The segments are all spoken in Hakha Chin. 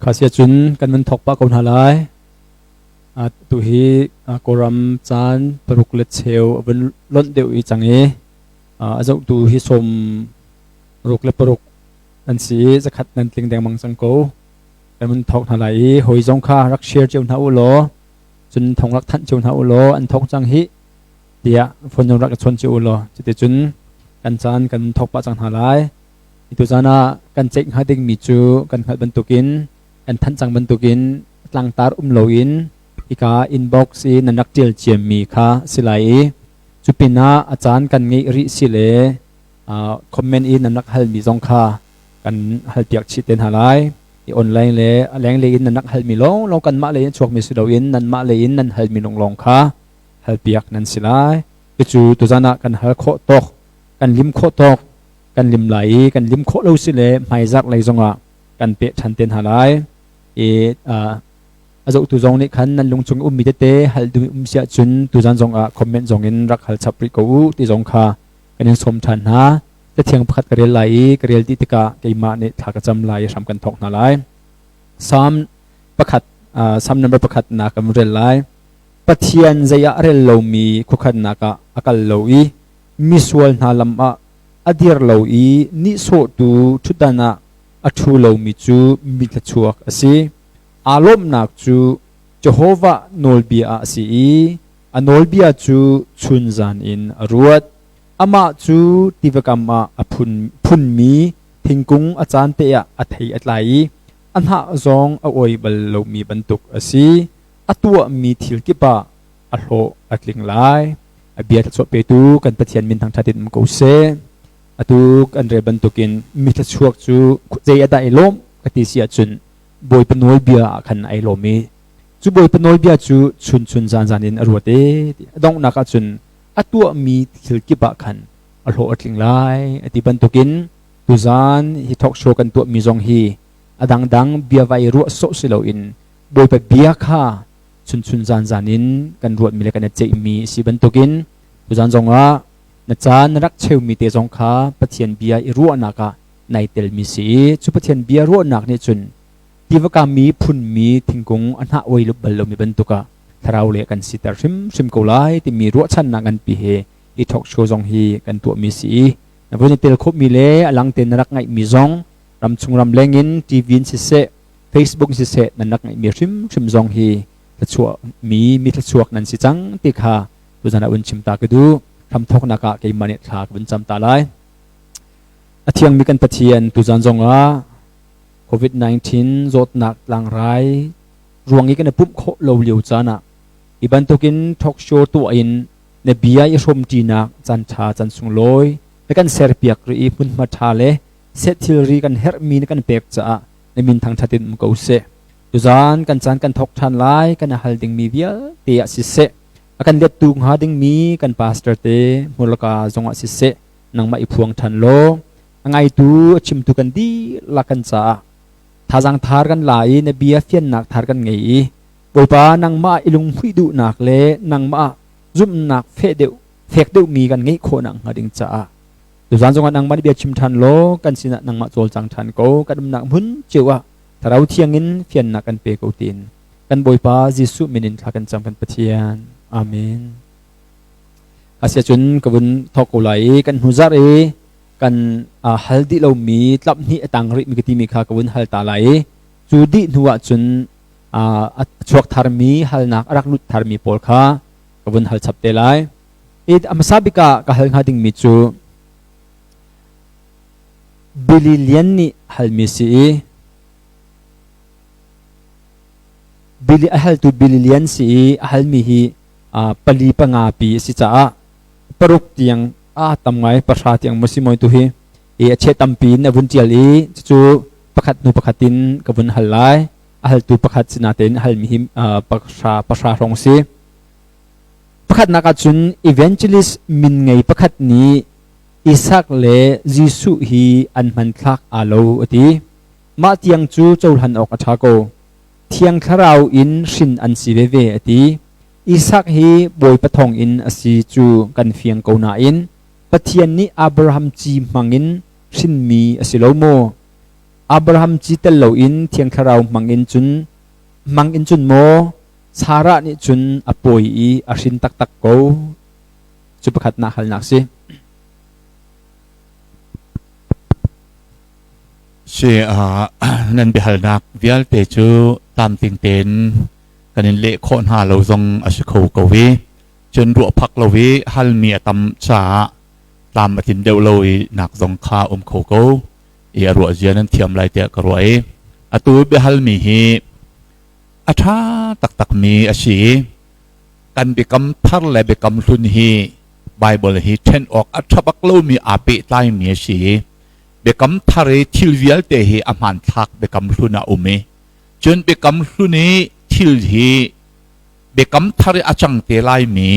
Kha cun kan van thawk pah ko hna lai. Tu hi Kawlram caan paruk le cheu a vun lonh deuh i cang i a zohtu hi 66 an si i zakhat nan tling dengmang cang ko. Kan vun thawk hna lai i hawi zong kha rak share cio hna u law cun thawng rak thanh cio hna u law an thawk cang hih tiah phone zong rak i chawn cio u law cuticun kan caan kan thawk pah cang hna lai. Tuzaan ah kan ceih hnga dingmi cu kan hngalh bantukin kan thanh cang bantukin tlangtar um loin hika inbox i nan rak ṭial ciammi kha si lai i cu pinah a caan kan ngeih rih si le comment i nan rak halmi zong kha kan halpiak chih te hna lai. I online le a lenglei in nan rak halmi lawnglawng kanmah lei in chuakmi si loin nanmah lei in nan halmi lawnglawng kha halpiak nan si lai. Cucu tuzaan ah kan hal khawh tawk, kan lim khawh tawk kan lim lai i kan lim khawh lo si le hmaizarh lei zongah kan peh ṭhan te hna lai i a zohtu zong nih khan nan lungchung ummi tete hal duh um si ahcun tuzan zongah comment zong in rak hal chap rih ko u ti zong kha kan in sawm ṭhan hna. Cathiang pakhat ka rel lai i ka rel dih tikah keimah nih thla ka cam lai i hram kan thawk hna lai. Psalm pakhat Psalm number pakhat na kan rel lai. Pathian zei ah a rel lomi khuakhannak ah a kal lo i misual hna lam ah a dir lo i nihsawhtu ṭhutdan ah a ṭhu lomi cu mi thluachuak a si. Aa lawmhnak cu Jehovah nawlbia ah a si i a nawlbia cu chunzan in a ruat. Amah cu tiva kam ah a phunmi thingkung a caan te ah a thei a tlai i a hnah zong a uai bal lomi bantuk a si. A tuahmi thil kip ah a hlawh a tling lai. A bia thluachuah petu kan Pathian min thangṭhat in um ko seh. Atu kan rel bantukin mi thluachuak cu zei ah dah i lawm ka ti si ahcun Bawipa nawlbia ah khan ai lawm i cu Bawipa nawlbia cu chun chun zan zan in a ruat i a donghnak ahcun a tuahmi thil kip ah khan a hlawh a tling lai a ti bantukin tuzan hi talk show kan tuahmi zong hi a dangdang bia vai ruah sawh si loin Bawipa bia kha chunchun zanzan in kan ruatmi le kan i ceihmi a si bantukin tuzan zongah na caan na rak cheumi te zong kha Pathian bia i ruahnak ah nai telmi si i cu Pathian bia ruahnak nih cun tiva mi phunmi thingkung a hnah oi bal lomi bantuk ah thlarau le kan siter hrimhrim ko lai timi ruahchannak nganpi he i talk show zong hi kan tuahmi si i na vun i tel khawhmi le a lang tein na rak ngaihmi zong ramchung ram leng in TV in siseh Facebook siseh nan rak ngeihmi hrimhrim zong hi thluachuah mi mi thluachuak nan si cang ti kha tuzan ah un chim ta ka duh. Hramthawknak ah keimah nih thla ka vun cam ta lai. A thiangmi kan Pathian tuzan zongah COVID-19 zawtnak tlangrai ruang i kan i pumh khawh lo lio caan ah hi bantukin talk show tuah in na bia i hrawmṭinak caan ṭha caan sunglawi na kan serpiak rih i hmunhma ṭha le seh thilri kan herhmi na kan pek caah na min thangṭhat in um ko seh. Tuzaan kan caan kan thawk ṭhan lai, kan i hal dingmi vialte ah siseh, a kan lettu hnga dingmi kan pastor te hmurlaka zongah siseh, nangmah i phuang ṭhan law, a ngaitu a chimtu kan dihlak kan caah thazaang thar kan la i na bia fiannak thar kan ngei i Bawipa nangmah i lunghmuih duhnak le nangmah zumhnak feh deuh fek deuhmi kan ngeih khawh nak hnga ding caah Tuzaan zongah nangmah nih bia chim ṭhan law kan sinah nangmah cawlcang ṭhan ko. Kan umnak hmun cio ah Thlarau Thiang in fiannak kan pe ko tiin kan Bawipa Jesuh min in thla kan cam kan Pathian. Amen. Asiahcun ka vun thawk ko lai i kan hnuzarh i kan hal dih lomi tlap hnih a tang rih mi ka timi kha ka vun hal ta lai i cu dih hnu ah cun a chuak tharmi halnak a rak lut tharmi pawl kha ka vun hal chap te lai. I a hmasa bik ah ka hal hnga dingmi cu Billy Lian nih halmi si i Billy a haltu Billy Lian si i a halmi hi pali panga pi a si caah paruk tiang a tam ngai pahra tiang maw si mawi tu hi i a cheh tampi in a vun ṭial i cucu pakhat hnu pakhat in ka vun hal lai. A haltu pakhat si natein a halmi hi pahra pahra hrawng si. Pakhatnak ahcun evangelist min ngei pakhat nih Isak le Jesuh hi an hmanthlak aa lo a ti. Mah tiang cu cohlan awk a ṭha ko. Thiang Thlarau in hrin an si veve a ti. Isak hi Bawipa thawngin a si cu kan fiang ko nain Pathian nih Abraham ci hmangin hrinmi a si lo maw? Abraham ci tel loin Thiang Thlarau hmangin cun hmang in cun maw Sarah nih cun a pawi i a hrin taktak ko? Cu pakhatnak halnak si. Si nan biahalnak vialte cu tlamtling tein kan in leh khawh hna lo zong a si kho ko i cun ruah phak lo i halmi a tam caah tlam a tlin deuh lo i nak zong kha um kho ko i a ruah zia nan thiam lai tiah ka ruah i atu biahalmi hi a ṭha taktakmi a si i kan biakam thar le biakam hlun hi Baibal hi ṭhen awk a ṭha bak lomi aa pehtlaimi a si i biakam thar i thil vialte hi a hmanthlak biakam hlun ah um i cun biakam hlun i thil hi biakam thar i a cang te laimi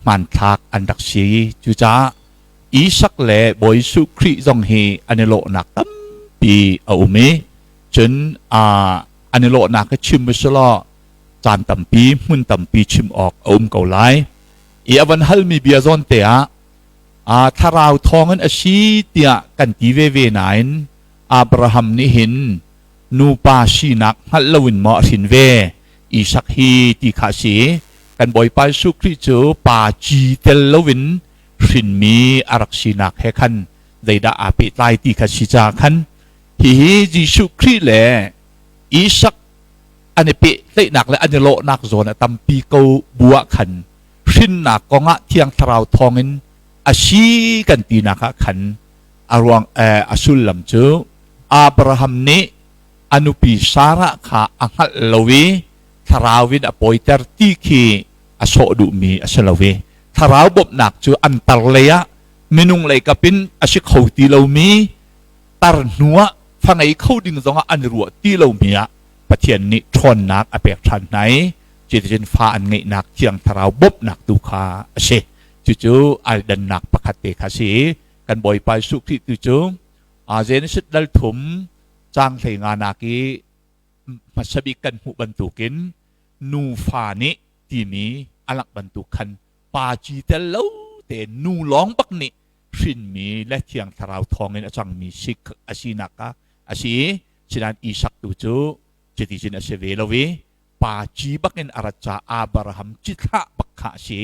hmanthlak an rak si. Cucaah Isak le Bawi Jesuh Khrih zong hi an i lawhnak tampi a um i cun an i lawhnak hi chim usulaw caan tampi hmun tampi chim awk a um ko lai. I a van halmi bia zawn te ah thlarau thawngin a si tiah kan ti veve nain Abraham nih hin nupa sinak hngalh loin maw a hrin ve Isak hi ti kha a si. Kan Bawipa Jesuh Khrih cu pa ci tel loin hrinmi a rak sinak he khan zeidah aa pehtlai ti kha si caah khan hihi Jesuh Khrih le Isak an i pehtlaihnak le an i lawhnak zawn a tampi ko bu ah khan hrinnak kongah Thiang Thlarau thawngin a si kan tinak ah khan a ruang a sullam cu Abraham nih a nupi Sarah kha a hngalh lo i thlarau in a pawiter ti khi a sawh duhmi a si lo i thlarau bawmhnak cu an tar lei ah minung lei kap in a si kho ti lomi tar hnu ah fa ngei kho ding zongah an i ruah ti lomi ah Pathian nih ṭhawnnak a pek ṭhan hna i cuticun fa an ngeihnak Thiang Thlarau bawmhnak tu kha a si. Cucu ai dannak pakhat te kha a si i kan Bawipa Jesuh Khrih tu cu Genesis dal thum caang 15 nak i hmasa bik kan hmuh bantukin nufa nih timi a langh bantuk khan pa ci tel lo te nu lawng bak nih hrinmi le Thiang Thlarau thawngin a cangmi si a sinak kha a si i sinain Isak tu cu cuticun a si ve lo i pa ci bakin a rat caah Abraham cithlah bak kha a si.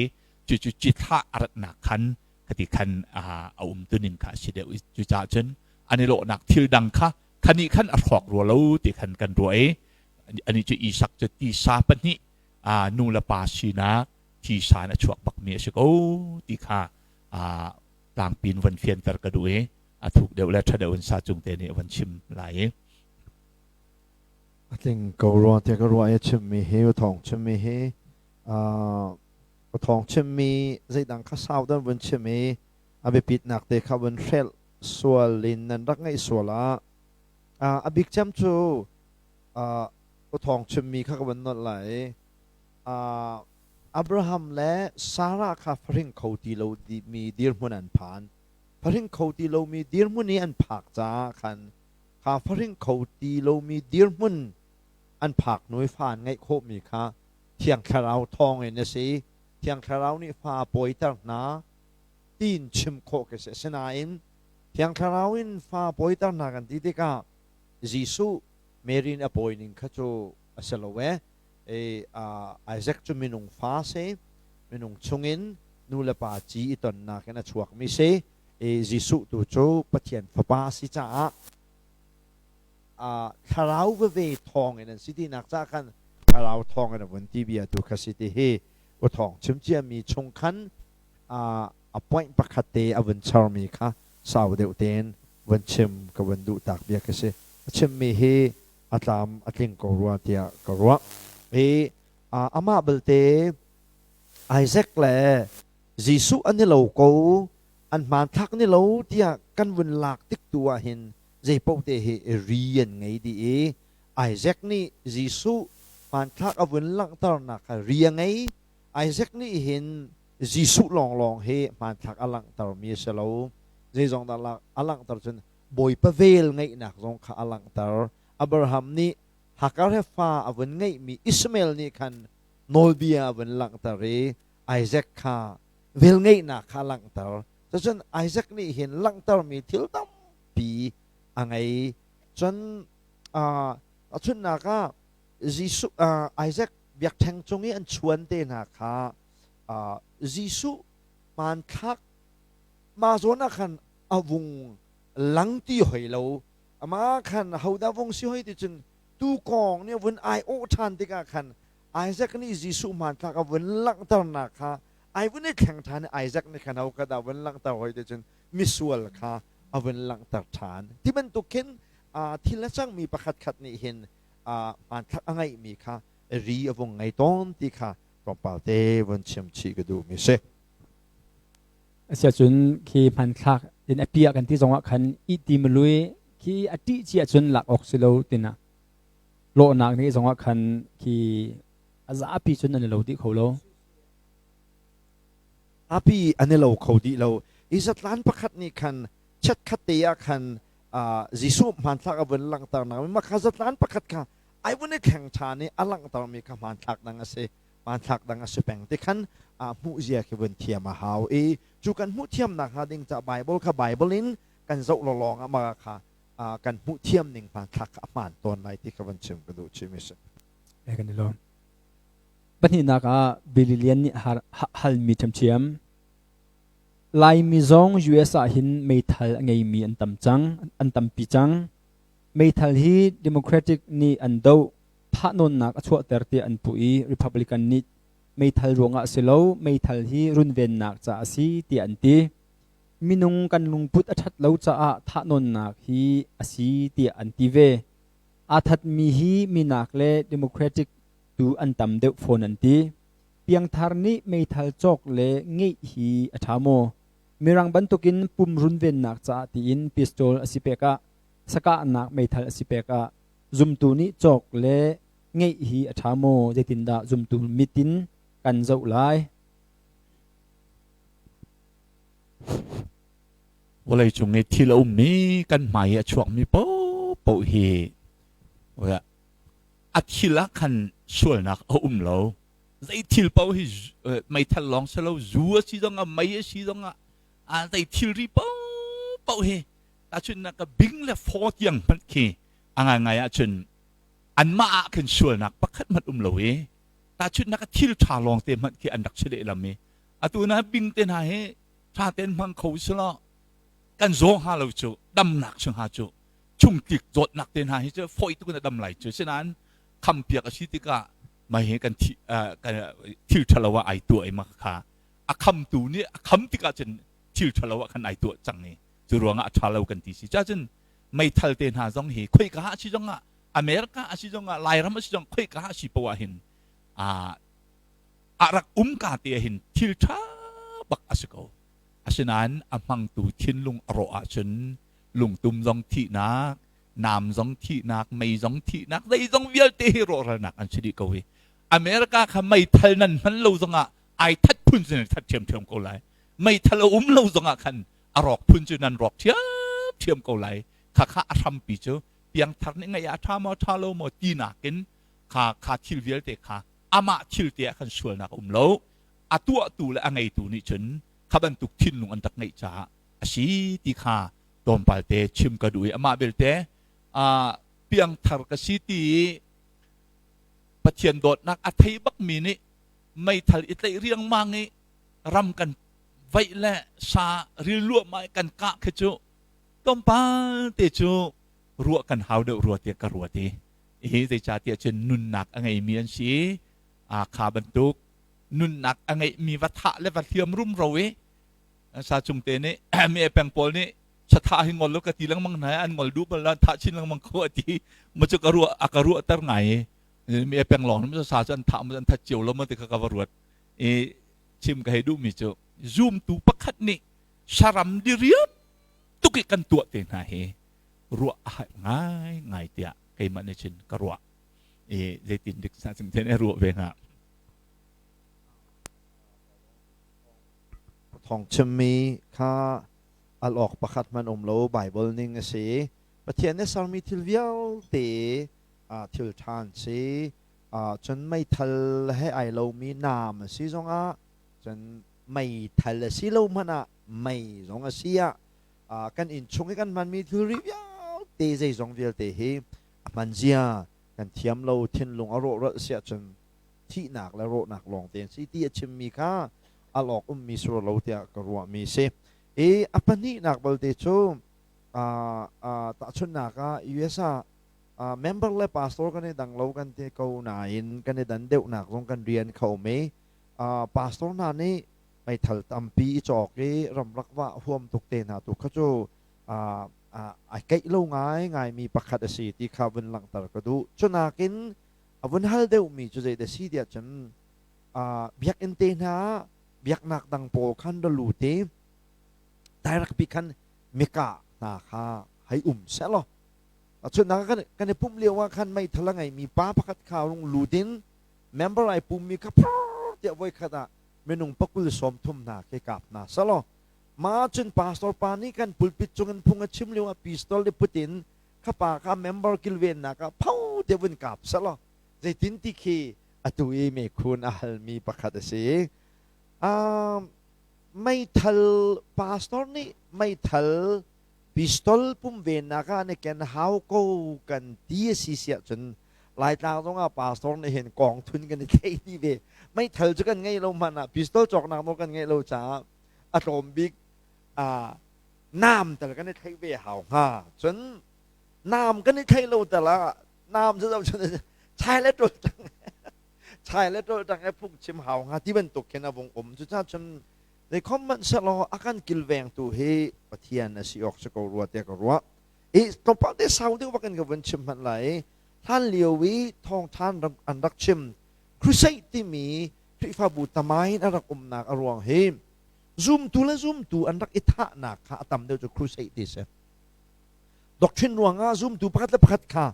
Cucu cithlah a ratnak khan khati khan a um tuning kha a si deuh i cucaah cun an i lawhnak thil dang kha khani khan a hrawk rua lo ti khan kan ruah i ani cu Isak cu tisa pahnih nu le pa sinak thisa in a chuak bakmi a si ko ti kha tlangpi in van fianter ka duh i a thuk deuh le ṭha deuh in sa cung te nih a van chim lai i. A tling ko rua tiah ka ruah i a chimmi hi thawng chimmi hi thawng chimmi zeidang kha sau dan vun chim i a biapitnak te kha vun hrelh sual in nan rak ngaih sual ah a bik cem cu thawng chimmi kha ka vun nolh lai. Abraham le Sarah kha fahring kho ti lo mi dirhmun an phan. Fahring kho ti lomi dirhmun i an phak caah khan kha fahring kho ti lomi dirhmun an phak hnu i fa an ngeih khawhmi kha Thiang Thlarau thawngin a si. Thiang Thlarau nih fa a pawiter hna tiin chim khawh khi a si. Asinain Thiang Thlarau in fa pawiter hna kan ti tikah Jesuh Mary nih a pawi ning kha cu a si lo ee. Isaac cu minung fa si, minung chungin nu le pa ci i tonnak in a chuakmi si. Jesuh tu cu Pathian fapa a si caah thlarau veve thawng in an si tinak caah khan thlarau thawng in a vun ti bia tu kha si ti hi u thawng chim ciami chung khan a point pakhat te a vun charmi kha sau deuh tein vun chim ka vun duh tak bia ka si. A chimmi hi a tlam a tling ko rua tiah ka ruah. I amah belte Isaac le Jesuh an i lo ko, an hmanthlak ni lo tiah kan vun lak tik tu ah hin zeipaoh te hi ri an ngei dih i Isaac nih Jesuh hmanthlak a vun langhternak kha ri a ngei. Isaac nih hin Jesuh lawnglawng hi hmanthlak a langhtermi a si lo. Zeizong dah a langhter cun Bawipa vel ngeihnak zong kha a langhter. Abraham nih Hagar he fa a vun ngeihmi Ishmael nih khan nawlbia a vun langhter i Isaac kha velngeihnak kha a langhter. Cucun Isaac nih hin langhtermi thil tampi a ngei. Cun tahchunhnak ah Jesuh Isaac biakṭheng cung i an chuan te hna kha Jesuh hmanthlak mah zawn ah khan a vung lang ti hoi lo. Amah khan hodah vung si hoi ti cun tuukawng nih a vun ai-awh ṭhan tikah khan Isaac nih Jesuh hmanthlak a vun langhternak kha ai vun i thleng ṭhan i Isaac nih khan ho kha dah vun langhter hoi ti cun misual kha a vun langhter ṭhan. Ti bantuk khin thil a cangmi pakhatkhat nih hin hmanthlak a ngeihmi kha ri a vung ngei tawn ti kha tlawmpal te vun chim chih ka duhmi si. Asiahcun khi hmanthlak in a piah kan ti zongah khan i ti malui khi a ṭih ci ahcun lak awk si lo tina lawhnak nih zongah khan khi a zapi cun an i lo dih kho lo. Api an i lo kho dih lo. I zatlan pakhat nih khan chiatkhat te ah khan Jesuh hmanthlak a vun langhternak mi mah kha zatlan pakhat kha ai vun i thleng ṭhan i a langhtermi kha hmanthlak dang a si. Hmanthlak dang a si peng ti khan hmuh zia khi vun thiam a hau i cu kan hmuh thiamnak hnga ding ca Bible kha Bible in kan zoh lawlawng ah mah kha kan hmuh thiam ning hmanthlak kha a hmaan tawn lai ti kha van chim ka duh chim si. Kan i lawm. Pahnihnak ah Billy Lian nih halmi ṭhiamṭhiam. Laimi zong US ah hin meithal a ngeimi an tam cang, an tampi cang. Meithal hi Democratic nih an doh, thahnawnnak a chuahter tiah an puh i Republican nih meithal ruangah a si lo, meithal hi runvennak ca a si tiah an ti. Minung kan lungput a ṭhat lo caah thahnawnnak hi a si tiah an ti ve. Aa thatmi hi minak le Democratic tu an tam deuh fawn an ti. Piangthar nih meithal cawk le ngeih hi a ṭha maw? Mirang bantukin pum runvennak caah tiin pistol a si pek ah, sakahnak meithal a si pek ah zumtu nih cawk le ngeih hi a ṭha maw? Zeitindah zumtu mit in kan zoh lai? Vawleicung i thil a ummi kan hmai i a chuakmi paohpaoh hi a thil ah khan sualnak a um lo. Zei thil paoh hi meithal lawng si lo, zu a si zongah, mei a si zongah, zei thilri paohpaoh hi tahchunhnak ka bing le faw tiang hmanh khi a ngaingai ahcun anmah ah khin sualnak pakhat hmanh um lo i tahchunhnak a thil ṭha lawng te hmanh khi an rak si lehlam i atu na bing te hna hi ṭha tein hmang kho selaw kan zaw hnga lo cu, damnak si hnga cu, chungtlik zawtnak te hna hi cu fawi tuk in a dam lai cu. Sinain khampiak a si tikah mei hi kan thil ṭhalo ah ai tuah i mah kha a khamtu nih a kham tikah cun thil ṭhalo ah khan ai tuah cang i cu ruangah a ṭha lo kan ti si. Cacun meithal te hna zong hi khoika a si zongah, America a si zongah, Lairam a si zong, khoika a si poah hin a rak um ka te hin thil ṭha bak a si ko. Asinain a hmangtu thinlung a rawh ahcun lungtum zong thihnak, nam zong thihnak, mei zong thihnak, zeizong vialte hi rawhralnak an si dih ko i America kha meithal nan hman lo zongah ai that phun cu nan that ṭhiamṭhiam ko lai. Meithal a um lo zongah khan a rawk phun cu nan rawk ṭhiamṭhiam ko lai. Khakha a hrampi cu piangthar nih ngeih ah a ṭha maw ṭha lo maw ti nakin kha kha thil vialte kha amah thil te ah khan sualnak a um lo. A tuahtu le a ngeitu nih cun kha bantuk thinlung an rak ngeih caah a si ti kha tlawmpal te chim ka duh i amah belte piangthar ka si ti i Pathian dawtnak a thei bakmi nih meithal i tlaih riangmang i ram kan vaih le sa ril luahmah i kan kah khi cu tlawmpal te cu ruah kan hau deuh rua tiah ka ruat i hi zeicahtiah cun nunnak a ngeimi an si i kha bantuk nunnak a ngeihmi va thah le va hliam rumro i sa cung te nih mi peng pawl nih satha hi ngol lo ka ti lengmang hna an ngol duh bal la thah chin lengmang ko a ti ma cu ka ruah a ka ruah ter ngai i mi peng lawng mi sa cu an thah ma an that cio lo ma ti kha ka va ruat i chim ka hei duh mi cu zumtu pakhat nih saram diriam tuk i kan tuah te hna hi ruah a har ngai ngai tiah keimah nih cun ka ruah i zeitin dik sa cung ten ruah ve hnga. Thawng chimmi kha al awk pakhat hmanh um lo. Bible ning a si. Pathian nih sermi thil vialte thil ṭha an si. Cun meithal he ai lomi naam a si zongah, cun meithal a si lo hmanh ah mei zong a si ah, kan inn chung i kan hmanmi thilri vialte te zeizong vialte hi a hman zia kan thiam lo, thinlung a rawhral si ahcun thihnak le rawhnak lawng te an si ti a chimmi kha al awk ummi sur lo tiah ka ruahmi si. I a pahnihnak balte cu tahchunhnak ah US ah member le pastor kan i dang lo kan ti ko nain kan i dan deuhnak zong kan rian kho um i pastor hna nih meithal tampi i cawk i ramlak vah huam tuk te hna tu kha cu ai keih lo ngaingaimi pakhat a si ti kha vun langhter ka duh. Cunakin a vun hal deuhmi cu zeidah si tiah cun biakinn te hna biaknak dang pawl khan ra lut i direct pi khan mika hna kha hei um sehlaw chunnak kan kan i pumh lio ah khan meithal a ngeimi pa pakhat kha rung lut in member ai pummi kha phur tiah voikhat ah minung pakul 30 hna khi kap hna selaw ma cun pastor pa nih kan pulpit cungin phung a chim lio ah pistol i put in kha pa kha member kilvennak ah pho te vun kap selaw zeitin ti khi atu i mekhun a halmi pakhat a si. Meithal pastor nih meithal pistol pumvennak ah na ken hau ko kan ti a si siah cun Laitlang zongah pastor nih hin kong thun kan i thlei dih ve. Meithal cu kan ngei lo hmanh ah pistol cawknak nawl kan ngeih lo caah a tlawm bik naam tal kan i thlei ve hau hnga. Cun naam kan i thlei lo tal ah naam cu zoh cun chai le ṭul tang chai le ṭul tang e phungchim hau hnga ti bantuk khin a vung um. Cucaah cun zeikhom hmanh sehlaw a kan kilvengtu hi Pathian a si awk si ko rua tiah ka ruah. I tlawmpal te sau deuh bak in ka vun chim hmanh lai. Hlan lio i thawngthan an rak chim crusade timi Khrihfabu tamai in a rak umnak a ruang hi zumtu le zumtu an rak i thahnak kha a tam deuh cu crusade ti si. Doctrine ruangah zumtu pakhat le pakhat kha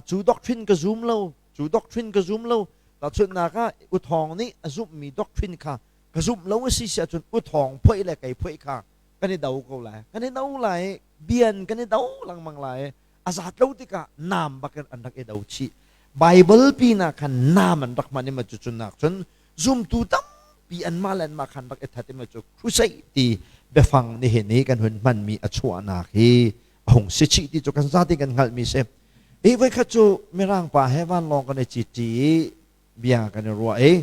cu doctrine ka zum lo, cu doctrine ka zum lo. Tahchunhnak ah Uthawng nih a zumhmi doctrine kha ka zumh lo a si si ahcun Uthawng phoih le kei phoih kha kan i do ko lai. Kan i do lai, bian kan i do lengmang lai. A zat lo tikah naam bak in an rak i do chih. Bible pinah khan naam an rak hman i ma cu cun nak cun zumtu tampi anmah le anmah khan rak i that i ma cu crusade ti biafang nihin i kan hun hmanmi a chuahnak hi a hung si chih ti cu kan zate kan hngalhmi si. I voikhat cu Mirang pa he vanlawng kan i cit i bia kan i ruah i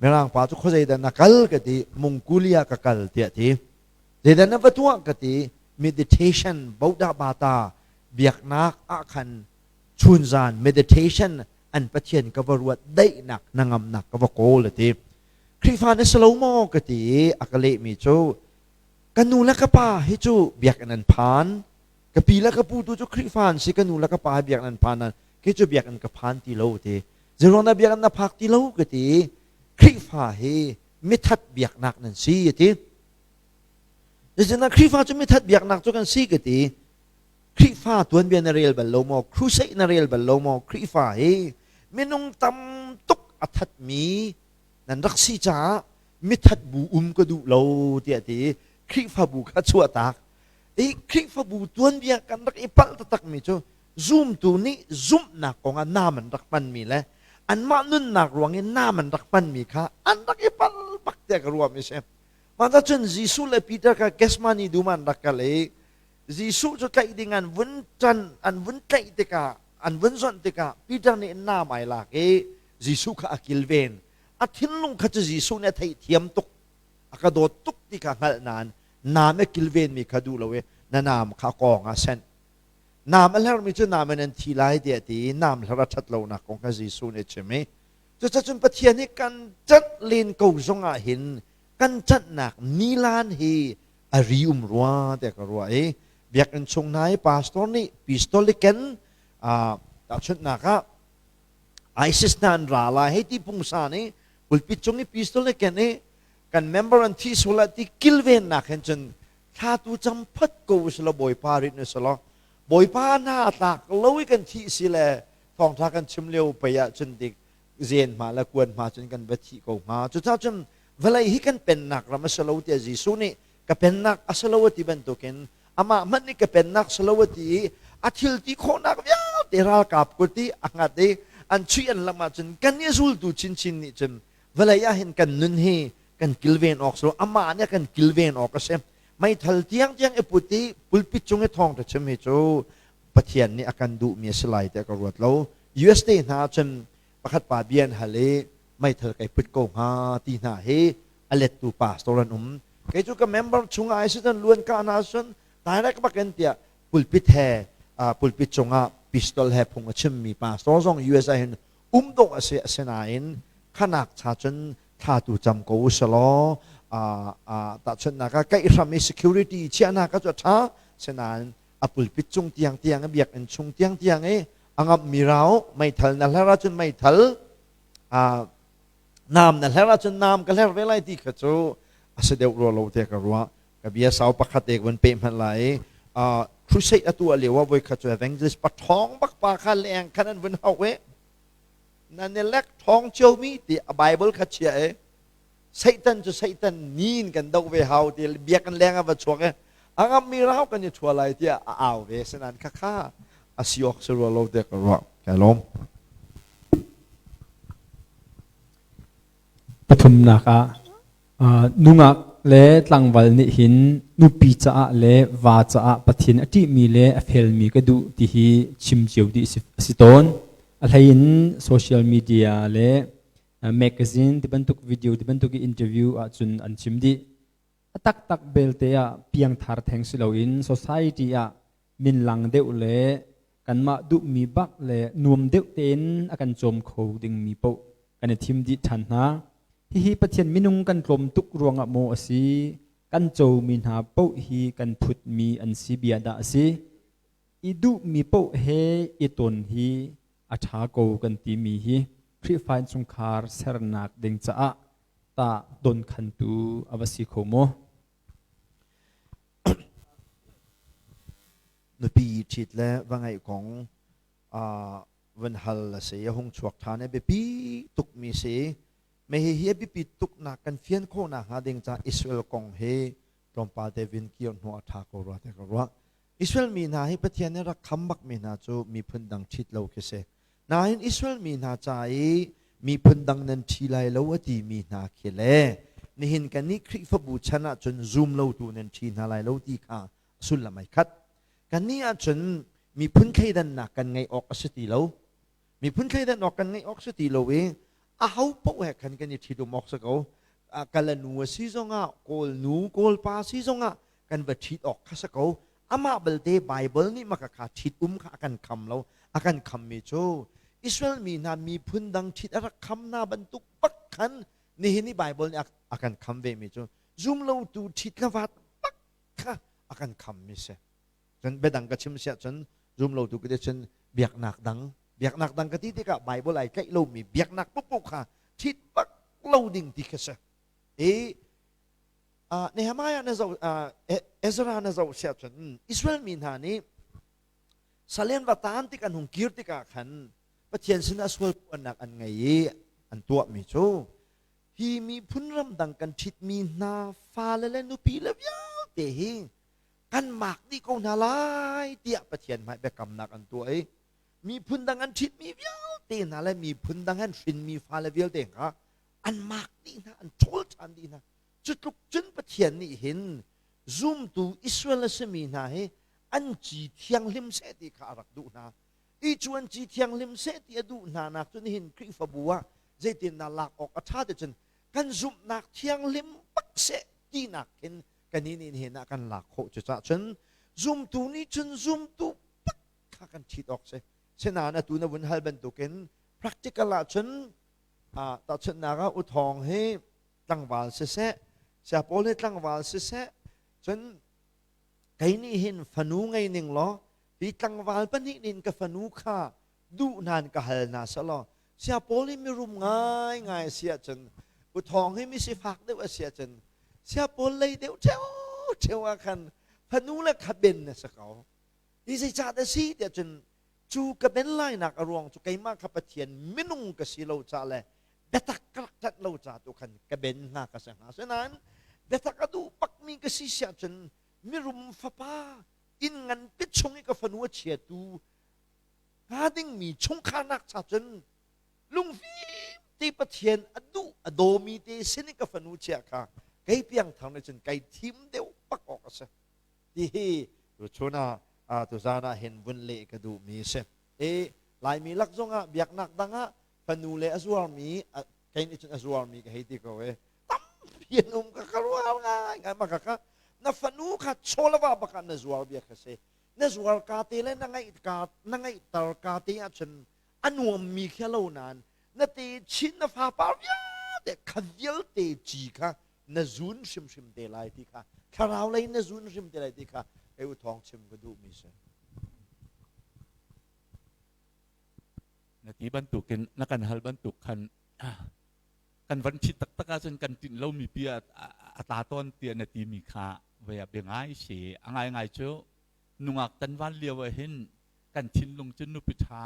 Mirang pa cu khuazei dah na kal ka ti, Monggolia ka kal tiah ti. Zeidah na va tuah ka ti, meditation Buddha bata biaknak ah khan chunzan meditation an Pathian ka va ruat daihnak hnangamnak ka va kawl a ti. Khrihfa na si lo maw ka ti i a ka lehmi cu ka nu le ka pa hi cu biakinn an phan ka pi le ka pu tu cu Khrihfa an si ka nu le ka pa hi biakinn an phan kei cu biakinn ka phan ti lo ti. Zeiruang dah biakinn na phak ti lo ka ti. Khrihfa hi mithat biaknak nan si a ti. Zeitindah Khrihfa cu mithat biaknak cu kan si ka ti. Khrihfa tuanbia na rel bal lo maw? Crusade na rel bal lo maw? Khrihfa hi minung tam tuk a thatmi nan rak si caah mithat bu um ka duh lo tiah ti Khrihfabu kha chuahtak. I Khrihfabu tuanbia kan rak i palh taktakmi cu zumtu nih zumhnak kongah naam an rak hmanmi le anmah nunnak ruang i naam an rak hmanmi kha an rak i palh bak tiah ka ruahmi si. Mah cun Jesuh le Peter kha Gethsemane dum ah an rak kal i Jesuh cu tlaih ding an vun ṭan an vun tlaih tikah an vun zawnh tikah Peter nih naam ai lak i Jesuh kha a kilven. A thinlung kha cu Jesuh nih a theihthiam tuk a ka dawt tuk ti kha hngalh nain naam a kilvenmi kha duh lo i na naam kha kawng ah senh. Naam a hlermi cu naam in an thi lai tiah ti i naam hler a ṭhat lonak kong kha Jesuh nih a chim i cucacun Pathian nih kan ṭanh len ko zongah hin kan ṭanhnak nilan hi a ri um rua tiah ka ruah i biakinn chung hna i pastor nih pistol i ken tahchunhnak ah ISIS hna an ra lai hei ti pungsan i pulpit cung i pistol i ken i kan member an thi sual ah ti kilvennak hin cun thla tu cam phot ko usila Bawipa rin usila Bawipa hna tlak lo i kan thih si le thawngtha kan chim lio pei ah cun dik zen hma le kuan hma cun kan va thih ko hnga. Cucaah cun vawlei hi kan pennak ram a si lo tiah Jesuh nih ka pennak a si lo a ti bantukin amah hmanh nih ka pennak si lo a ti i a thil ti khawhnak vialte ralkap kut i a hngat i an chuih an lamh ahcun kan i zultu chinchin nih cun vawlei ah hin kan nun hi kan kilven awk si lo, amah nih a kan kilven awk a si. Meithal tiangtiang i put i pulpit cung i thawngṭha chim hi cu. Pathian nih a kan duhmi a si lai tiah ka ruat lo. US te hna cun pakhat pa bia an hal i meithal kai put ko hnga ti hna hi a lettu pastor an um. Kei cu ka member chungah ai si cun luan ka hna cun direct bakin tiah pulpit he pulpit cungah pistol he phung a chimmi pastor zong US ah hin um dawh a si. Asinain khanak cha cun thla tu cam ko u selaw tahchunhnak ah kaihhram i security chiahnak ah cu a ṭha. Sinain a pulpit cung tiang tiang i biakinn chung tiang tiang i a ngamhmi rau meithal na hler ahcun meithal, naam na hler ahcun naam ka hler ve lai ti kha cu a si deuh rua lo tiah ka ruah. Ka bia sau pakhat te ka vun peh hmanh lai i crusade a tuah lio ah voikhat cu evangelist pa ṭhawng bak pa kha leng khan an vun hauh i nan i lek ṭhawng ciomi ti a Bible kha chia i Satan cu Satan nin kan doh ve hau ti biakinn leng ah va chuak i a ngammi rau kan i ṭhua lai tiah a au ve. Sinan khakha a si awk si rua lo tiah ka ruah. Kai lawm. Pathumnak ah nungak le tlangval nih hin nupi caah le va caah Pathian a ṭihmi le a felmi ka duh ti hi chim cio dih a si tawn. A hlei in social media le magazine ti bantuk video ti bantuk i interview ahcun an chim dih. A taktak belte ah piangthar theng si loin society ah minlang deuh le kanmah duhmi bak le nuam deuh tein a kan cawm kho dingmi paoh kan i thim dih ṭhan hna. Hihi Pathian minung kan tlawm tuk ruangah maw a si, kan comi hna paoh hi kan phutmi an si bia dah a si? I duhmi paoh he i ton hi a ṭha ko kan timi hi Khrihfa innchungkhar sernak ding caah tah donkhantu a va si kho maw? Nupi ṭhit le va ngeih kong van hal a si. A hung chuak ṭhan i biapi tukmi si. Me hihi a biapi tuknak kan fian khawhnak hnga ding caah Israel kong hi tlawmpal te vin kir hnu a ṭha ko rua tiah ka ruah. Israel mi hna hi Pathian nih rak kham bakmi hna cu miphun dang ṭhit lo khi si. Nain Israel mi hna ca i miphun dang nan ṭhi lai lo a timi hna khi le nihin kannih Khrihfabu chan ahcun zum lotu nan ṭhi hna lai lo ti kha sullam ai khat. Kannih ahcun miphun thleidannak kan ngeih awk a si ti lo. Miphun thleidan awk kan ngeih awk si ti lo i aho paoh he khan kan i ṭhitum awk si ko. Kala nu a si zongah, Kawl nu, Kawl pa si zongah kan va ṭhit awk kha si ko. Amah belte Bible nih maka kha ṭhit um kha a kan kham lo. A kan khammi cu Israel mi hna miphun dang ṭhit a rak kham hna bantuk bak khan nihin i Bible nih a kan kham vemi cu zumlotu ṭhit le vat bak kha a kan khammi si. Cun biadang ka chim siah cun zumlotu ka ti cun biaknak dang biaknak dang ka ti tikah Bible ai tlaih lomi biaknak pupuk kha ṭhit bak lo ding ti kha si. I Nehemiah na zoh, Ezra na zoh siah cun Israel mi hna nih Salem va taan tik an hung kir tikah khan Pathian sinah sual puannak an ngei i an tuahmi cu hi miphun ramdang kan ṭhitmi hna fale le nupi le vialte hi kan mak dih ko hna lai tiah Pathian hmai biakamnak an tuah i miphun dang an ṭhitmi vialte hna le miphun dang an hrinmi fale vialte kha an mak dih hna, an ṭhawl ṭhan dih hna. Cu tluk cun Pathian nih hin zumtu Israel a simi hna hi an ci thianghlim seh ti kha a rak duh hna. I cu an ci thianghlim seh ti a duh hna nak cu nihin Khrihfabu ah zeitindah lak awk a ṭha ti cun kan zumhnak thianghlim bak seh tinak khin kan nih nih hin ah kan lak khawh. Cucaah cun zumtu nih cun zumtu bak kha kan ṭhit awk si. Sinain atu na vun hal bantukin practical ah cun tahchunhnak ah uthawng hi tlangval siseh, siapawl hi tlangval siseh, cun kei nih hin fanu ngei ning law hi tlangval pahnih nih ka fanu kha duh hnan ka hal hna selaw siapawl hi mirum ngaingai a si ahcun uthawng hi misifak deuh a si ahcun siapawl lei deuh ṭheu ah khan fanu le kha ben na si ko. Hi zeicah dah si tiah cun cu ka ben lainak a ruang cu keimah kha Pathian minung ka si lo ca le biatak ka rak ṭanh lo ca tu khan ka ben hnga ka si hnga. Asinain biatak a duh bakmi ka si siah cun mirum fapa inn nganpi chung i ka fanu a chiatu hnga dingmi chungkharnak cha cun lungfim te Pathian a duh a dawmi te sin i ka fanu chia kha kei piangthar nih cun kai thim deuh bak awk a si. Ti hi tuchun ah Tuzan ah hin vun leh ka duhmi si. E Laimi lak zongah biaknak dang ah fanu le a zuarmi, kei nih cun a zuarmi ka hei ti ko e, tampi an um. Ka ka rual ngai ngai ma ka na fanu kha chawlava bak ah na zuar bia kha si. Na zuar ka te le na ngaih ka na ngaihter ka te ahcun a nuammi khi lo nain na te chin na fapa vialte kha vialte ci kha na zun hrimhrim te lai ti kha, thlarau lei na zun hrim te lai ti kha kei u thawng chim ka duhmi si. Na ti bantukin, na kan hal bantuk khan, kan van chit taktak ahcun kan tinh lomi pi a tla tawn tiah na timi kha vei a bia ngai si. A ngaingai cu nungak tan van lio ah hin kan thinlung cu nupi ṭha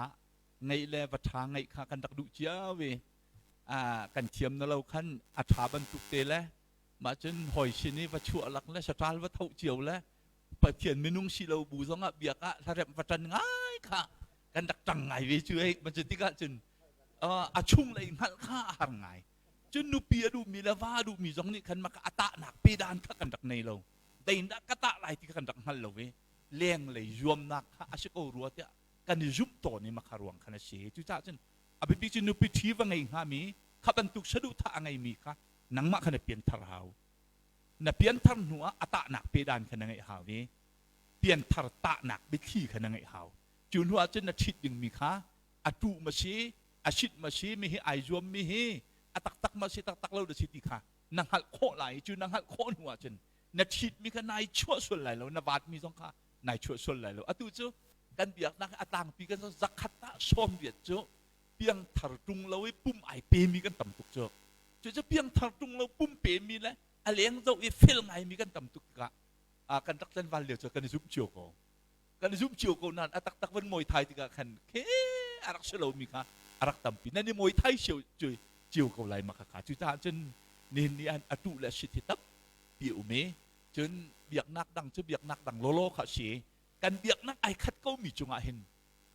ngeih le va ṭha ngeih kha kan rak duh cio i kan thiam na lo khan a ṭha bantuk te le mah cun hawi sin i va chuah lak le saṭal va tho cio le Pathian minung si lo bu zongah biak ah hlaremh va ṭan ngai kha kan rak ṭang ngai ve cu ei. Cu tikah cun a chung lei hngalh kha a har ngai. Cun nupi a duhmi le va a duhmi zong nih khan maka a tahnak pedan kha kan rak nei lo, deindah ka tah lai ti kha kan rak hngal lo i leng lei zuamnak kha a si ko rua tiah kan i zumh tawn i makha ruang khan a si. Cucaah cun a biapi cu nupi ṭhi va ngei hngami kha bantuk saduhthah a ngeimi kha nangmah kha na pianthar hau. Na pianthar hnu ah a tahnak pedan kha na ngeih hau i pianthar tahnak biathli kha na ngeih hau. Cu hnu ah cun na ṭhit dingmi kha a tuh ma si, a sit ma si, mi hi ai zuam mi hi a taktak ma si, taktak lo da si ti kha na hngalh khawh lai. Cu na hngalh khawh hnu ah cun na ṭhitmi kha nai chuah sual lai lo, na vaatmi zong kha nai chuah sual lai lo. Atu cu kan biaknak a tlangpi kan zakhat ah 80 cu piangthar ṭung lo i pum ai pemi kan tam tuk cu. Cucu piangthar ṭung lo pum pemi le a leng zoh i fel ngaimi kan tam tuk tikah kan rak tlanval lio cu kan i zumh cio ko. Kan i zumh cio ko nain a taktak van mawi thai tikah khan khe a rak si lomi kha a rak tampi. Nan i mawi thai cio cio ko lai ma kha. Cucaah cun nihin ni ah a tuh le a sit hi tampi um i cun biaknak dang cu biaknak dang lawlaw kha si. Kan biaknak ai khat ko mi cungah hin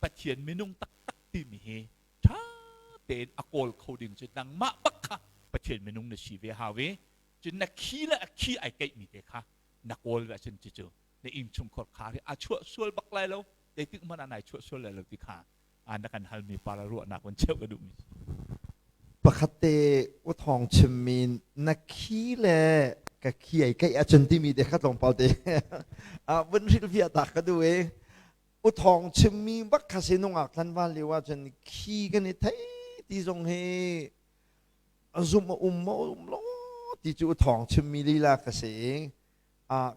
Pathian minung taktak timi hi ṭha tein a kawl kho ding cu nangmah bak kha Pathian minung na si ve hau i cun na khi le a khi ai keihmi te kha na kawl ve ahcun cucu na innchungkhar khar hi a chuah sual bak lai lo, zeitik hmanh ah nai chuah sual lai lo ti kha na kan halmi pa le ruahnak van cheuh ka duhmi. Pakhat te u thawng chimmi na khi le ka khi ai keih ahcun timi te kha tlawmpal te vun hrilhfiah ta ka duh i u thawng chimmi bak kha si. Nungak tlanval lio ahcun khi kan i thei ti zong hi zum a um ma um lo ti cu u thawng chimmi lila ka si.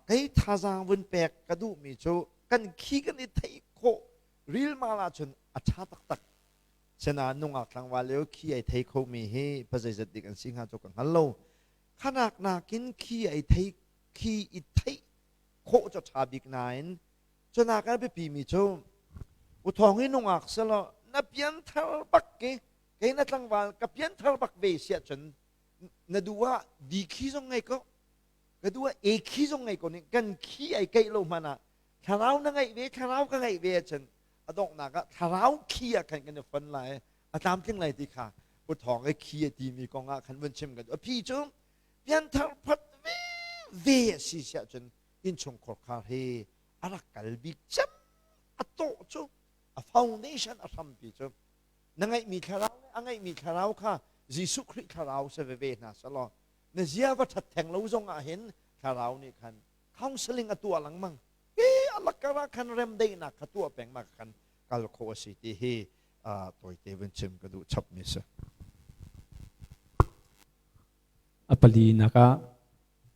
Kei thazaang vun pek ka duhmi cu kan khi kan i theih khawh rilmal ahcun a ṭha taktak. Sena nungak tlangval lio khi ai thei khomi hi pazeizat dik an si hnga cu ka hngal lo. Khanak nakin khi ai thei, khi i theih khawh cu ṭha bik nain cunak a biapi mi cu u thawng hi nungak selaw na pianthar bak ki kei na tlangval ka pianthar bak ve siah cun na duh ah di khi zong ngei ko, ka duh ah e khi zong ngei ko ning kan khi ai keih lo hmanh ah thlarau na ngeih ve, thlarau ka ngeih ve ahcun a donghnak ah thlarau khi ah khan kan i fon lai, a tlamtling lai ti kha u thawng i khi a timi kong ah khan vun chim ka duh. A phi cu pianthar phat ve ve a si siah cun innchungkhar khar hi a rak kal bik cem. A tawh cu a foundation, a hrampi cu na ngeihmi thlarau le a ngeihmi thlarau kha Jesuh Khrih thlarau si veve hna selaw na zia va ṭhat theng lo zong ah hin thlarau nih khan counseling a tuah lengmang i a lakar ah khan remdaihnak kha tuah peng ma khan kal khawh a si ti hi tawite vun chim ka duh chapmi si. A palinak ah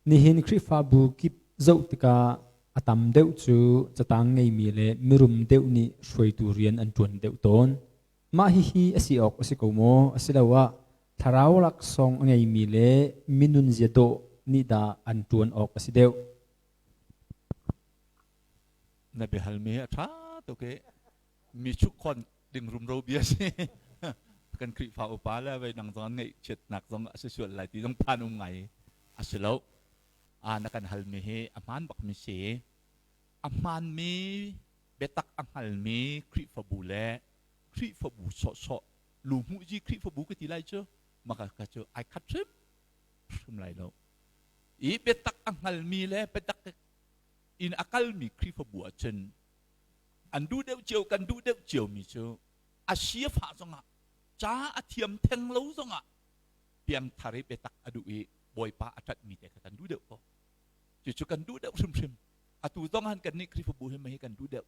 nihin Khrihfabu kip zoh tikah a tam deuh cu catang ngeimi le mirum deuh nih hruaitu rian an ṭuan deuh tawn. Mah hihi a si awk a si ko maw? Asiloah thlarau laksawng a ngeimi le minun zia dawh nih dah an ṭuan awk a si deuh? Na biahalmi hi a ṭha tuk i mi chukkhon ding rumro bia si. Kan Khrihfa upa le vei dang zong an ngaihchiatnak zong a si sual lai ti zong phan um ngai a si lo. Na kan halmi hi a hmaan bakmi si. A hmaanmi biatak a hngalmi Khrihfabu le Khrihfabu sawhsawh luhmuhzi Khrihfabu ka ti lai cu maka ka cu ai khat hrim hrim lai lo. I biatak a hngalmi le biatak in a kalmi Khrihfabu ahcun An duh deuh cio, kan duh deuh cio mi cu a si a fah zongah, ca a thiam theng lo zongah piangthar i biatak a duh i Bawipa a ṭanhmi te kha kan duh deuh ko. Cucu kan duh deuh hrimhrim. Atu zong han kan nih Khrihfabu hi mei kan duh deuh.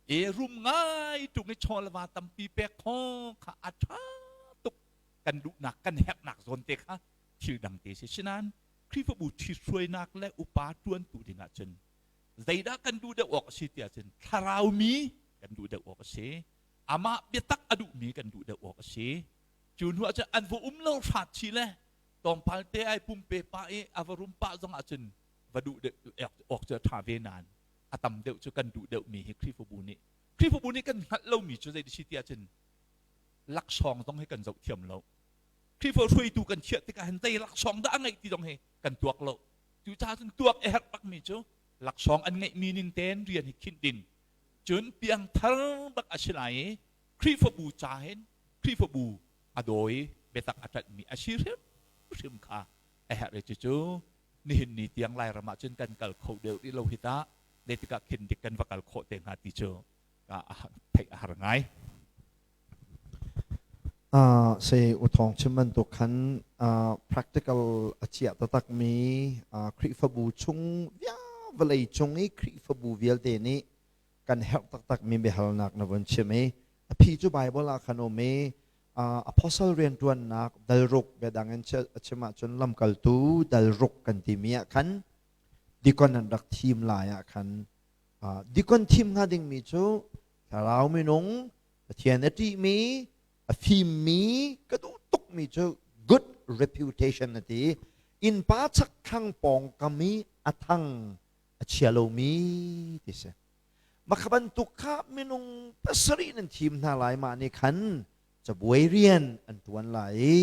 E rum ngai ṭung i chaw le va tampi pek kho kha a ṭha tuk. Kan duhnak, kan herhnak zawn te kha thil dang te si. Sinain Khrihfabu ṭhithruainak le upa ṭuantu ding ahcun zeidah kan duh deuh awk a si tiah cun thlarau mi kan duh deuh awk a si. Amah biatak a duhmi kan duh deuh awk a si. Cu hnu ahcun an va um lo hrat chi le tlawmpal te ai pumpe pah i a va rum pah zong ahcun va duh deuh awk cu a ṭha ve nain a tam deuh cu kan duh deuhmi hi Khrihfabu nih kan hngalh lomi cu zei si tiah cun laksawng zong hi kan zoh thiam lo. Khrihfa hruaitu kan chiah tikah hin zei laksawng dah a ngeih ti zong hi kan tuak lo. Cucaah cun tuak a herh bakmi cu laksawng an ngeihmi ning tein rian hi khinh ding. Cun piangthar bak a si lai i Khrihfabu ca hin Khrihfabu a daw i biatak a ṭanhmi a si hrimhrim kha a herh i cucu nihin ni tiang Lairam ah cun kan kal kho deuh rih lo hi tah zeitikah khin dik kan va kal khawh te hnga ti cu theih a har ngai. Se u thawng chim bantuk khan practical a chiah taktak mi Khrihfabu chung vawlei cung i Khrihfabu vialte nih kan herh taktak mi biahalnak na vun chim i a phi cu Bible ah khan um i apostle rianṭuannak dalruk biadang in a chim ahcun lamkaltu dalruk kan timi ah khan dikon an rak thim lai ah khan dikon thim hnga dingmi cu thlarau minung Pathian a ṭihmi a fimmi ka duh tukmi cu good reputation a ti innpa chakthlang pawngkam i a thang a chia lomi ti si Makha bantuk kha minung pasarih nan thim hna lai mah nih khan cabuai rian an ṭuan lai i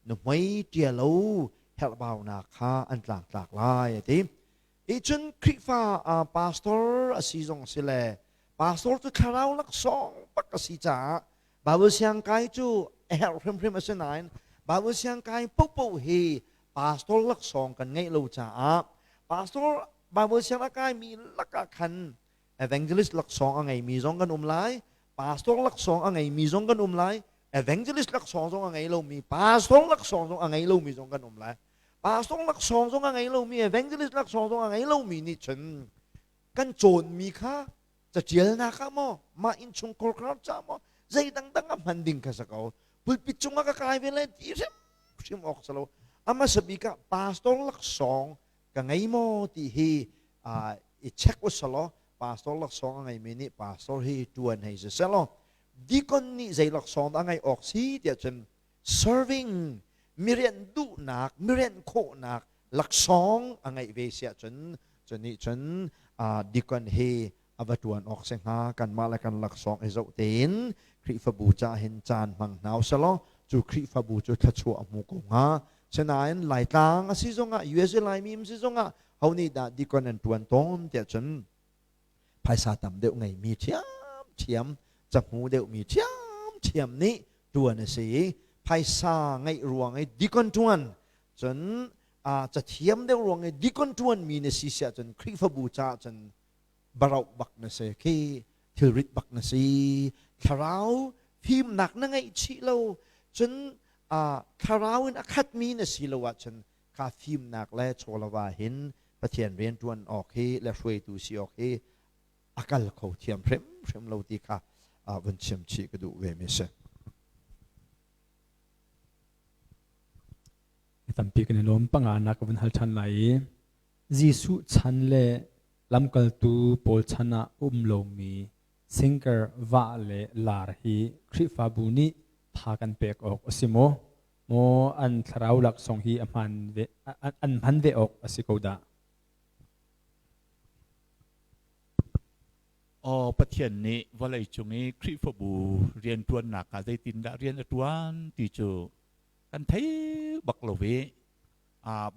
nuhmei ṭialo herhbaunak kha an tlangtlak lai a ti. Icun Khrihfa pastor a si zong si le pastor cu thlarau laksawng bak a si caah Bible siangkai cu a herh hrimhrim a si nain Bible siangkai paohpaoh hi pastor laksawng kan ngeih lo caah pastor Bible siang a kaimi lakah khan evangelist laksawng a ngeimi zong kan um lai pastor laksawng a ngeimi zong kan um lai evangelist laksawng zong a ngei lomi pastor laksawng zong a ngei lomi zong kan um lai pastor laksawng zong a ngei lomi evangelist laksawng zong a ngei lomi nih cun kan cawnmi kha caṭialnak ah maw mah innchungkhar kar ca maw zei dangdang a hman ding kha sa ko pulpit cungah ka kai ve lai ti hrim hrim awk si lo a hmasa bik ah pastor laksawng ka ngei maw ti hi i check u selaw pastor laksawng a ngeimi nih pastor hi ṭuan hei si selaw deacon nih zei laksawng dah a ngeih awk si tiah cun serving mirianh duhnak mirianh khawhnak laksawng a ngeih ve si ahcun cu nih cun deacon hi a va ṭuan awk si hnga kanmah le kan laksawng i zoh tein Khrihfabu ca hin caan hmang hna usalaw cu Khrihfabu cu thluachuah a hmu ko hnga sinain Laitlang a si zongah USA Laimi si zongah ho nih dah deacon an ṭuan tawn tiah cun phaisa tam deuh ngeimi ṭhiamṭhiam cahmu deuhmi ṭhiamṭhiam nih ṭuan a si i phaisa ngeih ruang i deacon ṭuan cun cathiam deuh ruang i deacon ṭuanmi na si siah cun Khrihfabu caah cun barauh bak na si khi thilrit bak na si thlarau fimnak na ngeih chih lo cun thlarau in a khatmi na si lo ahcun kha fimnak le chawlava hin Pathian rian ṭuan awk hi le hruaitu si awk hi a kal kho thiam hrimhrim lo ti kha vun chim chih ka duh ve mi si. Tampi kan i lawm panga nak ka vun hal ṭhan lai i Jesuh chan le lamkaltu pawl chan ah um lomi singer vah le lar hi Khrihfabu nih tha kan pek awk a si maw? Maw an thlarau laksawng hi a hman ve, an hman ve awk a si ko dah? Aw Pathian nih vawlei cung i Khrihfabu rianṭuannak ah zeitindah rian a ṭuan ti cu kan thei bak lo i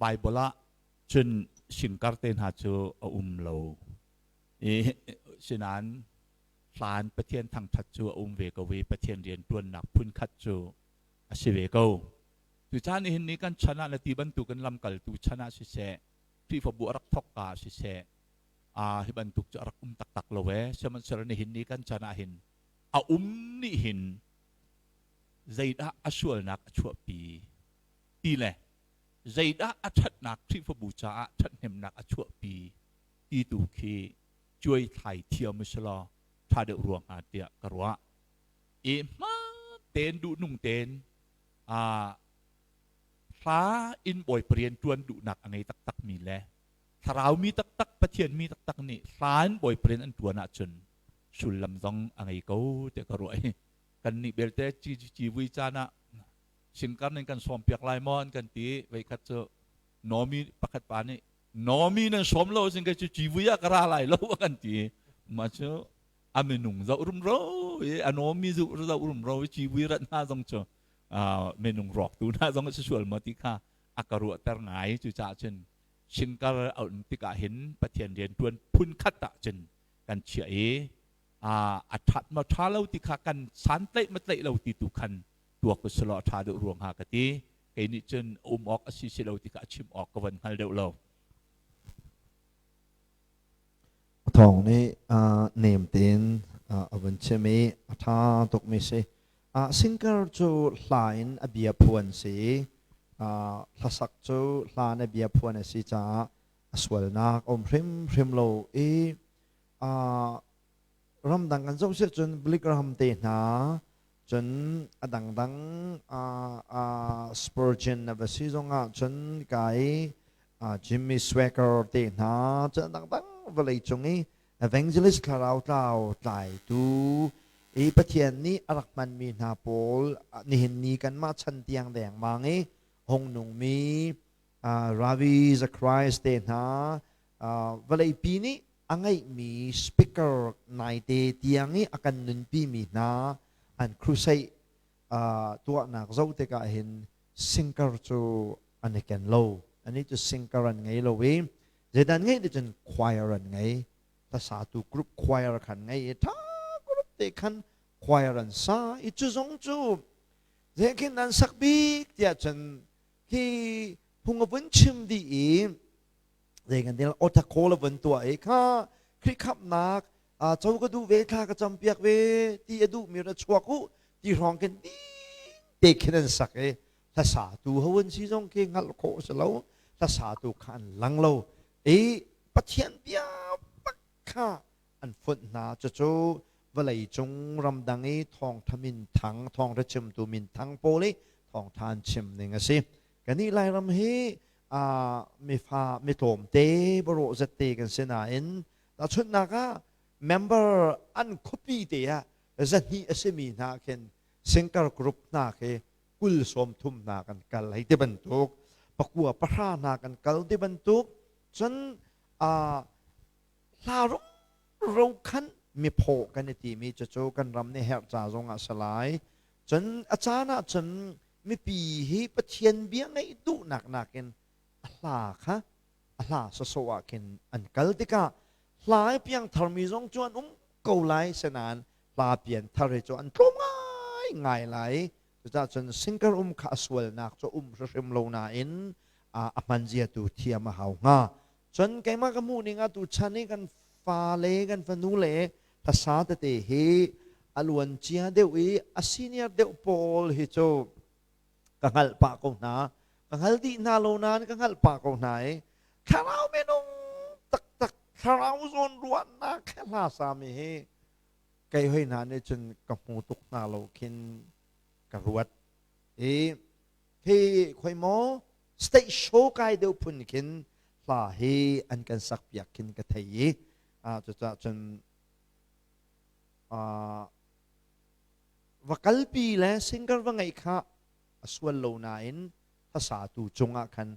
Bible ah cun singkar te hna cu a um lo i sinain hlan Pathian thangṭhat cu a um ve ko i Pathian rianṭuannak phunkhat cu a si ve ko. Tuchan nihin ni kan chan ah na ti bantukin lamkaltu chan ah siseh, Khrihfabu a rak thawkka ah siseh, Hi bantuk cu a rak um taktak lo ee. Sihmanhsehlaw nihin ni kan chan ah hin a um nih hin zeidah a sualnak a chuahpi ti le zeidah a ṭhatnak Khrihfabu caah ṭhathnemnak a chuahpi ti tu khi cuai thlai thiam u selaw ṭha deuh rua hnga tiah ka ruah. I hmaan tein duhnung tein hla in Bawipa rian ṭuan duhnak a ngei taktakmi le thlarau mi taktak Pathian mi taktak nih hla in Bawipa rian an ṭuan ahcun sullam zong a ngei ko tiah ka ruah i kannih belte civui caan ah singkar ning kan sawm piak lai maw an kan ti. Voikhat cu Nomi pakhat pa nih Nomi nan sawm lo sin kei cu civui ah ka ra lai lo a kan ti. Mah cu a minung zoh rumro i a Nomi zoh rumro i civui rat hna zong cu minung rawktu hna zong a si sual maw ti kha a ka ruahter ngai. Cucaah cun singkar a um tikah hin Pathian rian ṭuan phun khat ah cun kan chiah i a ṭhat maw ṭha lo ti kha kan santlaih ma tlaih lo ti tu khan tuak u selaw a ṭha deuh ruang hnga ka ti. Kei nih cun um awk a si si lo ti kha a chim awk ka van hngal deuh lo. Thawng nih nem tein a vun chim i a ṭha tukmi si. Singer cu hla in a bia phuan si. Hlasak cu hla in a bia phuan a si caah a sualnak a um hrimhrim lo i ramdang kan zoh si cun Billy Graham te hna cun a dangdang Spurgeon na va si zongah cun kai Jimmy Swagger te hna cun a dangdang vawlei cung i evangelist thlarau tlau tlaitu i Pathian nih a rak hmanmi hna pawl nihin ni kanmah chan tiang dengmang i hung nungmi Ravi Zacharias te hna vawleipi nih a ngeihmi speaker naite tiang i a kan nunpimi hna an crusade tuahnak zoh tikah hin singer cu an i ken lo. Anih cu singer an ngei lo i zeidah an ngeih ti cun choir an ngei. Hlasatu group choir khan ngei i ṭha group te khan choir an sa i cu zong cu zeikin an sak bik tiah cun khi phung a vun chim dih i zei kan til otakhawl a vun tuah i kha Khrih khamhnak co ka duh ve, thla ka campiak ve ti a duhmi ra chuak u ti hrawng khin te khin an sak i hlasatu ho an si zong khi hngalh khawh si lo, hlasatu kha an lang lo i Pathian bia bak kha an fonh hna. Cucu vawlei cung ramdang i thawngtha minthang, thawngtha chimtu minthang pawl i thawngtha an chim ning a si. Kannih Lairam hi mifa mi tlawmte barawh zette kan si nain tahchunhnak ah member an khuapi te ah 200 a simi hna khin singer group hna khi 20 30 hna kan kal hei ti bantuk, 9 10 hna kan kal ti bantuk cun hla ro khan miphaw kan i timi cucu kan ram nih herh ca zong ah si lai. Cun a caan ah cun mipi hi Pathian bia ngaih duhnak nakin a hla kha a hla sawsawh ah khin an kal tikah hla i piangtharmi zong cu an um ko lai, senain hla pianthar hi cu an tlawm ngai ngai lai. Cucaah cun singer um kha a sualnak cu um hrimhrim lo nain a hman zia tu thiam a hau hnga. Cun keimah ka hmuh ning ah tu chan i kan fale kan fanu le hlasa tete hi a luan cia deuh i a senior deuh pawl hi cu ka hngalh pah ko hna, ka hngal dih hna lo nain ka hngalh pah ko hna i thlarau minung taktak thlarau zawn ruahnak he hla sami hi kei hoi hna nih cun ka hmu tuk hna lo khin ka ruat i hi khoi maw state show kai deuh phun khin hla hi an kan sak piak khin ka thei i cucaah cun va kalpi le singer va ngeih kha a sual lo nain hlasatu cungah khan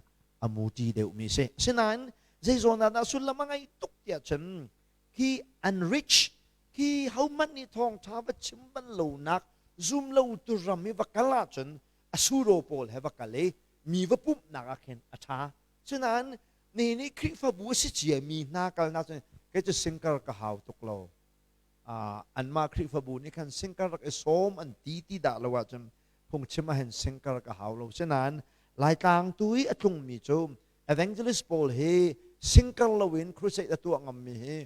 a muti deuhmi si. Asinain zei zawn ah dah sullam a ngeih tuk tiah cun khi an rich khi hohmanh nih thawngṭha va chim bal lonak zum lo tu ram i va kal ahcun a suro pawl he va kal i mi va pumhnak ah khin a ṭha. Sinain nihin i Khrihfabu a si ciami hna kalnak cun kei cu singer ka hau tuk lo. Anmah Khrihfabu nih khan singer rak i sawm an ti ti dah lo ahcun phungchim ah hin singer ka hau lo. Sinain Laitlang tu i a tlungmi cu evangelist pawl hi Singkar loin crusade a tuah ngammi hi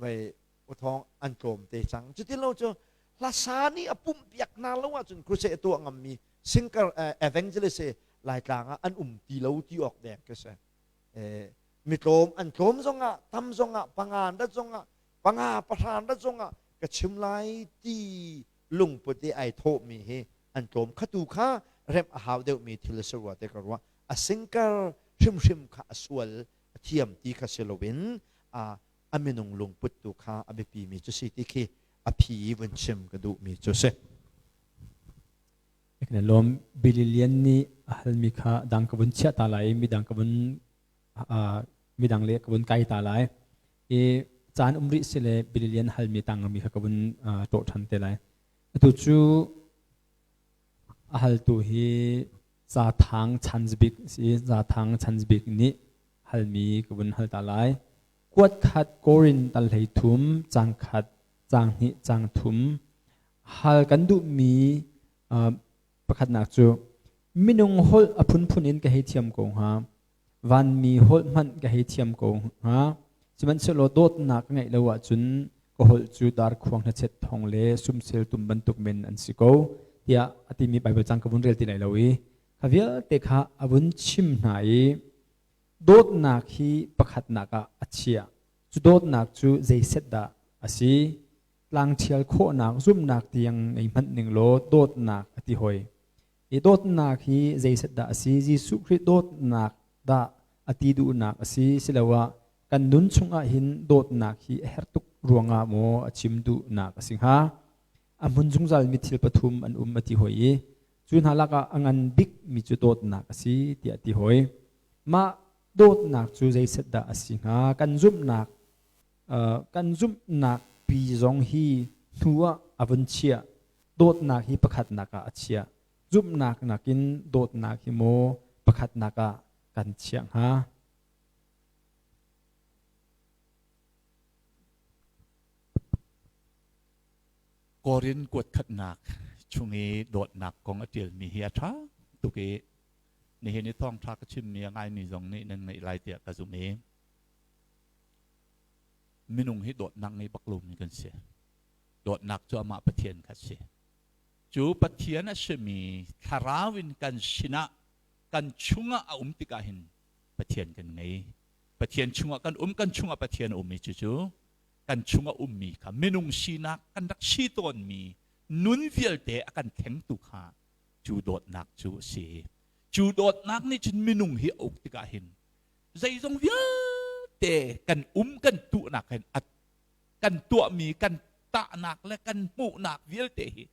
vei uthawng an tlawm te cang. Cutin lo cu hlasa nih a pumh piak hna lo ahcun crusade a tuah ngammi singkar evangelist hi Laitlang ah an um ti lo ti awk deng khi si. Mitlawm an tlawm zongah tam zongah panga dat zongah panga pahra dat zongah ka chim lai ti lungput i ai thawhmi hi an tlawm. Khatu kha remh a hau deuhmi thil a si rua te ka ruah. A singkar hrimhrim kha a sual a thiam ti kha si loin a minung lungput tu kha a biapimi cu si ti khi a phi vun chim ka duhmi cu si. Kan lawm. Billy Lian nih a halmi kha dang ka vun chiah ta lai i midang ka vun midang le ka vun kai ta lai. I caan um rih si le Billy Lian halmi tangmi kha ka vun tawh ṭhan te lai. Atu cu a haltu hi Zathang Chanzbik si. Zathang Chanzbik nih halmi ka vun hal ta lai. Kuat khat Korin tal hlei thum cang khat cang hnih cang thum hal kan duhmi pakhatnak cu minung holh a phunphun in ka hei thiam ko hnga, vanmi holh hmanh ka hei thiam ko hnga, sihmanhsehlaw dawtnak ka ngeih lo ahcun ka holh cu darkhuang hnachet thawng le sumsel tum bantuk men an si ko tiah a timi Baibal cang ka vun rel ti lai lo i kha vialte kha a vun chim hna i dawtnak hi pakhatnak ah a chiah. Cu dawtnak cu zeiset dah a si? Tlangṭhial khawhnak zumhnak tiang ngei hmanh ning law dawtnak a ti hoi. I dawtnak hi zeiset dah a si? Jesuh Khrih dawtnak dah a ti duhnak a si? Siloah kan nun chungah hin dawtnak hi a herh tuk ruangah maw a chim duhnak a si hnga? A hmun zungzal mi thil pathum an um a ti hoi i cu hna lakah a ngan bik mi cu dawtnak a si tiah a ti hoi. Mah dawtnak cu zeiset dah a si hnga? Kan zumhnak kan zumhnak pi zong hi hnu ah a vun chiah. Dawtnak hi pakhatnak ah a chiah. Zumhnak nakin dawtnak hi maw pakhatnak ah kan chiah hnga? Korin kuatkhatnak chung i dawtnak kong a ṭialmi hi a ṭha tuk i nihin i thawngṭha ka chimmi a ngaimi zong nih nan ngaih lai tiah ka zumh i minung hi dawtnak ngei bak lomi kan si. Dawtnak cu amah Pathian kha a si. Cu Pathian a simi thlarau in kan sinah kan chungah a um tikah hin Pathian kan ngei. Pathian chungah kan um, kan chungah Pathian a um i cucu kan chungah ummi kha minung sinak kan rak si tawnmi nun vialte a kan thlengtu kha cu dawtnak cu a si. Cu dawtnak nih cun minung hi a uk tikah hin zeizong vialte kan um kan tuhnak hin kan tuahmi kan tahnak le kan hmuhnak vialte hi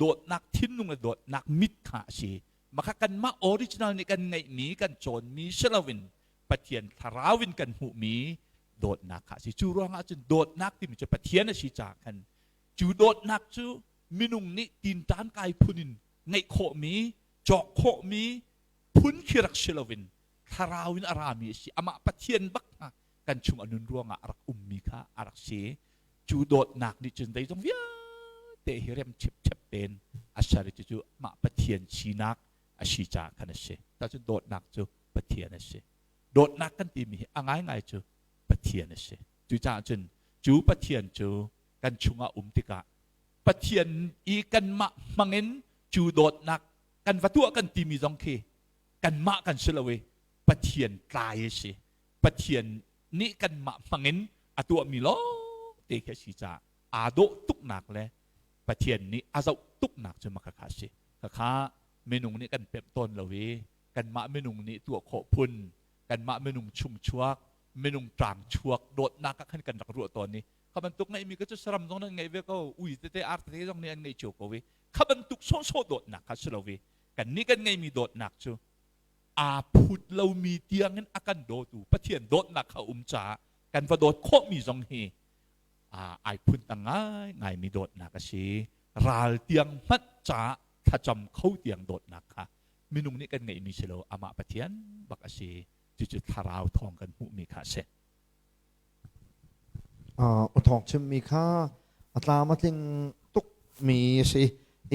dawtnak thinlung le dawtnak mit kha a si. Maka kanmah original nih kan ngeihmi kan cawnmi si loin Pathian thlarau in kan hmuhmi dawtnak kha a si. Cu ruangah cun dawtnak timi cu Pathian a si caah khan cu dawtnak cu minung nih tinṭan kai phun in ngeih khawhmi cawk khawhmi phun khi rak si loin thlarau in a rami a si. Amah Pathian bak kha kan chung a nun ruangah a rak ummi kha a rak si. Cu dawtnak nih cun zeizong vialte hi rem chipchep tein a ser i cucu mah Pathian sinak a si caah khan a si. Cucu dawtnak cu Pathian a si. Dawtnak kan timi hi a ngaingai cu Pathian a si. Cucaah cun cu Pathian cu kan chungah um tikah Pathian i kanmah hmangin cu dawtnak kan va tuah kan timi zong khi kanmah kan si lo i Pathian tlai a si. Pathian nih kanmah hmangin a tuahmi lawng te khi a si caah aa dawh tuknak le Pathian nih a zoh tuknak cu maka kha a si. Khakha minung nih kan pemh tawn lo i kanmah minung nih tuah khawh phun, kanmah minung chungchuak, minung ṭang chuak dawtnak ah khan kan rak ruah tawn i kha bantuk ngeihmi kha cu saram zong nan ngeih ve ko, ui tete ar tete zong nih an ngeih cio ko i kha bantuk sawhsawh dawtnak kha si lo i kannih kan ngeihmi dawtnak cu aa phut lomi tiangin a kan dawtu Pathian dawtnak kha um caah kan va dawt khawhmi zong hi ai phun tang ngaingaimi dawtnak a si. Ral tiang hmanh caah thlacam kho tiang dawtnak kha minung nih kan ngeihmi si lo, amah Pathian bak a si. Cucu thlarau thawng kan hmuhmi kha a si. Thawng chimmi kha a tlam a tling tukmi a si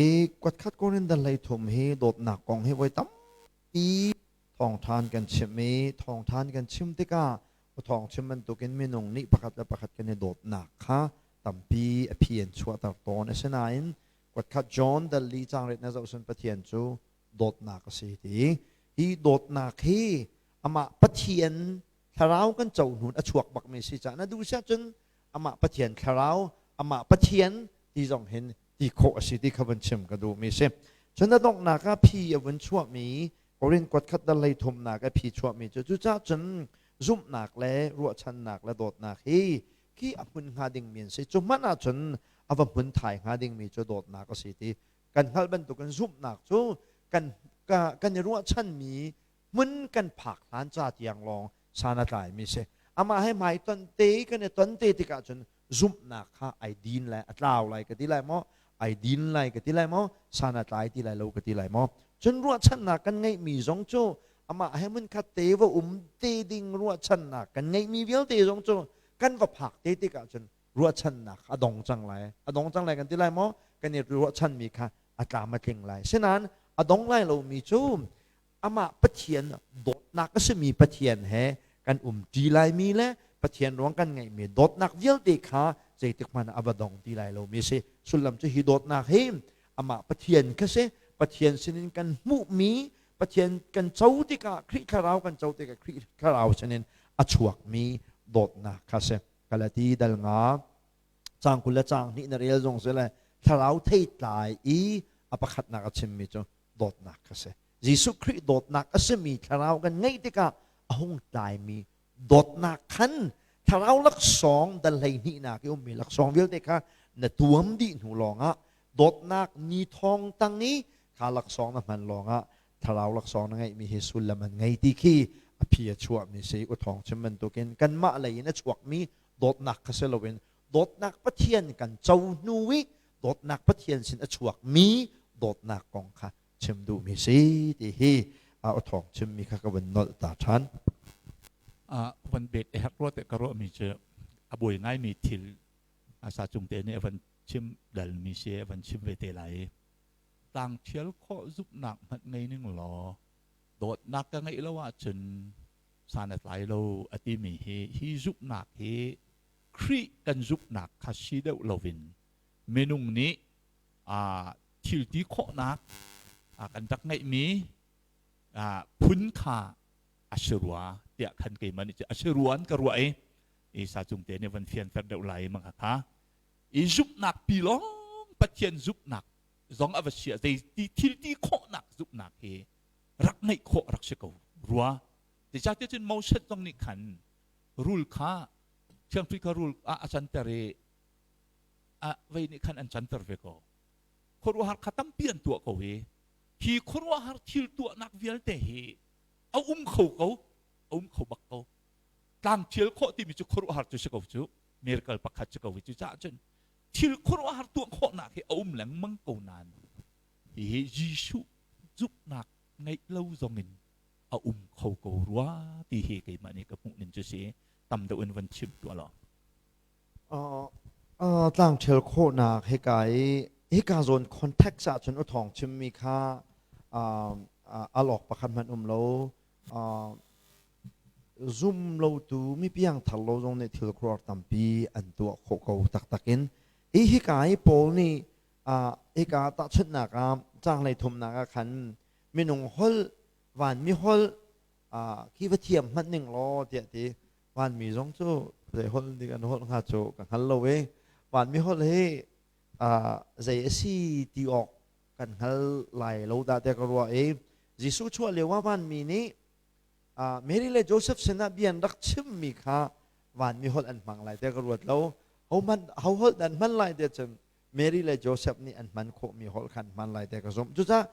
i kuatkhat Korin dal hlei thum hi dawtnak kong hi voi tampi thawngṭhan kan chim i thawngṭhan kan chim tikah Thawng chim bantukin minung nih pakhat le pakhat kan i dawtnak kha tampi a phi an chuahter tawn. Asinain kuatkhat John dal li caang rit na zoh cun Pathian cu dawtnak a si ti. Hi dawtnak hi amah Pathian thlarau kan co hnu a chuak bakmi si caah na duh siah cun amah Pathian thlarau, amah Pathian ti zong hin ti khawh a si ti kha vun chim ka duhmi si. Cun a donghnak ah phi a vun chuahmi Korin kuatkhat dal hlei thumnak a phi chuahmi cu cucaah cun zumhnak le ruahchannak le dawtnak hi khi a hmun hnga dingmi an si. Cu hmanh ahcun a va hmun thai hnga dingmi cu dawtnak a si ti kan hngalh bantukin zumhnak cu kan kan i ruahchanmi hmun kan phak hlan ca tiang lawng san a tlaimi si. Amah he hmai ton te kan i ton te tikah cun zumhnak kha ai din lai, a tlau lai ka ti lai maw, ai din lai ka ti lai maw, san a tlai ti lai lo ka ti lai maw. Cun ruahchannak kan ngeihmi zong cu amah he hmunkhat te va um te ding ruahchannak kan ngeihmi vialte zong cu kan va phak te tikah cun ruahchannak a dong cang lai. A dong cang lai kan ti lai maw? Kan i ruahchanmi kha a tlam a tling lai. Sinain a dong lai lomi cu amah Pathian dawtnak a simi Pathian he kan umṭi laimi le Pathian ruang kan ngeihmi dawtnak vialte kha zeitik hmanh ah a va dong ti lai lomi a si. Sullam cu hi dawtnak hi amah Pathian kha si. Pathian sinin kan hmuhmi Pathian kan co tikah Khrih Thlarau kan co tikah Khrih Thlarau sinin a chuakmi dawtnak kha si. Galati dal nga caang 20 le caang hnih na rel zong si le Thlarau theitlai i a pakhatnak a chimmi cu dawtnak kha si. Jesuh Khrih dawtnak a simi thlarau kan ngeih tikah a hung tlaimi dawtnak khan thlarau laksawng dal hleihnihnak i ummi laksawng vialte kha na tuam dih hnu lawngah dawtnak ni thawng tang i kha laksawng na hman lawngah thlarau laksawng na ngeihmi hi sullam an ngei ti khi a phi a chuahmi si. U thawng chim bantukin kanmah lei in a chuakmi dawtnak kha si loin dawtnak Pathian kan co hnu i dawtnak Pathian sin a chuakmi dawtnak kong kha chim duhmi si ti hi a thawng chimmi kha ka vun nolh ta ṭhan. Van bet e hak ruat ka ruahmi cu a buai ngaimi thil asa cung te nih a van chim dalmi si a van chim ve te lai. Tlang thial khawh zuknak hmanh ngei ning law dawtnak ka ngeih lo ahcun san a tlai lo a timi hi hi zuknak hi Khrih kan zuknak kha si deuh loin minung nih thil ti khawhnak kan rak ngeihmi phun kha a si rua tiah khan keimah nih a si rua an ka ruah i Isa cung te nih van fianter deuh lai mang kha i zumhnak pi lawng Pathian zumhnak zong a va sia zei ti thil ti khawhnak zumhnak hi rak ngeih khawh rak si ko rua. Zeicahtiah cun Moses zong nih khan rul kha thiangthui kha rul ah a canter i a vei nih khan an canter ve ko. Khuaruahhar kha tampi an tuah ko hi. Hi khuaruahhar thil tuahnak vialte hi a um kho ko, a um kho bak ko. Tlang thial khawh timi cu khuaruahhar cu si ko cu, miracle pakhat si ko hi. Cucaah cun thil khuaruahhar tuah khawhnak hi a um lengmang ko nain hihi Jesuh zumhnak ngeih lo zongin a um kho ko rua ti hi keimah nih ka hmuh ning cu si. Tam deuh in van chim tuah law. Tlangṭhel khawhnak hika i hika zawn context ahcun u thawng chimmi kha al awk pakhat hmanh um lo. Zum lotu mi piangthar lo zong nih thil khuaruahhar tampi an tuah khawh ko taktak in. Hi hika i Paul nih hika tahchunhnak ah caang hleithumnak ah khan minung holh, vanmi holh khi va thiam hmanh ning law tiah ti. Vanmi zong cu zei holh nih an holh hnga cu ka hngal lo i vanmi holh hi zei a si ti awk kan hngal lai lo dah tiah ka ruah i Jesuh chuah lio ah vanmi nih Mary le Joseph sinah bia an rak chimmi kha vanmi holh an hmang lai tiah ka ruat lo. Ho hman ho holh dan hman lai tiah cun Mary le Joseph nih an hman khawhmi holh kha an hman lai tiah ka zumh. Cucaah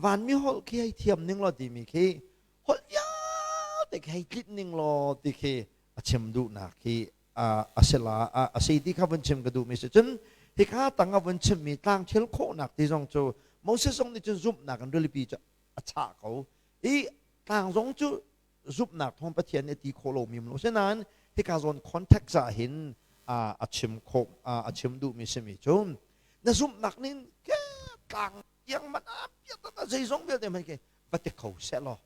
vanmi holh khi hei thiam ning law timi khi holh vialte khi hei tlinh ning law ti khi a chim duhnak khi a si la a si ti kha vun chim ka duhmi si. Cun hika tang a vun chimmi tlang thil khawhnak ti zong cu Moses zong nih cun zumhnak in rilipi cu a chah ko i tlang zong cu zumhnak thawng Pathian nih a ti khawh lomi um lo. Asinain hika zawn context ah hin a chim khawh a chim duhmi simi cu na zumhnak nin ke tlang tiang man a piat zeizong vialte hmanh khi va ti kho seh law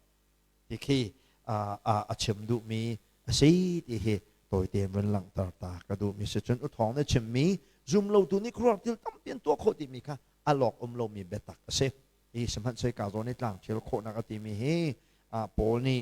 ti khi a chim duhmi. a si ti hi tawite vun langhter ta ka duhmi si. Cun uthawng na chimmi zumlotu nih khuaruah thil tampi an tuah khawh timi kha a lawk um lomi biatak a si. Hi sihmanhsehlaw ka zawn i tlang thil khawhnak a timi hi Paul nih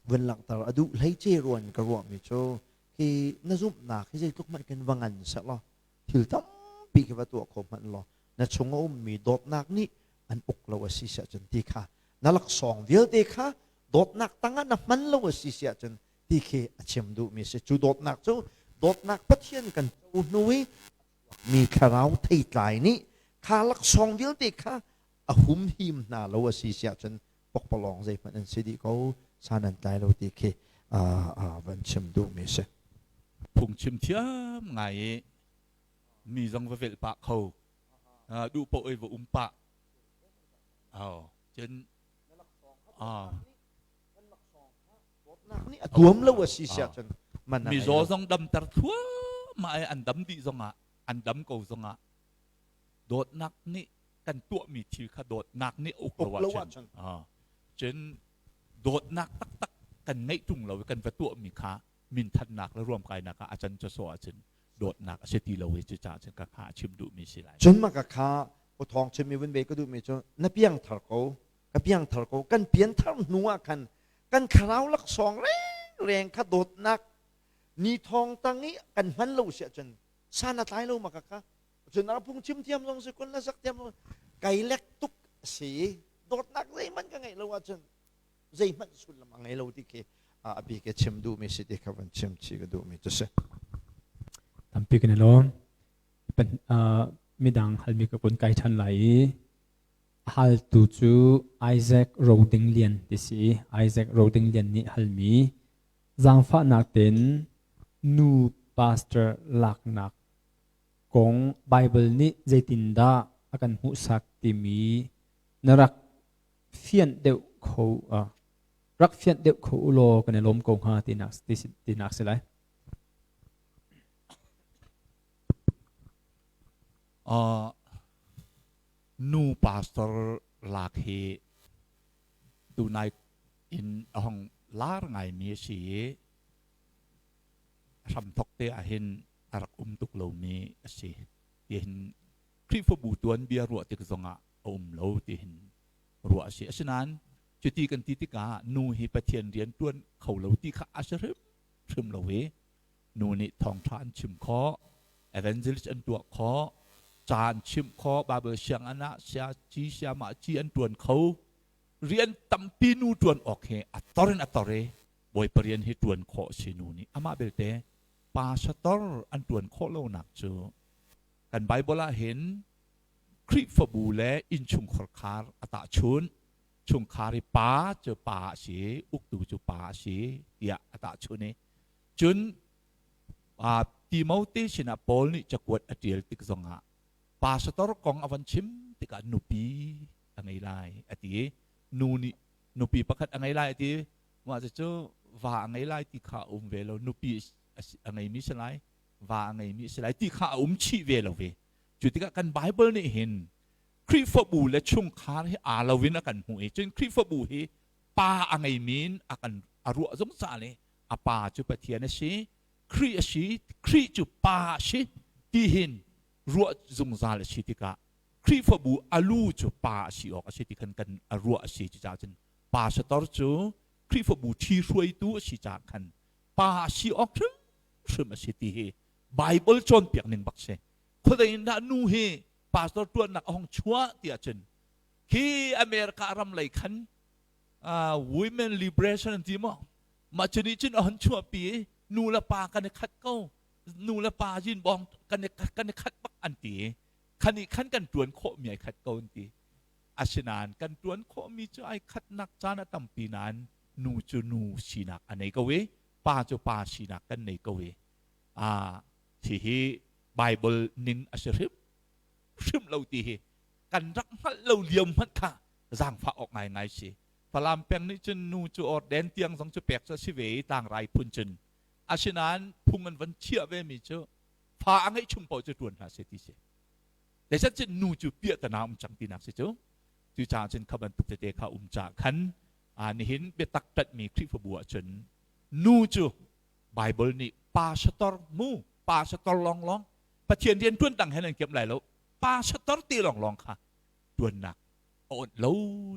vun langhter a duh hleice ruan ka ruahmi cu hi na zumhnak hi zeitluk hmanh kan va ngan sehlaw, thil tampi khi va tuah kho hmanh law, na chung a ummi dawtnak nih an uk lo a si siah cun ti kha, na laksawng vialte kha dawtnak tangah na hman lo a si siah cun ti khi a chim duhmi si. Cu dawtnak cu dawtnak Pathian kan co hnu i mi thlarau theitlai nih kha laksawng vialte kha a humhim hna lo a si siah cun pokpalawng zeihmanh an si dih ko, san an tlai lo ti khi van chim duhmi si. Phungchim thiam ngai i mi zong va velh pah kho, duh paoh i va um pah. Cun nih a tuam lo a si siah cun man a ngei Mizaw lo. Zong damter thluahmah i an dam dih zongah, an dam ko zongah, dawtnak nih kan tuahmi thil kha dawtnak nih a uk lo Uk lo ahcun ahcun. Cun dawtnak taktak kan ngeih ṭung lo i kan va tuahmi kha minthannak le ruamkainak ah a can sawsawh ahcun dawtnak a si ti lo i cucaah cun ka kha a chim duhmi si lai. Cun mah ka kha uthawng chimmi vun ve ka duhmi cu na piangthar ko, ka piangthar ko, kan pianthar hnu ah khan kan thlarau laksawng rengreng kha dawtnak ni thawng tang i kan hman lo si ahcun san a tlai lo ma ka kha. Cun a phung chim thiam zong si kun la sak thiam kai lek tuk si, dawtnak zeihmanh ka ngeih lo ahcun zeihmanh sullam a ngei lo ti khi a bik i chim duhmi si ti kha van chim chih ka duhmi cu si. Tampi kan i lawm. Midang halmi ka kun kai ṭhan lai i haltu cu Isaac Roding Lian ti si. Isaac Roding Lian nih halmi zaangfahnak tein nu pastor laknak kong Bible nih zeitindah a kan hmuhsak timi na rak fianh deuh kho rak fianh deuh kho u law kan i lawm ko hnga tinak tinak si lai. Nu pastor lak hi tunai in a hong lar ngaimi a si i hramthok te ahhin a rak um tuk lomi a si. Tihin Khrihfabu tuanbia ruah tik zongah a um lo tihin ruah a si. Asinain cuti kan ti tikah nu hi Pathian rian ṭuan kho lo ti kha a si hrimhrim lo i nu nih thawngṭha an chim khawh, evangelist an tuah khawh, ca an chimh khawh, Bible sianginn ah sia ci siamah ci an ṭuan kho. Rian tampi nu ṭuan awk hi a tor in a tor i Bawipa rian hi ṭuan khawh si nu nih. Amah belte pastor an ṭuan khawh lonak cu kan Bible ah hin Khrihfabu le innchungkhar khar a tahchunh. Chungkhar i pa cu pa a si, uktu cu pa a si tiah a tahchunh i cun Timote sinah Paul nih cakuat a ṭial tik zongah pastor kong a van chim tikah nupi a ngei lai a ti i nu nih nupi pakhat a ngei lai a ti. Mah cucu va a ngei lai ti kha a um ve lo, nupi a ngeimi si lai, va a ngeimi si lai ti kha a um chih ve lo ve. Cu tikah kan Bible nih hin Khrihfabu le chungkhar hi aa lo in a kan hmuh i cun Khrihfabu hi pa a ngeimi in a kan a ruah zungzal i a pa cu Pathian a si, Khrih a si, Khrih cu pa a si ti hin ruah zungzal a si tikah Khrihfabu a lu cu pa a si awk a si ti khan kan a ruah a si. Cucaah cun pastor cu Khrihfabu ṭhi hruaitu a si caah khan pa a si awk hrimhrim a si ti hi Bible cawnpiak ning bak si. Khuadei in dah nu hi pastor ṭuannak a hong chuah ti ahcun khi America ram lei khan women liberation an ti maw, mah cu nih cun a hon chuahpi i nu le pa kan i khat ko, nu le pa yin bawng kan i khat bak an ti i khan i khan kan ṭuan khawhmi ai khat ko an ti. Asinain kan ṭuan khawhmi cu ai khatnak caan a tampi nain nu cu nu sinak a nei ko i pa cu pa sinak kan nei ko i hihi Bible ning a si hrim hrim lo ti hi kan rak hngalh lo lio hmanh kha zaangfah awk ngaingai si. Falam peng nih cun nu cu orden tiang zong cu pek cu a si ve i tlangrai phun cun, asinain phung an van chiah ve mi cu fa a ngeih chung paoh cu ṭuan hna seh ti si. Zeicah cun nu cu piahtana um cang tinak si cu. Cucaah cun kha bantuk tete kha um caah khan nihin biatak ṭanhmi Khrihfabu ah cun. Nu cu Bible nih pastor mu pastor lawnglawng Pathian rian ṭuan dang he nan kiam lai lo pastor ti lawnglawng kha ṭuannak a onh lo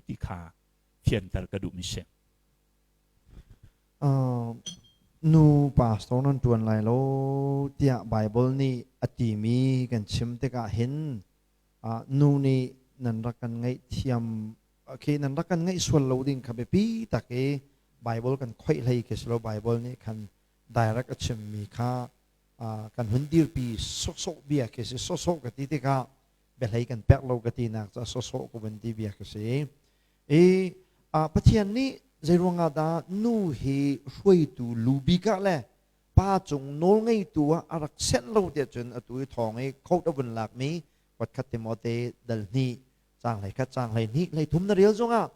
ti kha fianter ka duhmi si. Nu pastor nan ṭuan lai lo tiah Bible nih a timi kan chim tikah hin nu nih nan rak kan ngaihthiam khi nan rak kan ngaih sual lo ding kha biapi tak i Bible kan khoih hlei khi si lo Bible nih khan direct a chimmi kha kan hun dirpi sawsawh bia khi si sawsawh ka ti tikah biahlei kan pek lo ka tinak ca sawsawh ka vun ti bia khi si i Pathian nih zeiruangah dah nu hi hruaitu lu bik ah le pa cung nawlngeitu ah a rak senh lo tiah cun atu i thawng i coat a vun lakmi kuatkhat Timote dal hnih caang hlei khat caang hlei hnih hlei thum na rel zongah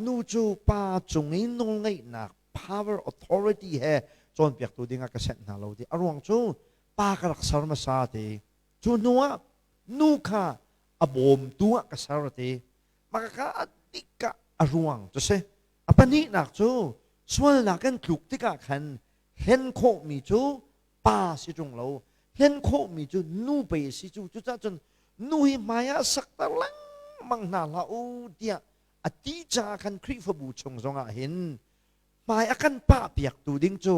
nu cu pa cung i nawlngeihnak power authority he cawnpiaktu dingah ka senh hna lo ti a ruang cu pa ka rak ser hmasa ti cu hnu ah nu kha a bawmtu ah ka ser ti maka ka dikka a ruang cu si a pahnihnak cu sualnak kan tluk tikah khan hlen khawhmi cu pa si ṭung lo hlen khawhmi cu nu pei si cu cucaah cun nu hi hmai ah sakter lengmang hna hlah u tiah a ti caah khan Khrihfabu chung zongah hin hmai a kan pah piaktu ding cu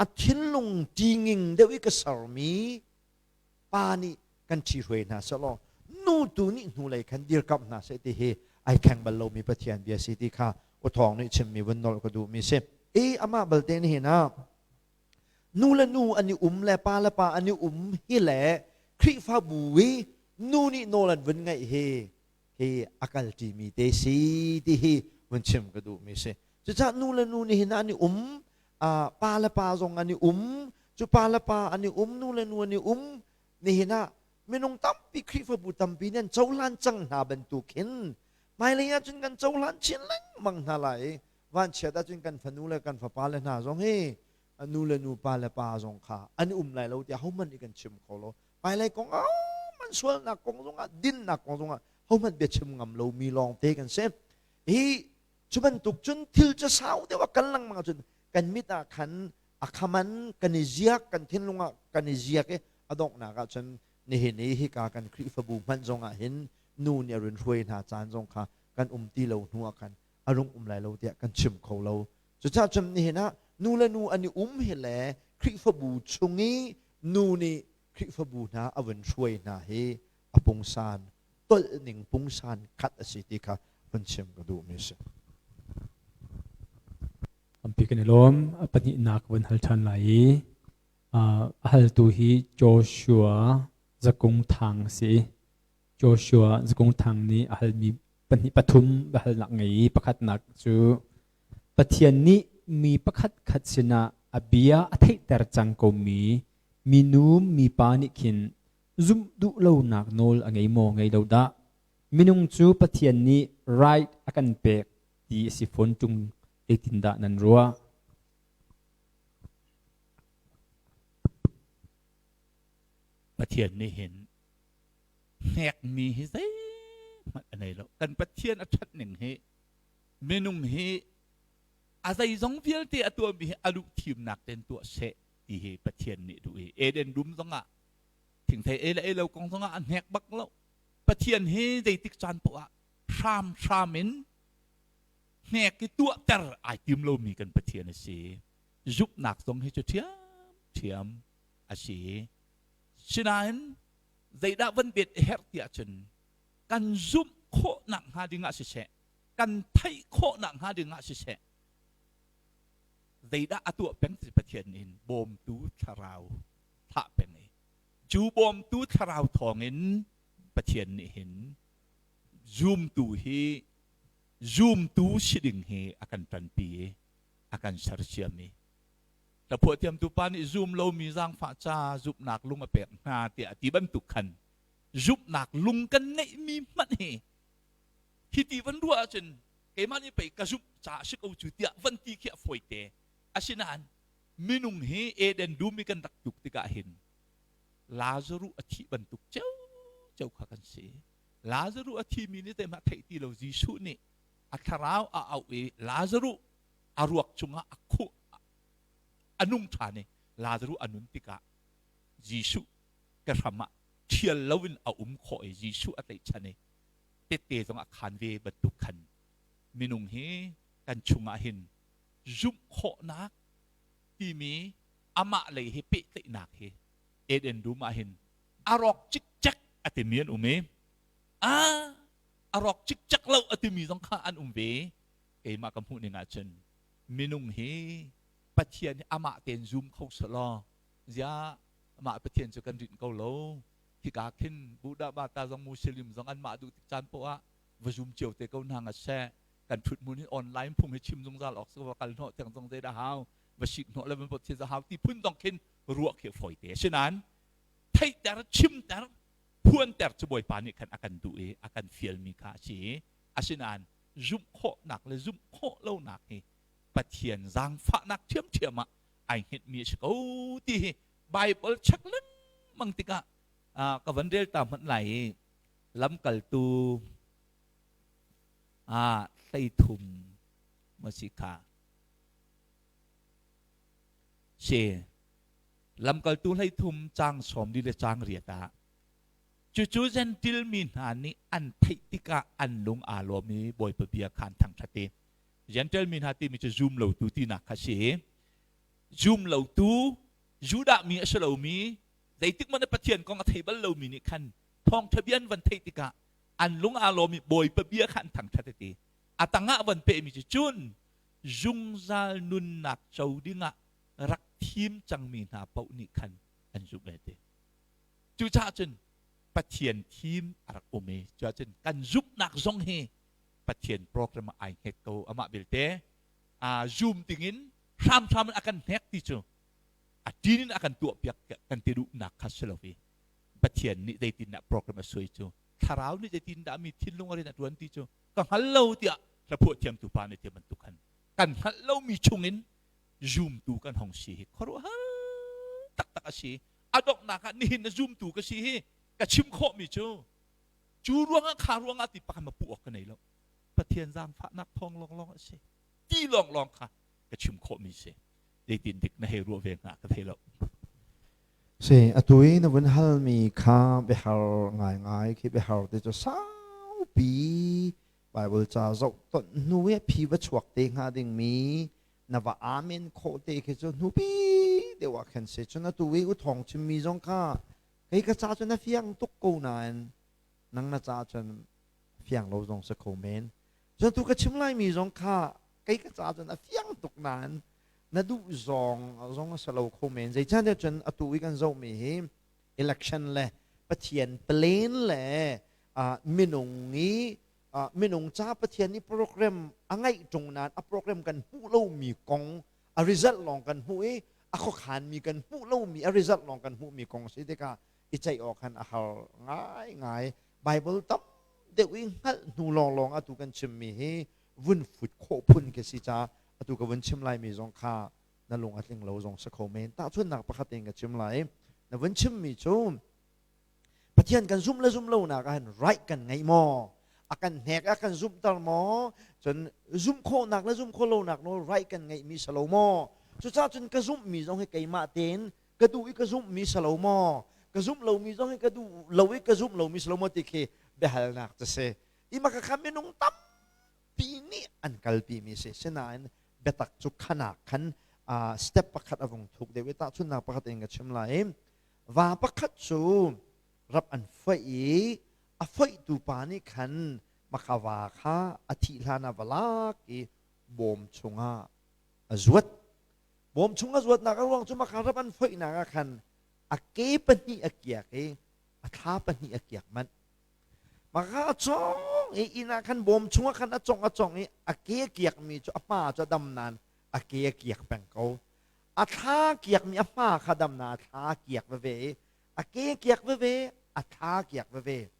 a thinlung ṭinging deuh i ka sermi pa nih kan ṭhihruai hna sehlaw nu tu nih hnulei khan dirkamh hna seh ti hi ai thleng bal lomi Pathian bia si ti kha uthawng nih chimmi vun nolh ka duhmi si. I amah balte nihin ah nu le nu an i um le pa le pa an i um hi le Khrihfabu i nu nih nawl an vun ngaih hi hi a kalṭimi te si ti hi vun chim ka duhmi si. Cucaah nu le nu nihin ah an i um pa le pa zong an i um cu pa le pa an i um nu le nu an i um nihin ah minung tampi Khrihfabu tampi nih an cohlan cang hna bantuk hin hmailei ah cun kan cohlan chin lengmang hna lai i vanchiat ahcun kan fanu le kan fapa le hna zong hi nu le nu pa le pa zong kha an um lai lo tiah hohmanh nih kan chim kho lo hmailei kong man sualnak kong zongah dinnak kong zongah hohmanh biachim ngam lomi lawngte kan si hi cu bantuk cun thil cu sau deuh a kal lengmang ahcun kan mit ah khan a khaman kan i ziak kan thinlung ah kan i ziak i a donghnak ahcun nihin i hika kan Khrihfabu hmanh zongah hin nu nih a run hruai hna caan zong kha kan um ti lo hnu ah khan a rung um lai lo tiah kan chim kho lo. Cucaah cun nihin ah nu le nu an i um hi le Khrihfabu chung i nu nih Khrihfabu hna a vun hruai hna hi a pungsan tolh ning pungsan khat a si ti kha hun chim ka duhmi a si. Tampi kan i lawm. A pahnihnak vun hal ṭhan lai i a haltu hi Joshua Zakung Thang a si. Joshua Zakung Thang nih a halmi pahnih pathum biahalnak ngei i pakhatnak cu Pathian nih mi pakhat khat sinah a bia a theihter cang komi minu mipa nih khin zumh duh lonak nawl a ngei maw ngei lo dah? Minung cu Pathian nih right a kan pek ti a si fawn ṭung zeitindah nan ruah? Pathian nih hin hnekmi hi zeihmanh a nei lo. Kan Pathian a ṭhat ning hi minung hi a zeizong vialte a tuahmi hi a duh thimnak tein tuah seh ti hi Pathian nih duh i Eden dum zongah thingthei ei le ei lo kong zongah a hnek bak lo. Pathian hi zeitik caan poah ah hramhram in hnek i tuahter ai tim lomi kan Pathian a si. Zumhnak zong hi cu ṭhiamṭhiam a si. Sinain zeidah van bet a herh ti ahcun kan zumh khawhnak hnga ding ah siseh, kan theih khawhnak hnga ding ah siseh, zeidah a tuah peng ti Pathian nih bawmtu thlarau thlah peng i cu bawmtu thlarau thawngin Pathian nih hin zumtu hi zumtu si ding hi a kan ṭanpi i a kan sersiam i hlaphuah thiamtu pa nih zum lomi zaangfah ca zumhnak lung a pek hna tiah a ti bantuk khan zumhnak lung kan ngeihmi hmanh hi hi ti van ruah ahcun keimah nih pei ka zumh ca a si ko cu tiah van ti khi a fawite asinain minung hi Eden dum i kan rak tuk tikah hin Lazaruh a thih bantuk ceu kha kan si. Lazaruh a thimi nih zeihmah theih ti lo Jesuh nih a thlarau a auh i Lazaruh a ruak cungah a khuh. A nung ṭhan i Lazaruh a nun tikah Jesuh ke hram ah ṭhial loin a um khawh i Jesuh a tlaihchan i tette zong a khaan ve bantuk khan minung hi kan chungah hin zumh khawhnak timi amah lei he pehtlaihnak hi Eden dum ah hin a rawk cikcek a timi an um i a a rawk cikcek lo a timi zong kha an um ve. Keimah ka hmuh ning ahcun minung hi Pathian hi amah tein zum kho selaw ziah amah Pathian cu kan rinh ko lo. Khika khin Buddha Mata zong Muslim zong anmah duh tik caan poah ah va zum cio te ko hna nga seh. Kan thut hmun hi online phung hi chim zungzal awk si va kal hnawh tiang zong zei dah hau, va sik hnawh le van pot hau ti phun dong khin ruah khi fawi te. Asinain theihter, chimter, phuanter cu Bawipa nih khan a kan duh i a kan fialmi kha a si i asinain zumh khawhnak le zumh khawh lonak hi Pathian zaangfahnak ṭhiamṭhiam ah ai hngetmi a si ko ti hi Bible check lengmang tikah ka van rel ta hmanh lai i lamkaltu 13 ma si kha si lamkaltu 13 caang 40 le caang 8 ah cucu Gentil mi hna nih an theih tikah an lung aa lawm i Bawipa bia kha an thangṭhat i Gentil mi hna timi cu zum lotu tinak kha si. Zum lotu Judah mi a si lomi zeitik hmanh Pathian kong a thei bal lomi nih khan thawngṭha bia an van theih tikah an lung aa lawm i Bawipa bia kha an thangṭhat a ti. A tangah van pehmi cu cun zungzal nunnak co dingah rak thim cangmi hna paoh nih khan an zumh e ti. Cucaah cun Pathian thim a rak um i cuahcun kan zumhnak zong hi Pathian program ah ai hnek ko. Amah belte zoom dingin hramhram in a kan hnek ti cu a ṭin in a kan tuahpiak kan ti duhnak kha si lo i Pathian nih zeitindah program a suai cu, thlarau nih zeitindah mi thinlung a rian a ṭuan ti cu ka hngal lo tiah hlaphuah thiamtu pa nih ti bantuk khan kan hngalh lomi chungin zumtu kan hong si hi khuaruahhar taktak a si. A donghnak ah nihin na zumtu ka si hi ka chim khawhmi cu cu ruangah kha ruangah ti pakhat ma puh awk ka nei lo. Pathian zaangfahnak thawng lawnglawng a si ti lawnglawng kha ka chim khawhmi si. Zeitin dik na hei ruah ve hnga ka thei lo. Si atu i na vun halmi kha biahar ngaingai khi biahar te cu saupi Bible ca zoh ton hnu i phi va chuak te hnga dingmi na va amen khawh te khi cu hnupi deuh ah khan si. Cun atu i u thawng chimmi zong kha kei ka ca cu na fiang tuk ko nain nang na ca cun fiang lo zong si kho men. Cun tu ka chim laimi zong kha kei ka ca cun a fiang tuk nain na duh zong zong a si lo kho men. Zeicahtiah cun atu i kan zohmi hi election le Pathian plan le minung i minung ca Pathian i program a ngeih ṭung nain a program kan hmuh lomi kong a result lawng kan hmuh i a khuakhanmi kan hmuh lomi a result lawng kan hmuhmi kong si tikah i ceih awk khan a har ngaingai. Bible tam deuh i hngalh hnu lawnglawng atu kan chimmi hi vun fut khawh phun khi si caah atu ka vun chim laimi zong kha na lung a tling lo zong si kho men. Tahchunhnak pakhat in ka chim lai. Na vun chimmi cu Pathian kan zumh le zumh lonak ah hin right kan ngei maw, a kan hnek a kan zumhter maw, cun zumh khawhnak le zumh khawh lonak nawl right kan ngeihmi si lo maw? Cucaah cun ka zumhmi zong hi keimah tein ka duh i ka zumhmi si lo maw, ka zumh lomi zong hi ka duh lo i ka zumh lomi si lo maw ti khi biahalnak cu si. I maka kha minung tampi nih an kalpimi si. Sinain biatak cu khanak khan step pakhat a vung thuk deuh i tahchunhnak pakhat in ka chim lai. Va pakhat cu rap an foih i a foihtu pa nih khan maka va kha a thih hlan ah va lak i bawm chungah a zuat. Bawm chung a zuatnak a ruang cu maka rap an foihnak ah khan a ke pahnih a kiak i a thla pahnih a kiak manh. Maka a cong i inn ah khan bawm chungah khan a cong a cong i a ke a kiakmi cu a hma cu a dam nain a ke a kiak peng ko. A thla kiakmi a hma kha dam na a thla kiak veve i a ke kiak veve, a thla kiak veve.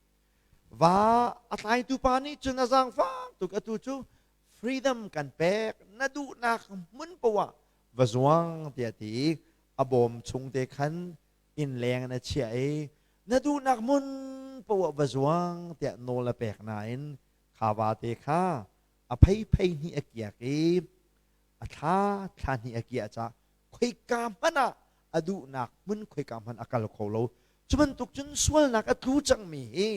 Va a tlaitu pa nih cun a zaangfak tuk. Atu cu freedom kan pek, na duhnak hmun poah va zuang tiah ti i a bawm chung te khan inn leng in a chiah i na duhnak hmun poah va zuang tiah nawl a pek nain kha vate kha a phei phei hnih a kiak i a thla thla hnih a kiah caah. Khoika hmanh ah a duhnak hmun khoika hmanh a kal kho lo. Cu bantuk cun sualnak a tlu cangmi hi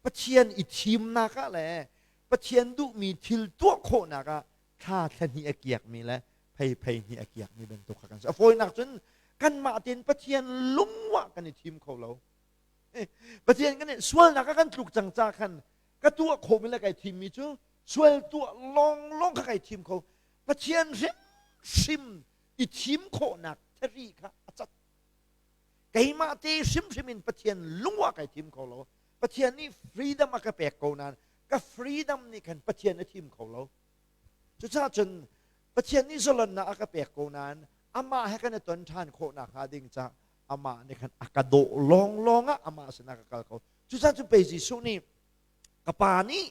Pathian i thimnak ah le Pathian duhmi thil tuah khawhnak ah thla thla hnih a kiakmi le phei phei hnih a kiakmi bantuk kha kan si. A fawinak cun kanmah tein Pathian lungwah kan i thim kho lo. Pathian kan sualnak ah kan tluk cang ca khan ka tuah khawhmi le kai thimmi cu sual tuah lawnglawng kha kai thim kho. Pathian hrimhrim i thim khawhnak thari kha a cat. Keimah te hrimhrim in Pathian lungwah kai thim kho lo. Pathian nih freedom a ka pek ko nain ka freedom nih khan Pathian a thim kho lo. Cucaah cun Pathian nih zalonnak a ka pek ko nain amah he kan i ton ṭhan khawh nakhnga ding ca amah nih khan a ka dawh lawnglawng ah amah sinah ka kal ko. Cucaah cun pei Jesuh nih ka pa nih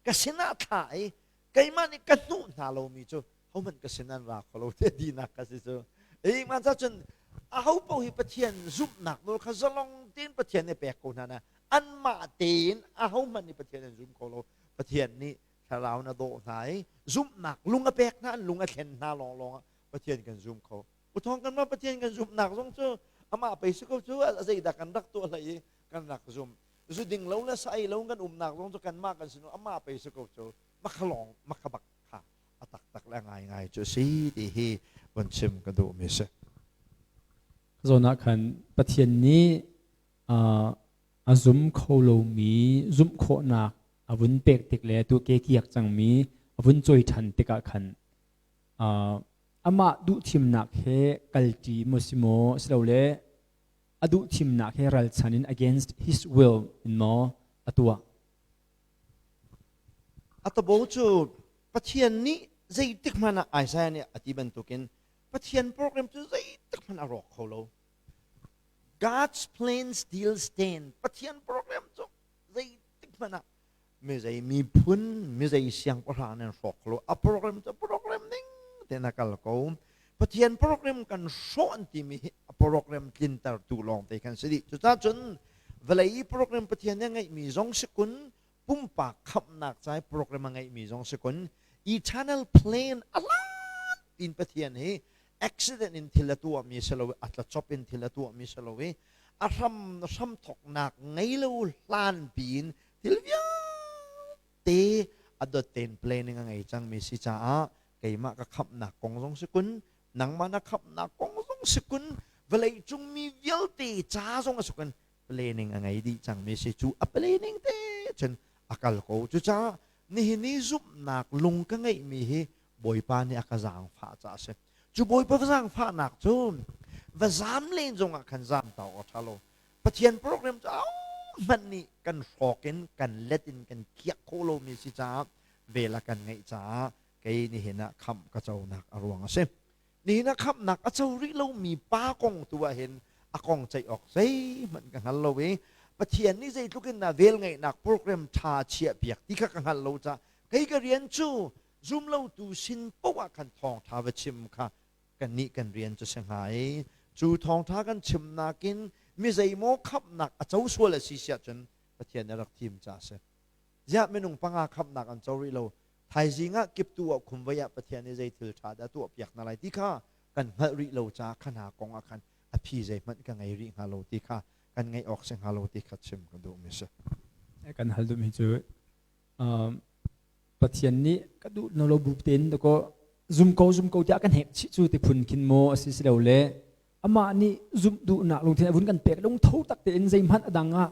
ka sinah thlah i keimah nih ka hnuh hna lomi cu hohmanh ka sin an ra kho lo te dinak ka si cu. Ei man cun aho paoh hi Pathian zumhnak nawl kha zalong tein Pathian nih pek ko hna na anmah tein ahohmanh nih Pathian an zum kho lo. Pathian nih thlarau na dawh hna i zumhnak lung a pek hna an lung a thlen hna lawnglawng ah Pathian kan zum kho. Uthong kan mah Pathian kan zumhnak zong cu amah pei si ko cu a zeidah kan rak tuah hlei i kan rak zum. Zu ding lo le sa ei lo kan umnak zong cu kanmah kan sinu amah pei si ko cu makhalong makhabak kha a taktak le ngaingai cu si ti hi von chim ka duhmi si. Zawn ah khan Pathian nih a zum kho lomi zumh khawhnak a vun pek tik le tu ke kiak cangmi a vun cawi ṭhan tikah khan amah duhthimnak he kalṭi maw si maw silole a duhthimnak he ralchan in against his will in maw a tuah. A tabo cu Pathian nih zeitik hmanh ah Isaiah nih a ti bantukin Pathian program cu zeitik hmanh a rawk kho lo. God's plan still stand. Pathian program cu zeitik hmanh ah mizei miphun, mizei siangpahrang nan hrawk kho lo. A program cu program ning tein a kal ko. Pathian program kan hrawh an timi hi a program tlintertu lawng te kan si dih. Cucaah cun vawlei i program Pathian nih a ngeihmi zong si kun, pumpak khamhnak ca i program a ngeihmi zong si kun, eternal plan a lan tin Pathian hi accident in thil a tuahmi si lo i a tlacop in thil a tuahmi si lo i a hram hramthoknak ngei lo hlan piin thil vialte a dot tein planning a ngei cangmi si caah keimah ka khamhnak kong zong si kun nangmah na khamhnak kong zong si kun vawlei cung mi vialte ca zong a si kun planning a ngei dih cangmi si cu a planning te cun a kal ko. Cucaah nihin i zumhnak lung ka ngeihmi hi Bawipa nih a ka zaangfah caah a si. Cu Bawipa zaangfahnak cu va zaam len zongah khan zaam ta awk a ṭha lo. Pathian program cu ahohmanh nih kan hrawk in kan let in kan kiak khawh lomi si caah vel a kan ngeih caah kei nihin ah khamh ka conak a ruang a si. Nihin ah khamhnak a co rih lomi pa kong tu ah hin a kong ceih awk zeihmanh ka hngal lo i Pathian nih zeitluk in dah velngeihnak program ṭha chiahpiak ti kha ka hngalh lo caah kei ka rian cu zumlotu sin paoh ah khan thawngṭha va chim kha kannih kan rian cu si hnga i cu thawngṭha kan chimnak in mi zeimaw khamhnak a co sual a si siah cun Pathian nih a rak thim caah a si. Ziah minung panga khamhnak an co rih lo. Thaizing ah kiptu ah khumvei ah Pathian nih zei thil ṭha dah a tuahpiak hna lai ti kha kan hngalh rih lo caah kha hna kong ah khan a phi zeihmanh ka ngei rih hnga lo ti kha kan ngeih awk si hnga lo ti kha chim ka duhmi si. Kan hal duhmi cu Pathian nih ka duh na lo bu tein dakaw zum ko zum ko tiah kan hek chih cu ti phun khin maw a si si lo le amah nih zumh duhnak lungthin a vun kan pek lungtho tak tein zeihmanh a dang ah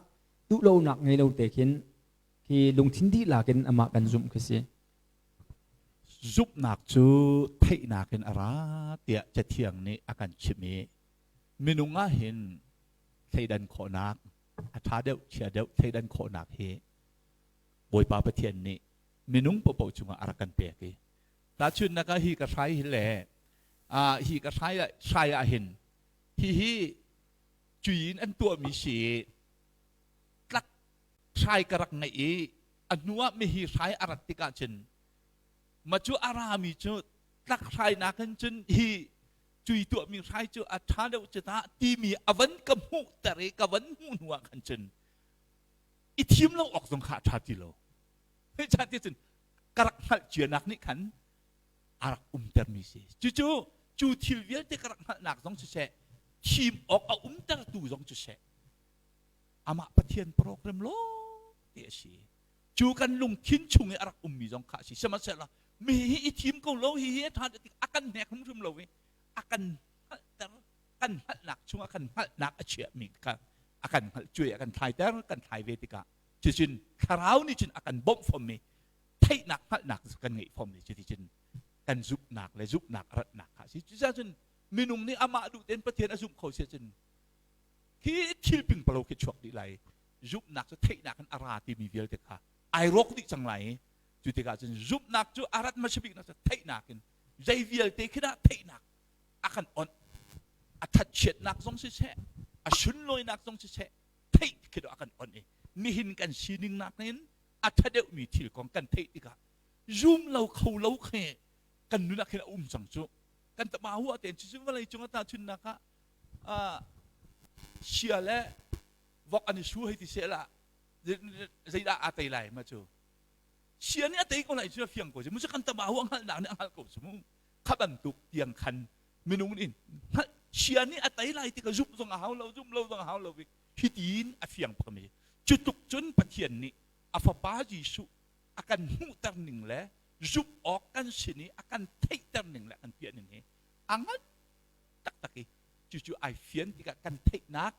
duh lonak ngei lo te khin khi lungthin dihlak in amah kan zumh khi si. Zumhnak cu theihnak in a ra tiah Cathiang nih a kan chimh i minung ah hin thleidan khawhnak a ṭha deuh chia deuh thleidan khawhnak hi Bawipa Pathian nih minung paohpaoh cungah a rak kan pek i tahchunhnak ah hi ka hrai hi le hi ka hrai hrai ah hin hihi cui in an tuahmi si i tlak hrai ka rak ngeih i a hnu ah mihi hrai a rat tikah cun ma cu a rami cu tlak hrai nakin cun hi cui tuahmi hrai cu a ṭha deuh cu ta timi a van ka hmuhter i ka van hmuh hnu ah khan cun i thim lo awk zong kha a ṭha ti lo. Zeicahtiah cun ka rak hngalh cianak nih khan a rak umtermi si. Cucu Cu thil vialte ka rak hngalhnak zong siseh, thim awk a umtertu zong siseh, amah Pathian program lawng te a si. Cu kan lungthin chung i a rak ummi zong kha a si. Sihmanhsehlaw mi hi i thim ko lo, hi hi a ṭha tik a kan hnek hrimhrim lo i a kan hngalhter, kan hngalhnak chungah kan hngalhnak a chiahmi kha a kan hngalh cuai a kan thlaiter, kan thlai ve tikah cucun thlarau nih cun a kan bawmh fom i theihnak hngalhnak kan ngeih fom i cuticun kan zumhnak le zumhnak a ratnak kha a si. Cucaah cun minung nih amah duh tein Pathian a zumh kho si ahcun khi thil pingpalo khi chuak dih lai. Zumhnak cu theihnak in a ra timi vialte kha ai rawk dih cang lai i cu tikah cun zumhnak cu a rat hmasa biknak cu theihnak in zei vialte khi dah theihnak a kan onh, a thatchiatnak zong siseh, a sunlawinak zong siseh, theih khi a kan onh i nihin kan sining nak in a ṭha deuhmi thil kong kan theih tikah zum lo kho lo khi kan nun ah khin a um cang cu. Kan tama hua tein cucu vawlei cung ah tahchunnak ah sia le vok an i su hei ti seh la, zeidah aa tei lai ma? Cu sia nih a tei ko lai cu a fiang ko. Cu kan tama hua hngalhnak nih a hngalh ko cu mu. Kha bantuk tiang khan minung nih hngalh sia nih a tei lai ti ka zumh zong a hau lo, zumh lo zong a hau lo i hitin a fiang bakmi cu tluk cun Pathian nih a fapa Jesuh a kan hmuhter ning le zumh awk kan sin i a kan theihter ning le kan piah ning hi a ngan taktak i cucu ai fian tikah kan theihnak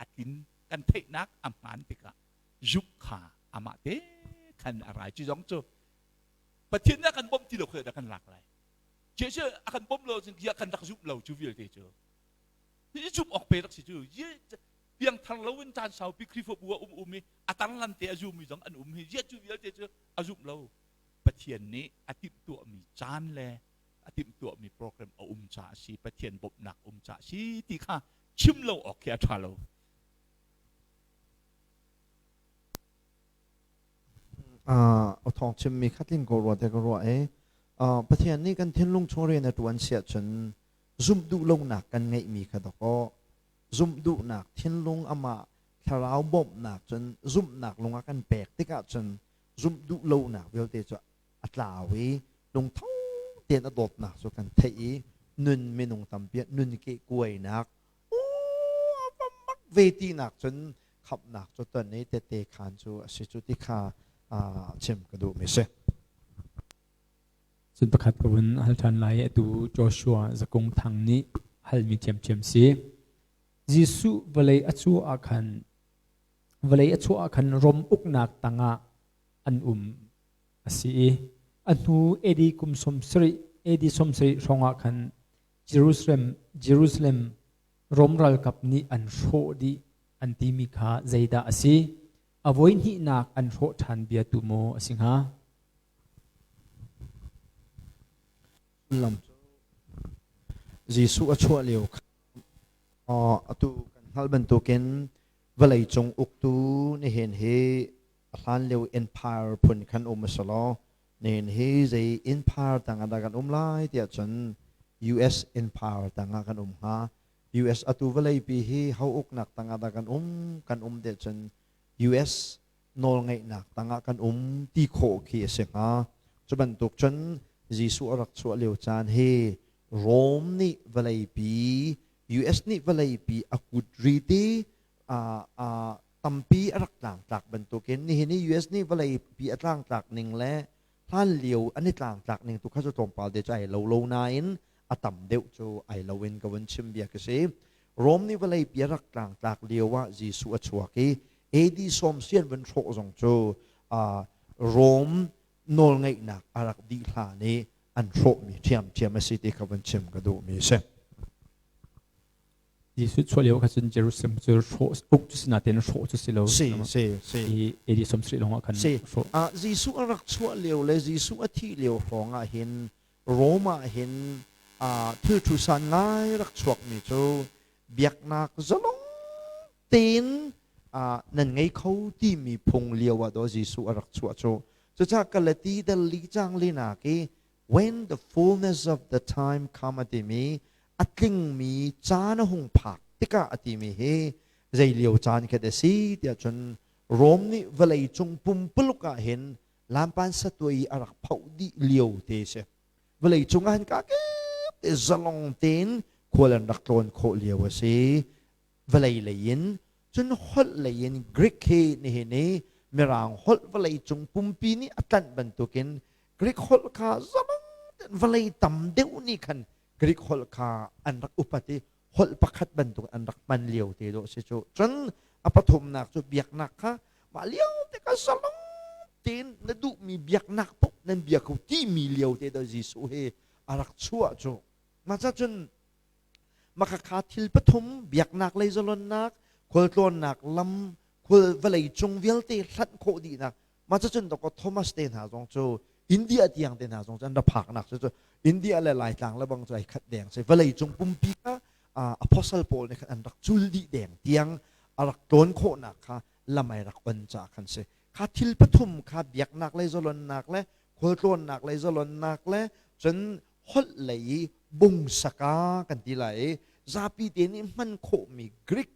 a tlin, kan theihnak a hmaan tikah zumh kha amah te khan a rai. Cu zong cu Pathian nih a kan bawmh ti lo khi dah kan lak lai? Jesuh a kan bawmh lo cun kan rak zumh lo. Cu vialte cu hi zumh awk pe rak si cu. Piangthar lo in caan saupi Khrihfabu a um um i a tarlan te a zummi zong an um hi ziah cu vialte cu a zumh lo? Pathian nih a timhtuahmi caan le a timhtuahmi program a um caah a si, Pathian bawmhnak um caah a si ti kha chim lo awk khi a ṭha lo. A thawng chimmi kha tling ko rua te ka ruah i Pathian nih kan thinlung chung rian a ṭuan siah cun zumh duh lonak kan ngeihmi kha dawkaw zumh duhnak thinlung amah thlarau bawmhnak cun zumhnak lung a kan pek tikah cun zumh duh lonak vialte cu a tlau i lungtho tein a dawtnak cu kan theih i nun minung tampi nun kehkuainak mak ve tinak cun khamhnak cu ton i tete khan cu a si cu ti kha chim ka duhmi si. Cun pakhat ka vun hal ṭhan lai. Atu Joshua Zakung Thang nih halmi ṭhiamṭhiam si. Jesuh vawlei a cuah ah khan vawlei a chuah ah khan Rom uknak tangah an um a si i a hnu AD kum 70 AD 70 hrawngah khan Jerusalem Jerusalem Rom ralkap nih an hrawh dih an timi kha zeidah a si? A voi hnihnak an hrawh ṭhan bia tu maw a si hnga? Sullam cu Jesuh a chuah lio kha atu kan hngalh bantukin vawleicung uktu nihin hi a hlan lio empire phun khan um a si law nihin hi zei empire tangah dah kan um lai tiah cun US empire tangah kan um hnga. US atu vawleipi hi ho uknak tangah dah kan um kan um tiah cun US nawlngeihnak tangah kan um ti khawh khi a si hnga. Cu bantuk cun Jesuh a rak chuah lio caan hi Rome nih vawleipi, US nih vawleipi a kut ri ti tampi a rak tlangtlak bantukin nihin i US nih vawleipi a tlangtlak ning le hlan lio an i tlangtlak ning tu kha cu tlawmpal te cu ai lo lo nain a tam deuh cu ai lo in ka vun chim bia ka si. Rome nih vawleipi a rak tlangtlak lio ah Jesuh a chuak i AD sawmsian vun hrawh zong cu Rome nawlngeihnak a rak dih hlan i an hrawhmi ṭhiamṭhiam a si ti kha vun chim ka duhmi a si. Jesuh chuah lio kha cun Jerusalem cu hrawh uk cu si nain hrawh cu si lo. Si si si. I AD 70 lawng ah khan si. Hrawh. Ah Jesuh a rak chuah lio le Jesuh a thih lio hrawng ah hin Rome ah hin thil thu san ngai rak chuakmi cu biaknak zalong tein nan ngei kho timi phung lio ah daw Jesuh a rak chuah cu. Cucaah Galati dal li cang linak i when the fullness of the time come a timi a tlingmi caan a hung phak tikah a timi hi zei lio caan khat a si tiah cun Rome nih vawlei cung pumpuluk ah hin lampan satuai i a rak phoh dih lio te si. Vawlei cung ah hin ka kip te zalong tein khual an rak tlawn khawh lio a si. Vawlei lei in cun holh lei in Greek hi nihin i Mirang holh vawlei cung pumpi nih a tlanh bantukin Greek holh kha zalong tein vawlei tam deuh nih khan Greek holh kha an rak upat i holh pakhat bantuk an rak hman lio te dawh si cu. Cun a pathumnak cu biaknak kha mah lio te kha zalong tein na duhmi biaknak paoh nan bia kho timi lio te dah Jesuh hi a rak chuah cu. Mah cun makhakha thil pathum biaknak lei zalonnak, khualtlawnnak lam, khual vawlei cung vialte hlanh khawh dihnak. Mah cun dawkaw Thomas te hna zong cu India tiang te hna zong cu an ra phaknak cu India le Laitlang le bang cu ai khat deng si. Vawlei cung pumpi kha apostle pawl nih khan an rak cul dih deng tiang a rak tlawn khawhnak kha lam ai rak on caah khan si. Kha thil pathum kha biaknak lei zalonnak le khualtlawnnak lei zalonnak le cun holh lei i bungsaka kan ti lai i zapi te nih hman khawhmi Greek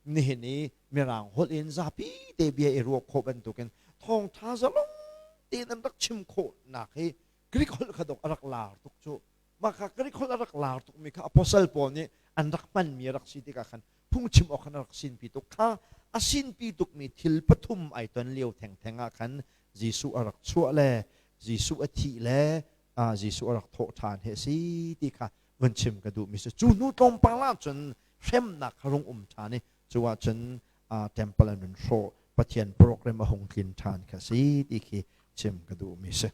nihin i Mirang holh in zapi te bia i ruah khawh bantukin thawngṭha zalong tein an rak chim khawhnak hi Greek holh kha dok a rak lar tuk cu. Mah kha Greek holh a rak lar tukmi kha apostle pawl nih an rak hmanmi a rak si tikah khan phungchim awk khan a rak sinpi tuk kha. A sinpi tukmi thil pathum ai ton lio thengtheng ah khan Jesuh a rak chuah le Jesuh a thih le Jesuh a rak thawh ṭhan hi a si ti kha vun chim ka duhmi si. Cu hnu tlawmpal ah cun hremnak kha rung um ṭhan i cu ah cun temple an run hrawh, Pathian program a hung tlin ṭhan kha si ti khi chim ka duhmi si.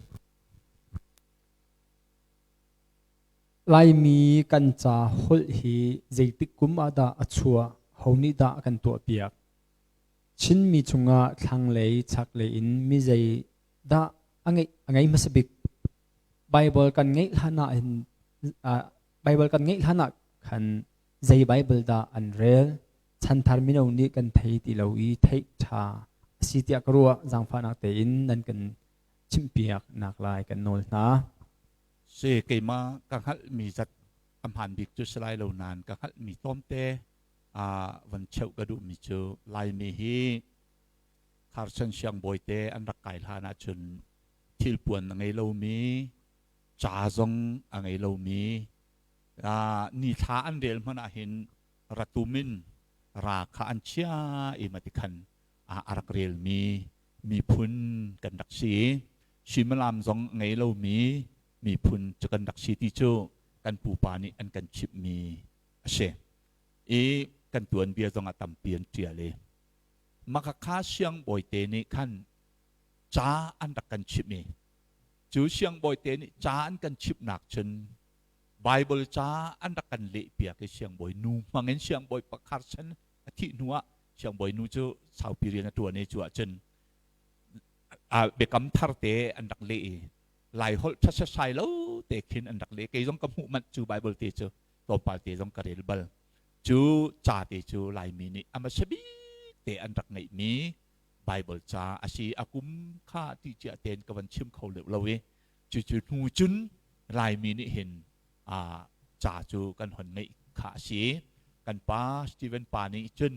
Laimi kan ca holh hi zeitik kum ah dah a chuah, ho nih dah a kan tuahpiak? Chinmi chungah thlanglei, chaklei in mi zei dah a ngeih a ngei hmasa bik? Baibal kan ngeih hlan ah hin Baibal kan ngeih hlan ah khan zei Baibal dah an rel? Chanthar mino nih kan thei ti lo i theih ṭha a si tiah ka ruah. Zaangfahnak tein nan kan chimhpiak nak lai kan nawl hna. Si keimah ka hngalhmi zat a hmaan bik cu si lai lo nain ka hngalhmi tlawmte van cheuh ka duhmi cu Laimi hi Kharchan siangbawi te an rak kai hlan ahcun thilpuan a ngei lomi, ca zong a ngei lomi, nithla an rel hmanh ahhin ratum in ra kha an chia i mati khan a rak relmi miphun kan rak si. Suimilam zong a ngei lomi miphun cu kan rak si ti cu kan pupa nih an kan chimhmi a si. I kan tuanbia zong ah tampi an ṭial i Makhakha siangbawite nih khan ca an rak kan chimh i cu siangbawite nih ca an kan chimhnak cun Baibal ca an rak kan lehpiak i siangbawi nu hmangin siangbawi pakhat chan a thih hnu ah siangbawi nu cu saupi rian a ṭuan i cu ahcun biakam thar te an rak leh i Laiholh ṭha setsai lo te khin an rak leh. Kei zong ka hmuh manh cu Baibal te cu tlawmpal te zong ka rel bal. Cu ca te cu Laimi nih a hmasa bik te an rak ngeihmi Baibal ca a si. A kum kha ti cia tein ka van chim kho deuh lo i cucu hnu cun Laimi nih hin ca cu kan hon ngeih kha a si. Kan pa Stephen pa nih cun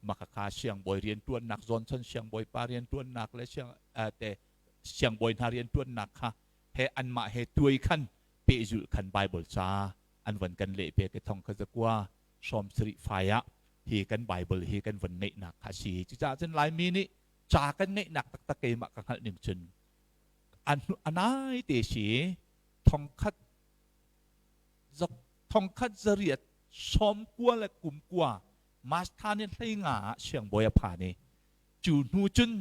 makhakha siangbawi rianṭuannak, Johnson siangbawi pa rianṭuannak le siang te siangbawi hna rianṭuannak kha he anmah he tuai khan pehzulh khan Bible ca an van kan leh pek i thong kha zakua sawm sarih fai ah hi kan Bible hi kan van ngeihnak kha a si. Cucaah cun Laimi nih ca kan ngeihnak taktak keimah ka hngalh ning cun anai te si thongkhat zariat sawm kua le kum kua Masthan in hlei nga ah siangbawi a phan i cu hnu cun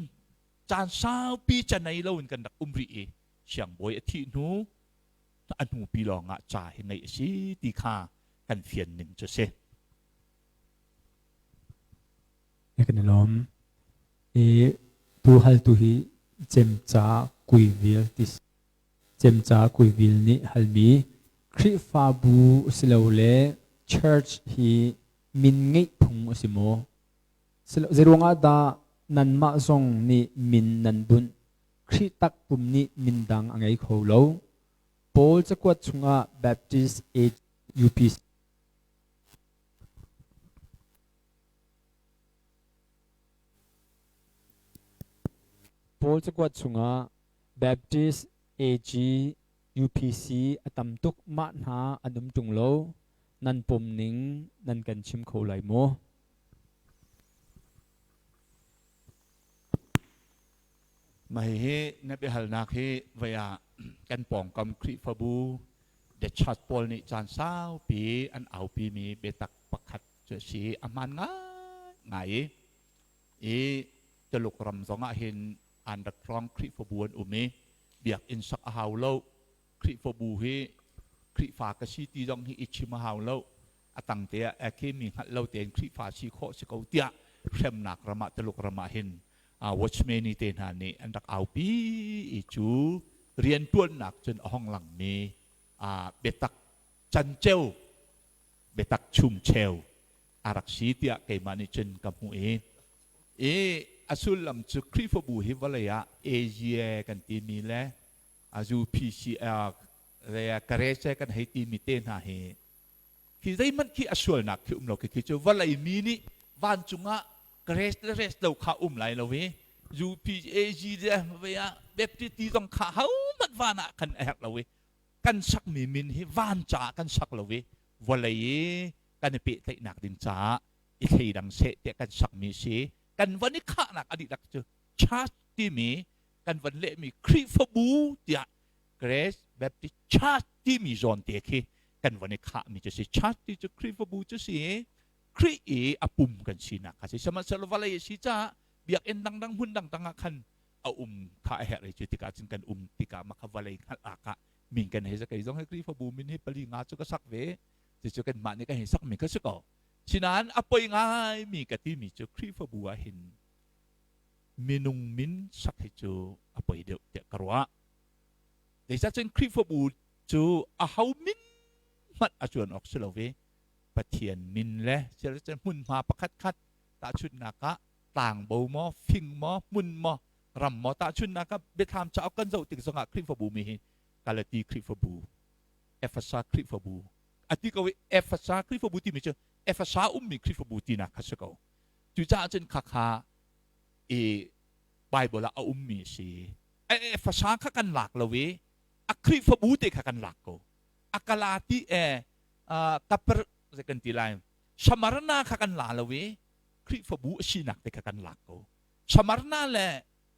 caan saupi canei loin kan rak um rih i siangbawi a thih hnu a hnupi lawngah ca hi ngeih a si ti kha kan fian ning cu si. Kan i lawm. I tu hal tu hi cemca kuivil ti cemca kuivil nih halmi Khrihfabu silole church hi min ngeih phung a si maw? Zeiruangah dah nanmah zong nih min nan bunh? Khrih takpum nih min dang a ngei kho lo. Paul cakuat chungah Baptist Age UPC Paul cakuat chungah Baptist AG. UPC a tam tuk mah hna an um ṭung lo. Nan pom ning nan kan chim kho lai maw? Mah hihi na biahalnak hi voi ah kan pawngkam Khrihfabu the church pawl nih caan saupi an aupimi biatak pakhat cu a si. A hmaan ngaingai i i Tuluk ram zong ah hin an rak hrawng Khrihfabu an um i biakinn sak a hau lo. Khrihfabu hi Khrihfa ka si ti zong hi i chim a hau lo. A tang te ah khi mi hngalh lo tein Khrihfa si khawh si ko tiah hremnak ram ah Tuluk ram ah hin watchman te hna nih an rak aupi i cu rianṭuannak cun a hong langmi biatak canceu biatak chumcheu a rak si tiah keimah nih cun ka hmuh i i a sullam cu Khrihfabu hi vawlei ah Asia kan timi le UPCR le Karese kan hei timi te hna hi khi zeihmanh khi a sualnak khi um lo khi khi cu vawlei mi nih vancung ah grace le rest lo kha um lai lo i UPAG le ve ah Baptist ti zong kha hohmanh van ah kan a herh lo i kan sakmi min hi van caah kan sak lo i vawlei i kan i pehtlaihnak ding caah i thleidang seh tiah kan sakmi si. Kan van i khahnak a dihlak cu church timi kan van lehmi Khrihfabu tiah Grace Baptist Church timi zawn te khi kan van i khahmi cu si. Church ti cu Khrihfabu cu si i Khrih i a pum kan sinak kha si. Sihmanhsehlaw vawlei a si caah biakinn dangdang hmun dangdang ah khan a um kha a herh i cu tikah cun kan um tikah mah kha vawlei hngalh ah min kan hei kei zong hi Khrihfabu min hi pali nga cu ka sak ve. Cucu kanmah nih kan hei sakmi kha si ko. Sinain a poi ngaimi ka timi cu Khrihfabu ah hin minung min sak hi cu a poi deuh tiah ka ruah. Zeicahcun Khrihfabu cu aho min hmanh a cuan awk si lo i Pathian min le hmunhma pakhat khat tahchunhnak ah tlangbo maw, fing maw, hmun maw, ram maw tahchunhnak ah Biathlam cauk kan zoh tik zongah Khrihfabu mi hi Galati Khrihfabu, Efesa Khrihfabu a ti ko i Efesa Khrihfabu timi cu Efesa ummi Khrihfabu tinak kha si ko. Cucaah cun khakha i Bible ah a ummi a si. Efesa kha kan lak lo i a Khrihfabu te kha kan lak ko. A Galati e Kaper kan ti lai. Samarna kha kan la lo i Khrihfabu a sinak te kha kan lak ko. Samarna le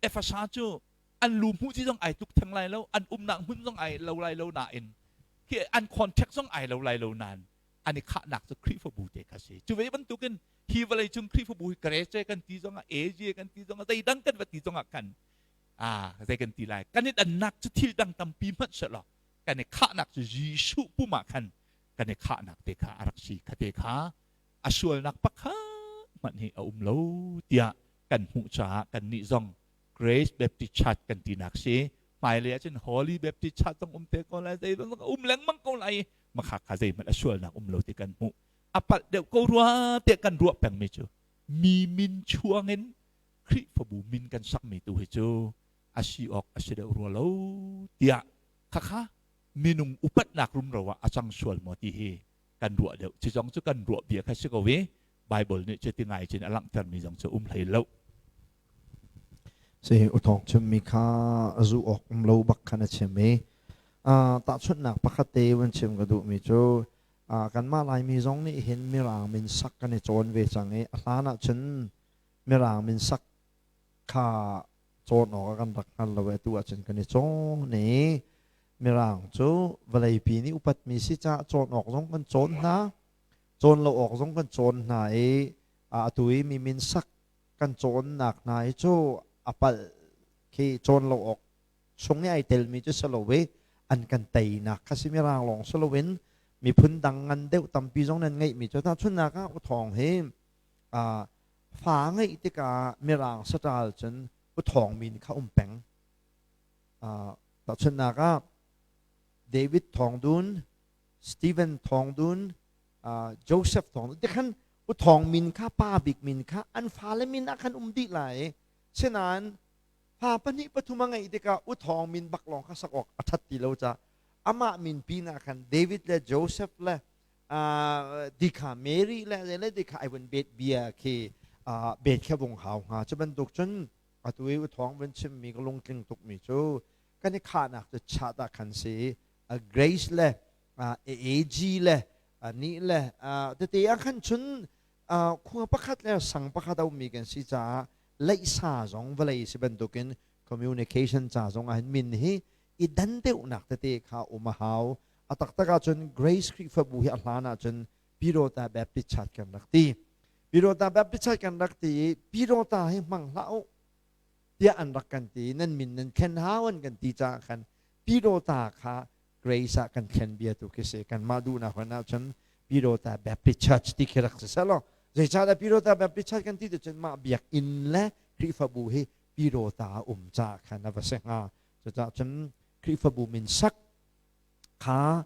Efesa cu an lu hmuh ci zong ai tluk theng lai lo, an umnak hmun zong ai lo lai lo nain khi an contact zong ai lo lai lo nain an i khahnak cu Khrihfabu te kha si. Cu ve bantukin hi vawlei cung Khrihfabu hi Krece kan ti zongah Asia kan ti zongah zeidang kan va ti zongah khan zei kan ti lai kan i dannak cu thil dang tampi hmanh selaw kan i khahnak cu Jesuh pum ah khan kan i khahnak te kha a rak si kha te kha a sualnak pakhat hmanh hi a um lo tiah kan hmuh caah kan nih zong Grace Baptist Church kan tinak si. Hmailei ahcun Holy Baptist Church zong um te ko lai, zei zong um lengmang ko lai. Makha kha zeihmanh a sualnak um lo ti kan hmuh. A palh deuh ko rua tiah kan ruah pengmi cu mi min chuangin Khrihfabu min kan sakmi tu hi cu a si awk a si deuh rua lo tiah khakha minung upatnak rumro ah a cang sual maw ti hi kan ruah deuh. Cu zong cu kan ruah bia kha si ko i Bible nih cu ti ngai cun a langhtermi zong cu um hlei lo. Si uthawng chimmi kha zu awk um lo bak khan a chim i tahchunhnak pakhat te van chim ka duhmi cu kanmah Laimi zong nih hin Mirang min sak kan i cawn ve cang i a hlan ahcun Mirang min sak kha cawn awk ah kan rak hngal lo i atu ahcun kan i cawn i Mirang cu vawleipi nih upatmi si caah cawn awk zong kan cawn hna. Cawn lo awk zong kan cawn hna i atu i mi min sak kan cawnnak hna hi cu a palh khi cawn lo awk chung i ai telmi cu si lo i an kan teinak kha si. Mirang lawng si loin miphun dang ngan deuh tampi zong nan ngeihmi cu tahchunhnak ah uthawng hi fa ngeih tikah Mirang saṭal cun uthawng min kha um peng. Tahchunhnak ah David Thawng Dun, Stephen Thawng Dun, Joseph Thawng Dun tikhan U Thawng min kha pa bik min kha an fale min ah khan um dih lai. Sinain fa pahnih pathum a ngeih tikah U Thawng min bak lawng kha sak awk a ṭhat ti lo caah amah min pin ah khan David le Joseph le dikha Mary le le dikha ai vun bet bia khi bet kha vung hau hnga. Cu bantuk cun atu i U Thawng vun chimmi ka lungtling tukmi cu. Kan i khahnak cu chat ah khan si i Grace le AAG le nih le tete ah khan cun khua pakhat le sang pakhat a ummi kan si caah leihsa zong vawlei si bantukin communication ca zong ah hin min hi i dan deuhnak tete kha um a hau. A taktak ahcun Grace Khrihfabu hi a hlan ahcun Pirota Baptist Church kan rak ti. Pirota Baptist Church kan rak ti i Pirota hi hmang hlah u tiah an rak kan ti. Nan min nan thlen hau an kan ti caah khan Pirota kha Grace ah kan thlen bia tu khi si. Kanmah duhnak hon ahcun Pirota Baptist Church ti khi rak si selaw zeicahdah Pirota Baptist Church kan ti tu cun mah biakinn le Khrihfabu hi Pirota a um caah khan a va si hnga. Cucaah cun Khrihfabu min sak kha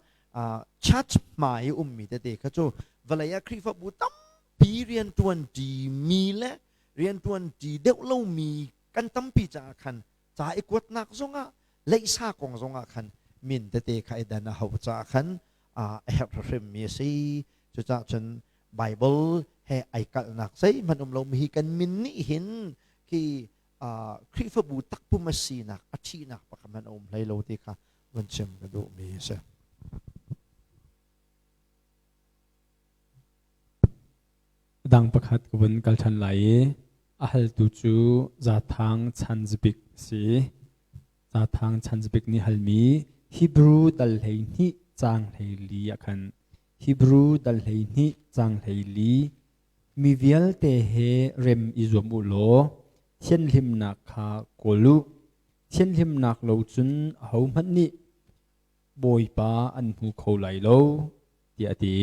church hmai i ummi tete kha cu vawlei ah Khrihfabu tampi rianṭuanṭi mi le rianṭuanṭi deuh lomi kan tampi caah khan ca i kuatnak zongah leihsa kong zongah khan min tete kha i dan a hau caah khan a herh hrimmi a si. Cucaah cun Bible he ai kalhnak zeihmanh um lomi hi kan min nih hin khi Khrihfabu takpum a sinak a ṭhihnak pakhat hmanh a um hlei lo ti kha vun chim ka duhmi a si. Dang pakhat ka vun kal ṭhan lai i a haltu cu Zathang Chanzibik a si. Zathang Chanzibik nih halmi Hebrew dal 12 caang 14 ah khan Hebrew dal 12 caang 14 Mi vialte he rem i zuam u law thianhlimnak kha kawl u. Thianhlimnak lo cun ahohmanh nih Bawipa an hmu kho lai lo, tiah a ti.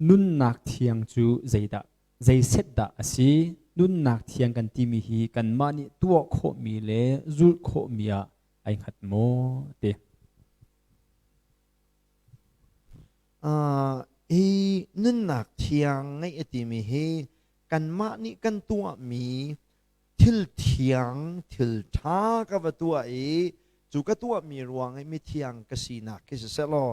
Nunnak thiang cu zeidah zeiset dah a si? Nunnak thiang kan timi hi kanmah nih tuah khawhmi le zulh khawhmi ah ai hngat maw? Ti. Hi nunnak thiang ngeih a timi hi kanmah nih kan tuahmi thil thiang, thil ṭha ka va tuah i cu ka tuahmi ruang i mithiang ka sinak khi siseh law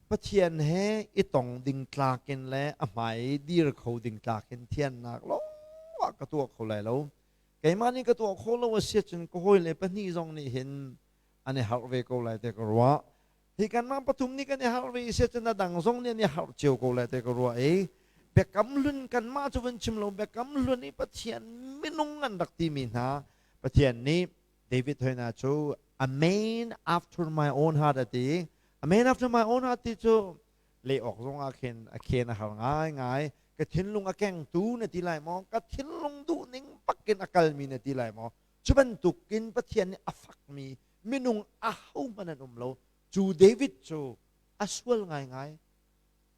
Pathian he i tong ding tlak in le a hmai i dir kho ding tlak in thiannak lawng ah ka tuah kho lai lo. Keimah nih ka tuah khawh lo a si ahcun ka hawile pahnih zong nih hin an i harh ve ko lai te ka ruah. Hi kanmah pathum nih kan i harh ve i cun a dang zong nih an i harh cio ko lai te ka ruah i biakam hlun kanmah cu vun chim lo biakam hlun i Pathian minung an rak timi hna Pathian nih David hoina cu a man after my own heart a ti. A man after my own heart ti cu leh awk zong ah khin a khen a har ngaingai. Ka thinlung a kengtu na ti lai maw? Ka thinlung duhning bakin a kalmi na ti lai maw? Cu bantukin Pathian nih a fakmi minung ahohmanh an um lo. Cu David cu a sual ngaingai.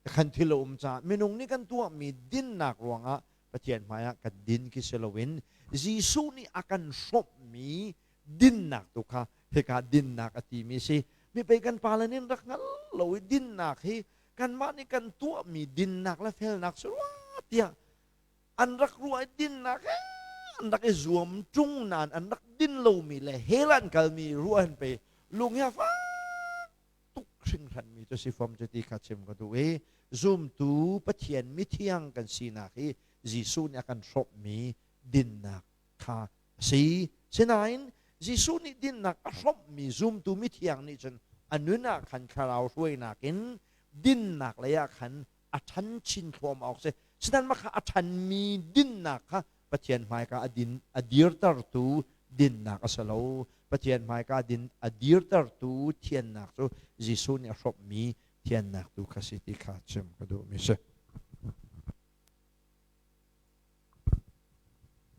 Khan thil a um caah minung nih kan tuahmi dinnak ruangah Pathian hmaiah kan din khi si loin Jesuh nih a kan hrawmhmi dinnak tu kha hika dinnak a timi si. Mi pei kan pale nih rak hngal lo i dinnak hi kanmah nih kan tuahmi dinnak le felnak si rua tiah an rak ruah i dinnak he an rak i zuam ṭung nain an rak din lomi le hell an kalmi ruah hin pei lung hi a fak tuk hringhranmi cu si fom cu ti kha chim ka duh i zumtu Pathian mithiang kan sinak hi Jesuh nih a kan hrawmhmi dinnak kha a si. Sinain Jesuh nih dinnak a hrawmhmi zumtu mithiang nih cun a nun ah khan thlarau hruainak in dinnak lei ah khan a ṭhan chin thluahmah awk si. Sinain mah kha a ṭhanmi dinnak kha Pathian hmaika a din a dirtertu dinnak a si lo. Pathian hmaika din a dirtertu thiannak cu Jesuh nih a hrawmhmi thiannak tu kha si ti kha chim ka duhmi si.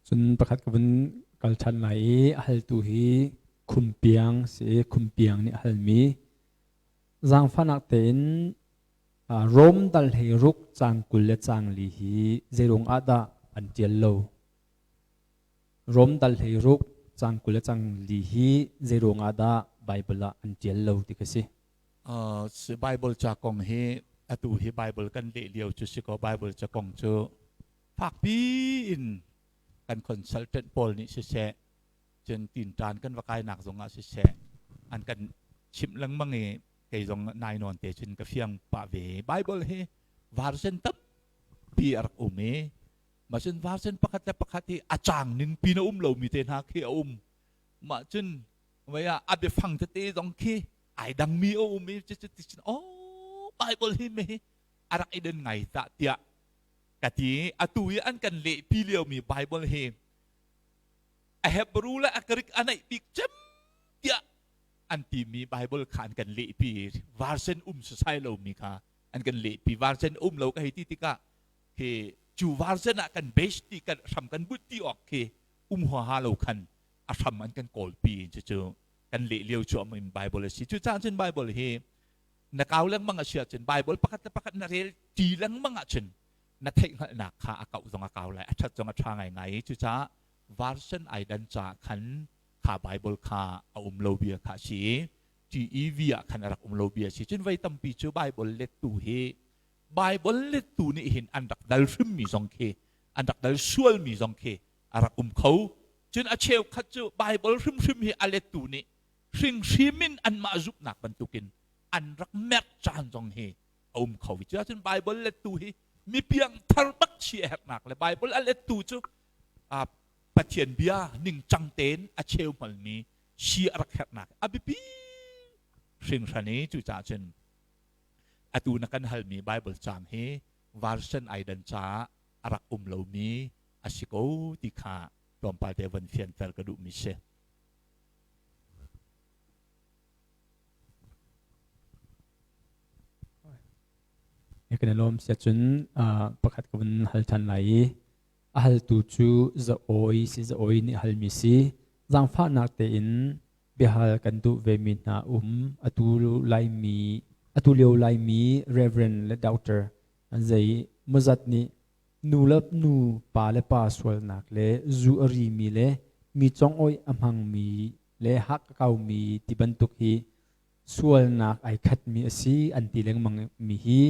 Cun pakhat ka vun kal ṭhan lai i a haltu hi Khumpiang si i Khumpiang nih a halmi zaangfahnak tein Rom dal hlei ruk caang 20 le caang 4 hi zeiruang ah dah an ṭial lo? Rom dal hlei ruk caang 20 le caang 4 hi zeiruang ah dah Baibal ah an ṭial lo ti ka si. Bible ca kong hi atu hi Bible kan leh lio cu si kaw Bible ca kong cu fakpi in kan consultant pawl nih siseh cun tinṭan kan va kainak zong ah siseh an kan chimh lengmang i kei zong nai nawn te cun ka fiang pah ve. Bible hi version tampi a rak um i macun version pakhat le pakhat hi a cang ning pin a um lomi te hna khi a um. Mah cun mei ah a biafang tete zong khi ai dangmi a um i cucu ti cun oh Bible hi me hi a rak i den ngai tah tiah ka ti. Atu i an kan lehpi liomi Bible hi a Hebrew le a Greek a naih bik cem tiah an timi Bible kha an kan lehpi. Version um sasai lomi kha an kan lehpi. Version um lo ka hei ti tikah khi cu version ah kan base ti kan hram kan but ti awk khi um huaha lo khan a hram an kan kawlpi. Cucu kan leh lio cu in Bible a si. Cucaah cun Bible hi na kau lengmang a si ahcun, Bible pakhat le pakhat na rel ti lengmang ahcun, na theihhngalhnak kha a kauh zong a kau lai, a ṭhat zong a ṭha ngaingai. Cucaah version ai dan caah khan kha Bible kha a um lo bia kha a si i TEV ah khan a rak um lo bia a si. Cun voi tampi cu Bible lettu hi, Bible lettu nih hin an rak dal hrimmi zong khi, an rak dal sualmi zong khi a rak um kho. Cun a cheukhat cu Bible hrimhrim hi a lettu nih hringhrim in anmah zumhnak bantukin an rak merh caan zong hi a um kho. Cuahcun Bible lettu hi mi piangthar bak si a herhnak le Bible a lettu cu Pathian bia ningcang tein a cheu hmalmi si a rak herhnak a biapi hringhran i cucaah cun atu na kan halmi Bible caang hi version ai dan caah a rak um lomi a si ko ti kha tlawmpal te van fianter ka duhmi si. Kan i lawm. Siacun pakhat ka vun hal ṭhan lai i a haltu cu za-awi si, za-awi nih halmi si. Zaangfahnak tein biahal kan duh vemi hna um. Atu Laimi, atu lio Laimi Reverend le Doctor an zei mawzat nih nu le nu, pa le pa sualnak le zu a rimi le mi congawih a hmangmi le hak a kaumi ti bantuk hi sualnak ai khatmi a si an ti lengmang mi hi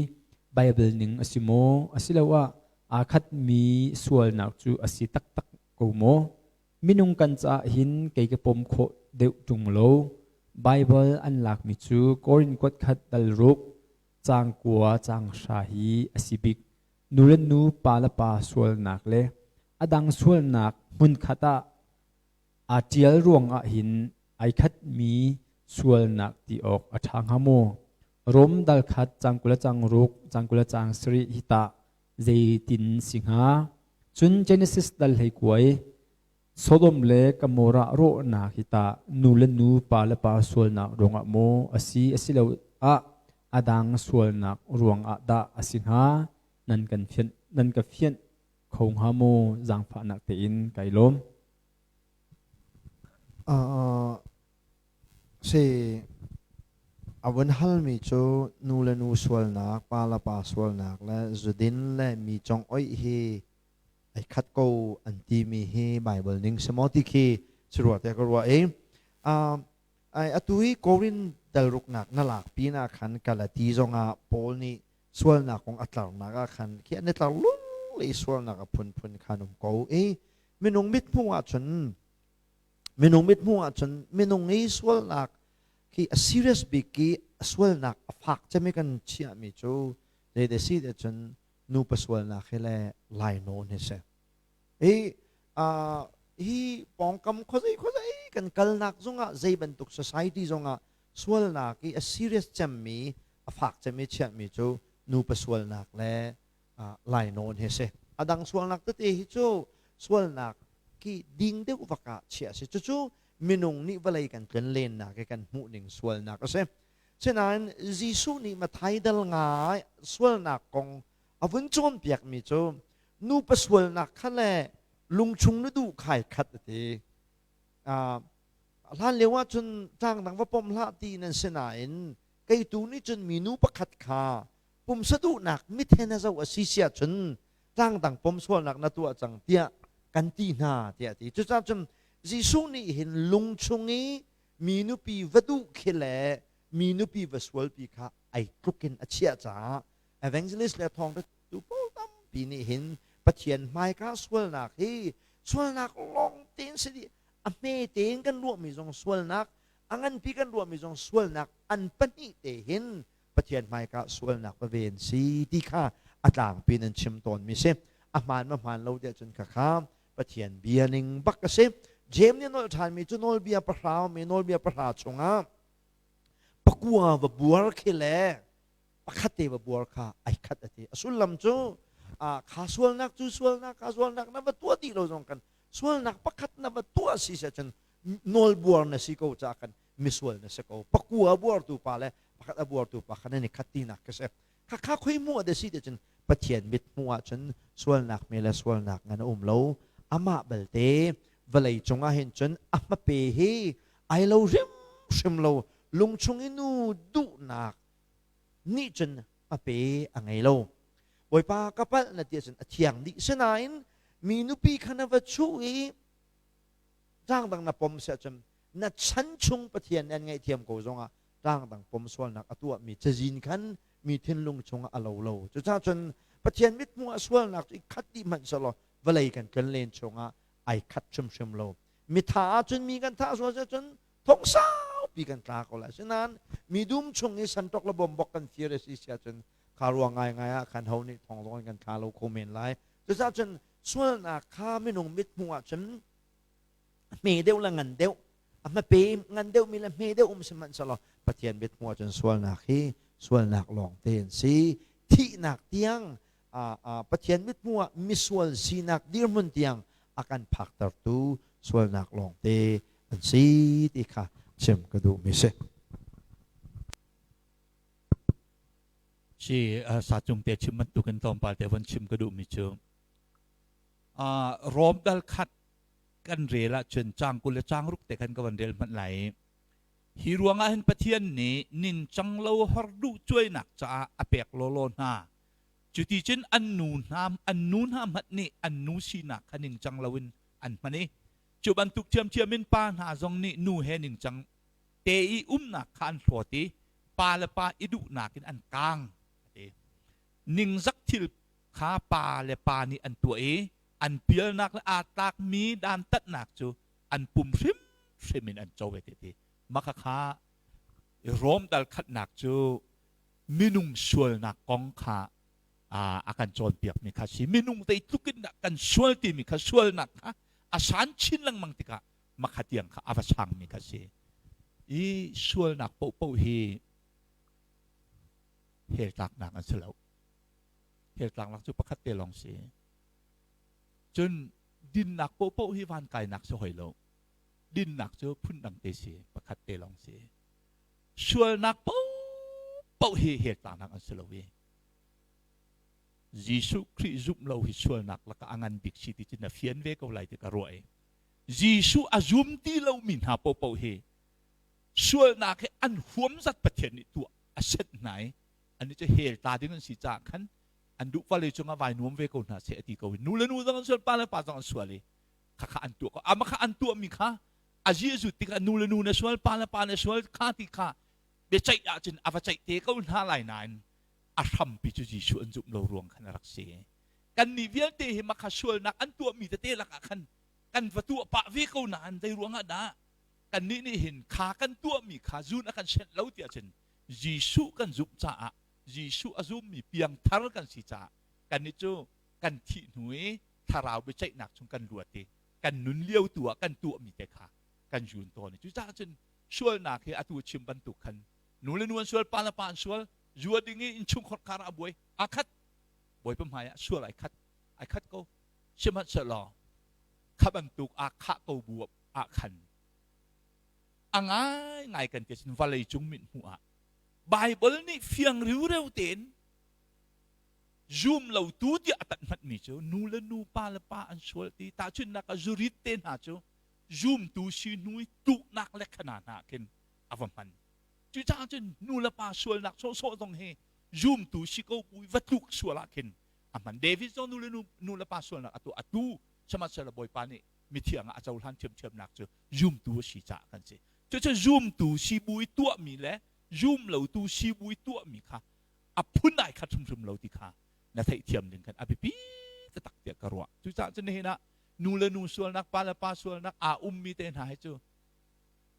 Bible ning a si maw, asiloah aa khatmi sualnak cu a si taktak ko maw? Minung kan caah hin kei ka pom khawh deuh ṭung lo. Bible an lakmi cu Korin kuat khat dal ruk caang kua caang hra hi a si bik. Nu le nu, pa le pa sualnak le a dang sualnak hmunkhat ah aa ṭial ruangah hin ai khatmi sualnak ti awk a ṭha hnga maw? Rom dal khat caang 20 le caang ruk, caang 20 le caang sarih hi tah zeitin si hnga? Cun Genesis dal hlei kuai Sodom le Gomorrah rawhnak hi tah nu le nu, pa le pa sualnak ruangah maw a si, asiloah a dang sualnak ruangah dah a si hnga? Nan kan fianh, nan ka fianh kho hnga maw? Zaangfahnak tein kai lawm. Si a vun halmi cu nu le nu sualnak, pa le pa sualnak le zudin le mi congoih hi ai khat ko an timi hi Bible ning si maw ti khi si rua tiah ka ruah i atu hi Korin dalruknak na lak pinah khan Galati zongah Paul nih sualnak kong a tlarnak ah khan khi an i tlar lul i sualnak a phunphun khan um ko i minung mithmuh ahcun, minung mithmuh ahcun minung i sualnak khi a serious bik i a sualnak a fak cem i kan chiahmi cu zei si te cun nupa sualnak hi le lainawn hi si. Hi hi pawngkam khuazei khuazei kan kalnak zongah, zei bantuk society zongah sualnak i a serious cemmi, a fak cem i chiahmi cu nupa sualnak le lainawn hi si. A dang sualnak tete hi cu sualnak ki ding deuh vak ah chiah a si. Cucu minung nih vawlei kan tlonlennak i kan hmuh ning sualnak a si. Sinain Jesuh nih Matthai dal nga sualnak kong a vun cawnpiakmi cu nupa sualnak kha le lungchung na duh khai khat a ti. Hlan lio ah cun ṭang dang va pom hlah ti nan si nain kei tu nih cun minu pakhat kha pumsa duhnak mithen a zoh a si siah cun tlangdang pom sualnak na tuah cang tiah kan ti hna tiah a ti. Cucaah cun Jesuh nih hin lungchung i mi nupi va duh khi le mi nupi va sualpi kha ai tluk in a chiah caah evangelist le thawngṭha tu pawl tampi nih hin Pathian hmaika sualnak hi sualnak lawng tein si dih, a hme tein kan ruahmi zong sualnak, a nganpi kan ruahmi zong sualnak, an pahnih te hin Pathian hmaika sualnak va ven si ti kha a tlangpi in an chim tawnmi si. A hmaan ma hmaan lo tiah cun khakha Pathian bia ning bak a si. Jeim nih nolh ṭhanmi cu nawlbia pahra mi nawlbia pahra chungah pakua va buar khi le pakhat te va buar kha ai khat a ti. A sullam cu kha sualnak cu sualnak kha sualnak na va tuah dih lo zong kan sualnak pakhat na va tuah si se cun nawlbuar na si ko caah kan misual na si ko. Pakua buartu pa le pakhat a buartu pa kha nan i khat tinak khi si. Khakha khoi mu a si te cun Pathian mit hmuh ahcun sualnak me le sualnak ngan a um lo. Amah belte vawlei cungah hin cun a hmape hi ai lo hrimhrim lo. Lungchung i nu duhnak nih cun hmape a ngei lo. Bawipa ka palh na ti ahcun a thiang dih. Sinain mi nupi kha na va chuh i tlangdang na pom si ahcun na chan chung Pathian nih an ngaihthiam ko zongah tlangdang pom sualnak a tuahmi cazin khan mi thinlung chungah a lo lo. Cucaah cun Pathian mithmuh ah sualnak cu i khat dih hmanh selaw vawlei kan tlonlen chungah ai khat hrimhrim lo. Mitha ahcun mi kan thah sual cun thong saupi kan tla ko lai. Asinain mi dum chung i sanṭok le bombok kan fir a si si ahcun kha ruang ngaingai ah khan ho nih thong zong in kan thla lo kho men lai. Cucaah cun sualnak kha minung mithmuh ahcun hme deuh le ngan deuh a hmape ngan deuhmi le hme deuh um sihmanhsehlaw Pathian mithmuh ahcun sualnak hi sualnak lawngte an si. Thihnak tiang Pathian mithmuh ah misual sinak dirhmun tiang a kan phaktertu sualnak lawngte an si ti kha chim ka duhmi si. Si sa cung te chim bantukin tlawmpal te von chim ka duhmi cu Rom dal khat kan rel ahcun caang 20 le caang ruk te khan ka van rel hmanh lai. Hi ruangah hin Pathian nih ningcang lo hor duh cuainak caah a pek lawlaw hna. Cuti cun an nu hna an nu hna hmanh nih an nu sinak kha ningcang loin an hman i cu bantuk ṭhiamṭhiam in pa hna zong nih nu he ningcang te i umnak kha an hlawt i pa le pa i duhnak in an kaang. Ningzak thil kha pa le pa nih an tuah i an pialnak le aa tlakmi dantatnak cu an pum hrimhrim in an co ve ti maka kha Rom dal khatnak cu minung sualnak kong kha a kan cawnpiakmi kha si. Minung zeitluk in dah kan sual timi kha sualnak kha a san chin lengmang tikah makha tiang kha a va sangmi kha si. I sualnak paohpaoh hi hell tlaknak an si lo. Hell tlaknak cu pakhat te lawng si. Cun dinnak paohpaoh hi van kainak si hoi lo. Dinnak cu phundang te si, pakhat te lawng si. Sualnak paohpaoh hi hell tlaknak an si lo i Jesuh Khrih zumh lo hi sualnak lakah a ngan bik si ti cu na fian ve ko lai ti ka ruah i Jesuh a zum ti lomi hna paohpaoh hi sualnak hi an huam zat Pathian nih tuah a senh hna i annih cu hell tla ding an si caah khan an duh vale cungah vai nuam ve ko hna seh a ti ko i nu le nu zong an sual, pa le pa zong an sual i khakha an tuah ko. Amah kha an tuahmi kha a Jesuh tikah nu le nu na sual, pa le pa na sual kha ti kha biaceih ahcun a va ceih te ko hna lai nain a hrampi cu Jesuh an zumh lo ruang khan a rak si. Kannih vialte hi makha sualnak an tuahmi tete lakah khan kan va tuah pah ve ko nain zei ruangah dah kannih nih hin kha kan tuahmi kha zun a kan senh lo tiah cun Jesuh kan zumh caah Jesuh a zummi piangthar kan si caah kannih cu kan thih hnu i thlarau biaceihnak chung kan luat i kan nun lio tu ah kan tuahmi te kha kan zun tawn i cucaah cun sualnak hi atu chim bantuk khan nu le nu an sual, pa le pa an sual, zua ding i innchungkhar kar ah a buai aa khat, Bawipa hmai ah sual ai khat, ai khat ko. Sihmanhsehlaw kha bantuk aa khah ko bu ah khan a ngaingai kan ti ahcun vawlei cung mithmuh ah Baibal nih fiang riureu tein zum lotu tiah a tanh hmanhmi cu nu le nu, pa le pa an sual ti. Tahchunhnak ah zurit te hna cu zumtu si hnu i tuhnak le khana hna khin a va hman. Cucaah cun nu le pa sualnak sawhsawh zong hi zumtu si ko bu i va tluk sual ah khin a hman. David zong nu le nu, nu le pa sualnak a tuah, a tu sihmanhsehlaw Bawipa nih mithiang ah a cohlan ṭhiamṭhiamnak cu zumtu a si caah kan si. Cucu zumtu si bu i tuahmi le zum lotu si bu i tuahmi kha a phun ai khat hrimhrim lo ti kha na theihthiam ding khan a biapi taktak tiah ka ruah. Cucaah cun nihin ah nu le nu sualnak, pa le pa sualnak aa ummi te hna hi cu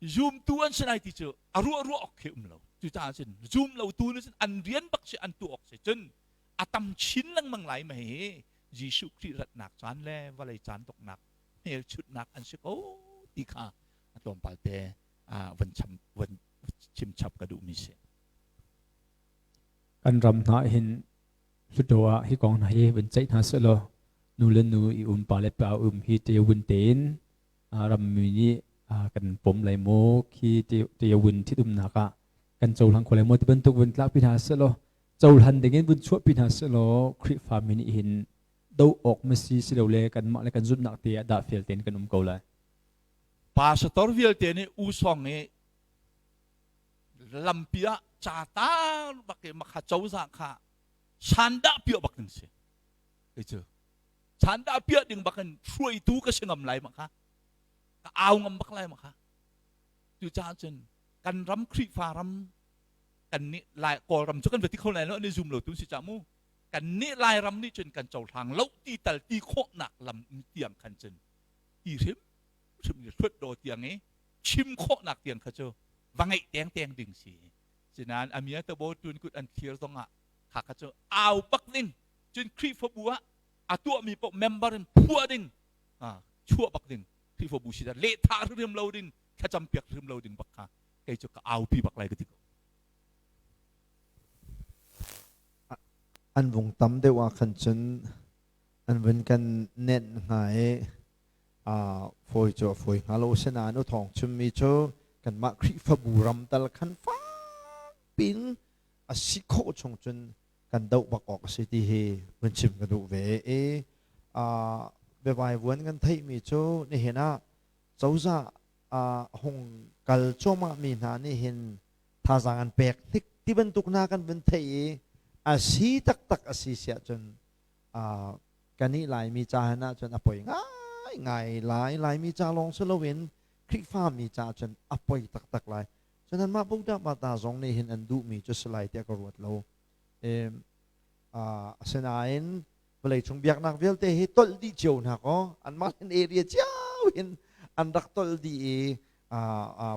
zumtu an si lai ti cu a ruah ruah awk khi um lo. Cucaah cun zum lotu nih cun an rian bak si an tuah awk si cun a tam chin lengmang lai ma hi Jesuh Khrih ratnak caan le vawlei caan donghnak hmelchunhnak an si ko ti kha a tlawmpal te van cham van chim chap ka duhmi si. Kan ram hna hin Hluttaw ah hi kong hna hi vun ceih hna sehlaw nu le nu i um pa le pa um hi te vun tein rammi nih kan pom lai maw khi te vun thitumnak ah kan cohlang kho lai maw ti bantuk vun tlakpi hna sehlaw cohlan dingin vun chuahpi hna sehlaw Khrihfa mi nih hin do awk masi silole kanmah le kan zumhnak te ah dah fel tein kan um ko lai. Pastor vialte nih u song i lampi ah ca tar bak i makha cozah kha sandah piah bak ding si kei cu sandah piah ding bak in hruaitu ka si ngam lai makha ka au ngam bak lai makha cucaah cun kan ram Khrihfa ram kan nih lai Kawlram cu kan va ti kho lai lo an i zum lo tu si ca mu kan nih Lairam nih cun kan cohlang lo ti tal ti khawhnak lam tiang khan cun ti hrim hrim ni hluat do tiang i chim khawhnak tiang kha cu va ngeih teng teng ding si sinain amia tabo tun kut an thlir zong ah kha kha cu au bak ding cun Khrihfabu ah a tuahmi paoh member in phuah ding chuah bak ding Khrihfabu si lehthah hrim lo ding thlacam piak hrim lo ding bak kha kei cu ka aupi bak lai ka ti ko. An vung tam deuh ah khan cun an vun kan nenh hnga i fawi cu a fawi hnga lo asinain u thawng chimmi cu kanmah Khrihfabu ram tal khan fak pin a si khawh chung cun kan doh bak awk a si ti hi vun chim ka duh ve i biavaivuan kan theihmi cu nihin ah cozah hung kal cuahmah mi hna nih hin thazaang an pek hnik ti bantuk hna kan vun theih i a si taktak a si siah cun Kanih Laimi ca hen ahcun a poi ngaingai lai. Laimi ca lawng si loin Khrihfami ca cun a poi taktak lai. Cun anmah Buddha Mata zong nih hin an duhmi cu si lai tiah ka ruat lo. Asinain vawleicung biaknak vialte hi tolh dih cio hna kaw anmah hin area cio hin an rak tolh dih i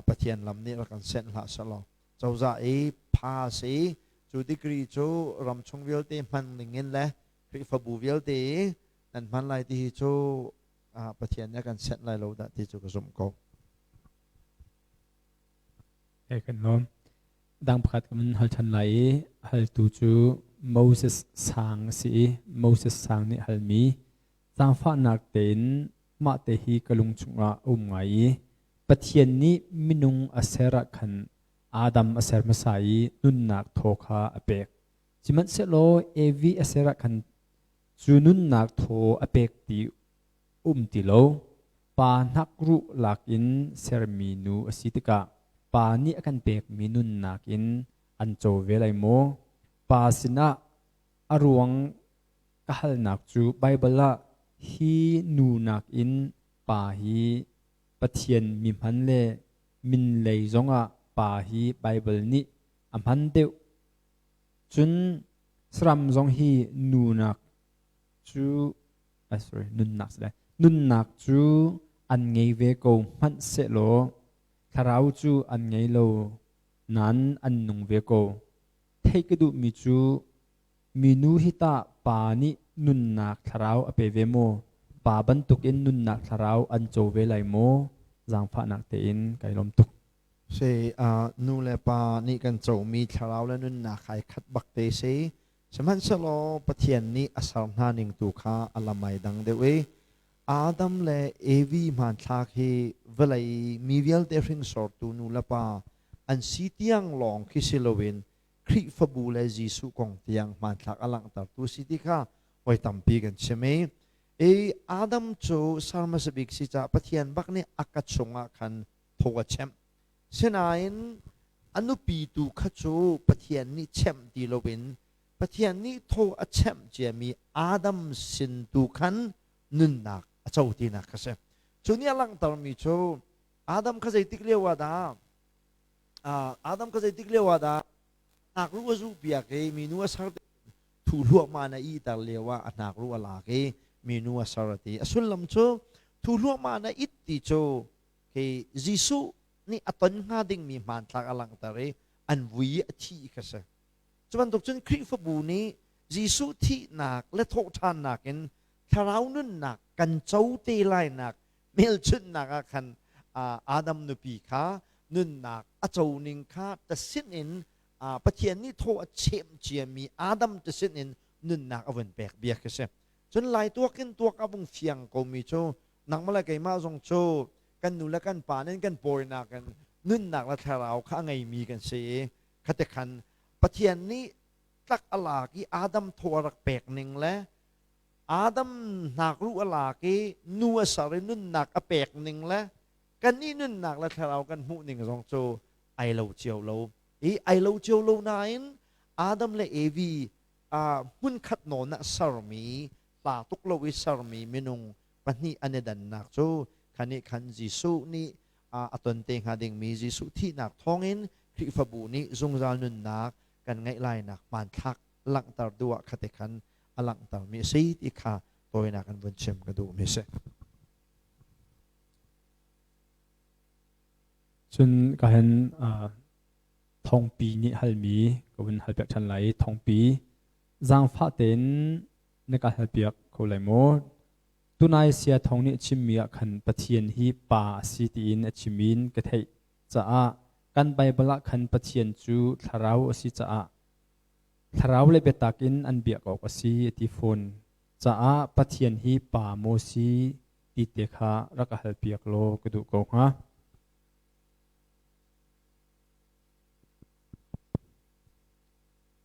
Pathian lam nih rak kan senh hlah selaw cozah i pass i cu degree cu ramchung vialte hman ning in le Khrihfabu vialte i nan hman lai ti hi cu Pathian nih a kan senh lai lo dah ti cu ka zumh ko. He kan lawm. Dang pakhat kan hal than lai i haltu cu Moses Sang a si i Moses Sang nih halmi zaangfahnak tein mah te hi ka lung chungah a um ngai i Pathian nih minung a ser ah khan Adam a ser hmasa i nunnak thaw kha a pek. Sihmanhsehlaw Evi a ser ah khan cu nunnak thaw a pek ti um ti lo. Pa hnakruh lak in sermi nu a si tikah pa nih a kan pekmi nunnak in an co ve lai maw? Pa sinah a ruang ka halnak cu Baibal ah hi nu nakin pa hi Pathian mi hman le min lei zongah pa hi Baibal nih a hman deuh. Cun saram zong hi nunak cu sorry nunnak si lai nunnak cu an ngei ve ko hmanh sehlaw thlarau cu an ngei lo nain an nung ve ko. Theih ka duhmi cu minu hi tah pa nih nunnak thlarau a pe ve maw? Pa bantukin nunnak thlarau an co ve lai maw? Zaangfahnak tein kai lawm tuk. Si nu le pa nih kan comi thlarau le nunnak ai khat bak te si. Sihmanhsehlaw Pathian nih a ser hna ning tu kha a lam ai dang deuh i Adam le Evi hmanthlak hi vawlei mi vialte hringsortu nu le pa an si tiang lawng khi si loin Khrihfabu le Jesuh kong tiang hmanthlak a langhtertu si ti kha voi tampi kan chim i i Adam cu ser hmasa bik si caah Pathian bak nih a ka chungah khan thaw a chemh. Sinain a nupi tu kha cu Pathian nih chemh ti loin Pathian nih thaw a chemh ciami Adam sin tu khan nunnak a co tinak kha si. Cu nih a langhtermi cu Adam kha zeitik lio ah dah Adam kha zeitik lio ah dah hnakruh a zuh piak i minu a ser thu hluahmah na iter lio ah a hnakruh a lak i minu a ser a ti. A sullam cu thu hluahmah na it ti cu khi Jesuh nih a ton hnga dingmi hmanthlak a langhter i an vui i a thi kha si. Cu bantuk cun Khrihfabu nih Jesuh thihnak le thawhṭhannak in thlarau nunnak kan co te lainak hmelchunhnak ah khan Adam nupi kha nunnak a co ning kha tasin in Pathian nih thaw a chem ciami Adam tasin in nunnak a vun pek bia khi si. Cun lai tuak in tuak a vung fiang komi cu nangmah le keimah zong cu kan nu le kan pa nih kan pawinak in nunnak le thlarau kha a ngeimi kan si i khate khan Pathian nih tlak a lak i Adam thaw a rak pek ning le Adam hnakruh a lak i nu a ser i nunnak a pek ning le kannih nunnak le thlarau kan hmuh ning zong cu ai lo cio lo i ai lo cio lo nain Adam le Evi hmunkhat nawn ah sermi hla tuk lo i sermi minung pahnih an i dannak cu khan nih khan Jesuh nih a ton te hnga dingmi Jesuh thihnak thawngin Khrihfabu nih zungzal nunnak kan ngeih lainak hmanthlak langhter duh ah khate khan a langhtermi a si ti kha tawinak in vun chim ka duhmi a si. Cun ka hen thongpi nih halmi ka vun halpiak ṭhan lai i thongpi zaangfah tein na ka halpiak kho lai maw? Tunai sia thong nih a chimmi ah khan Pathian hi pa a si tiin a chim in ka theih caah kan Baibal ah khan Pathian cu thlarau a si caah thlarau le biatak in an biak awk a si a ti fawn caah Pathian hi pa maw si ti te kha rak ka halpiak law ka duh ko hnga.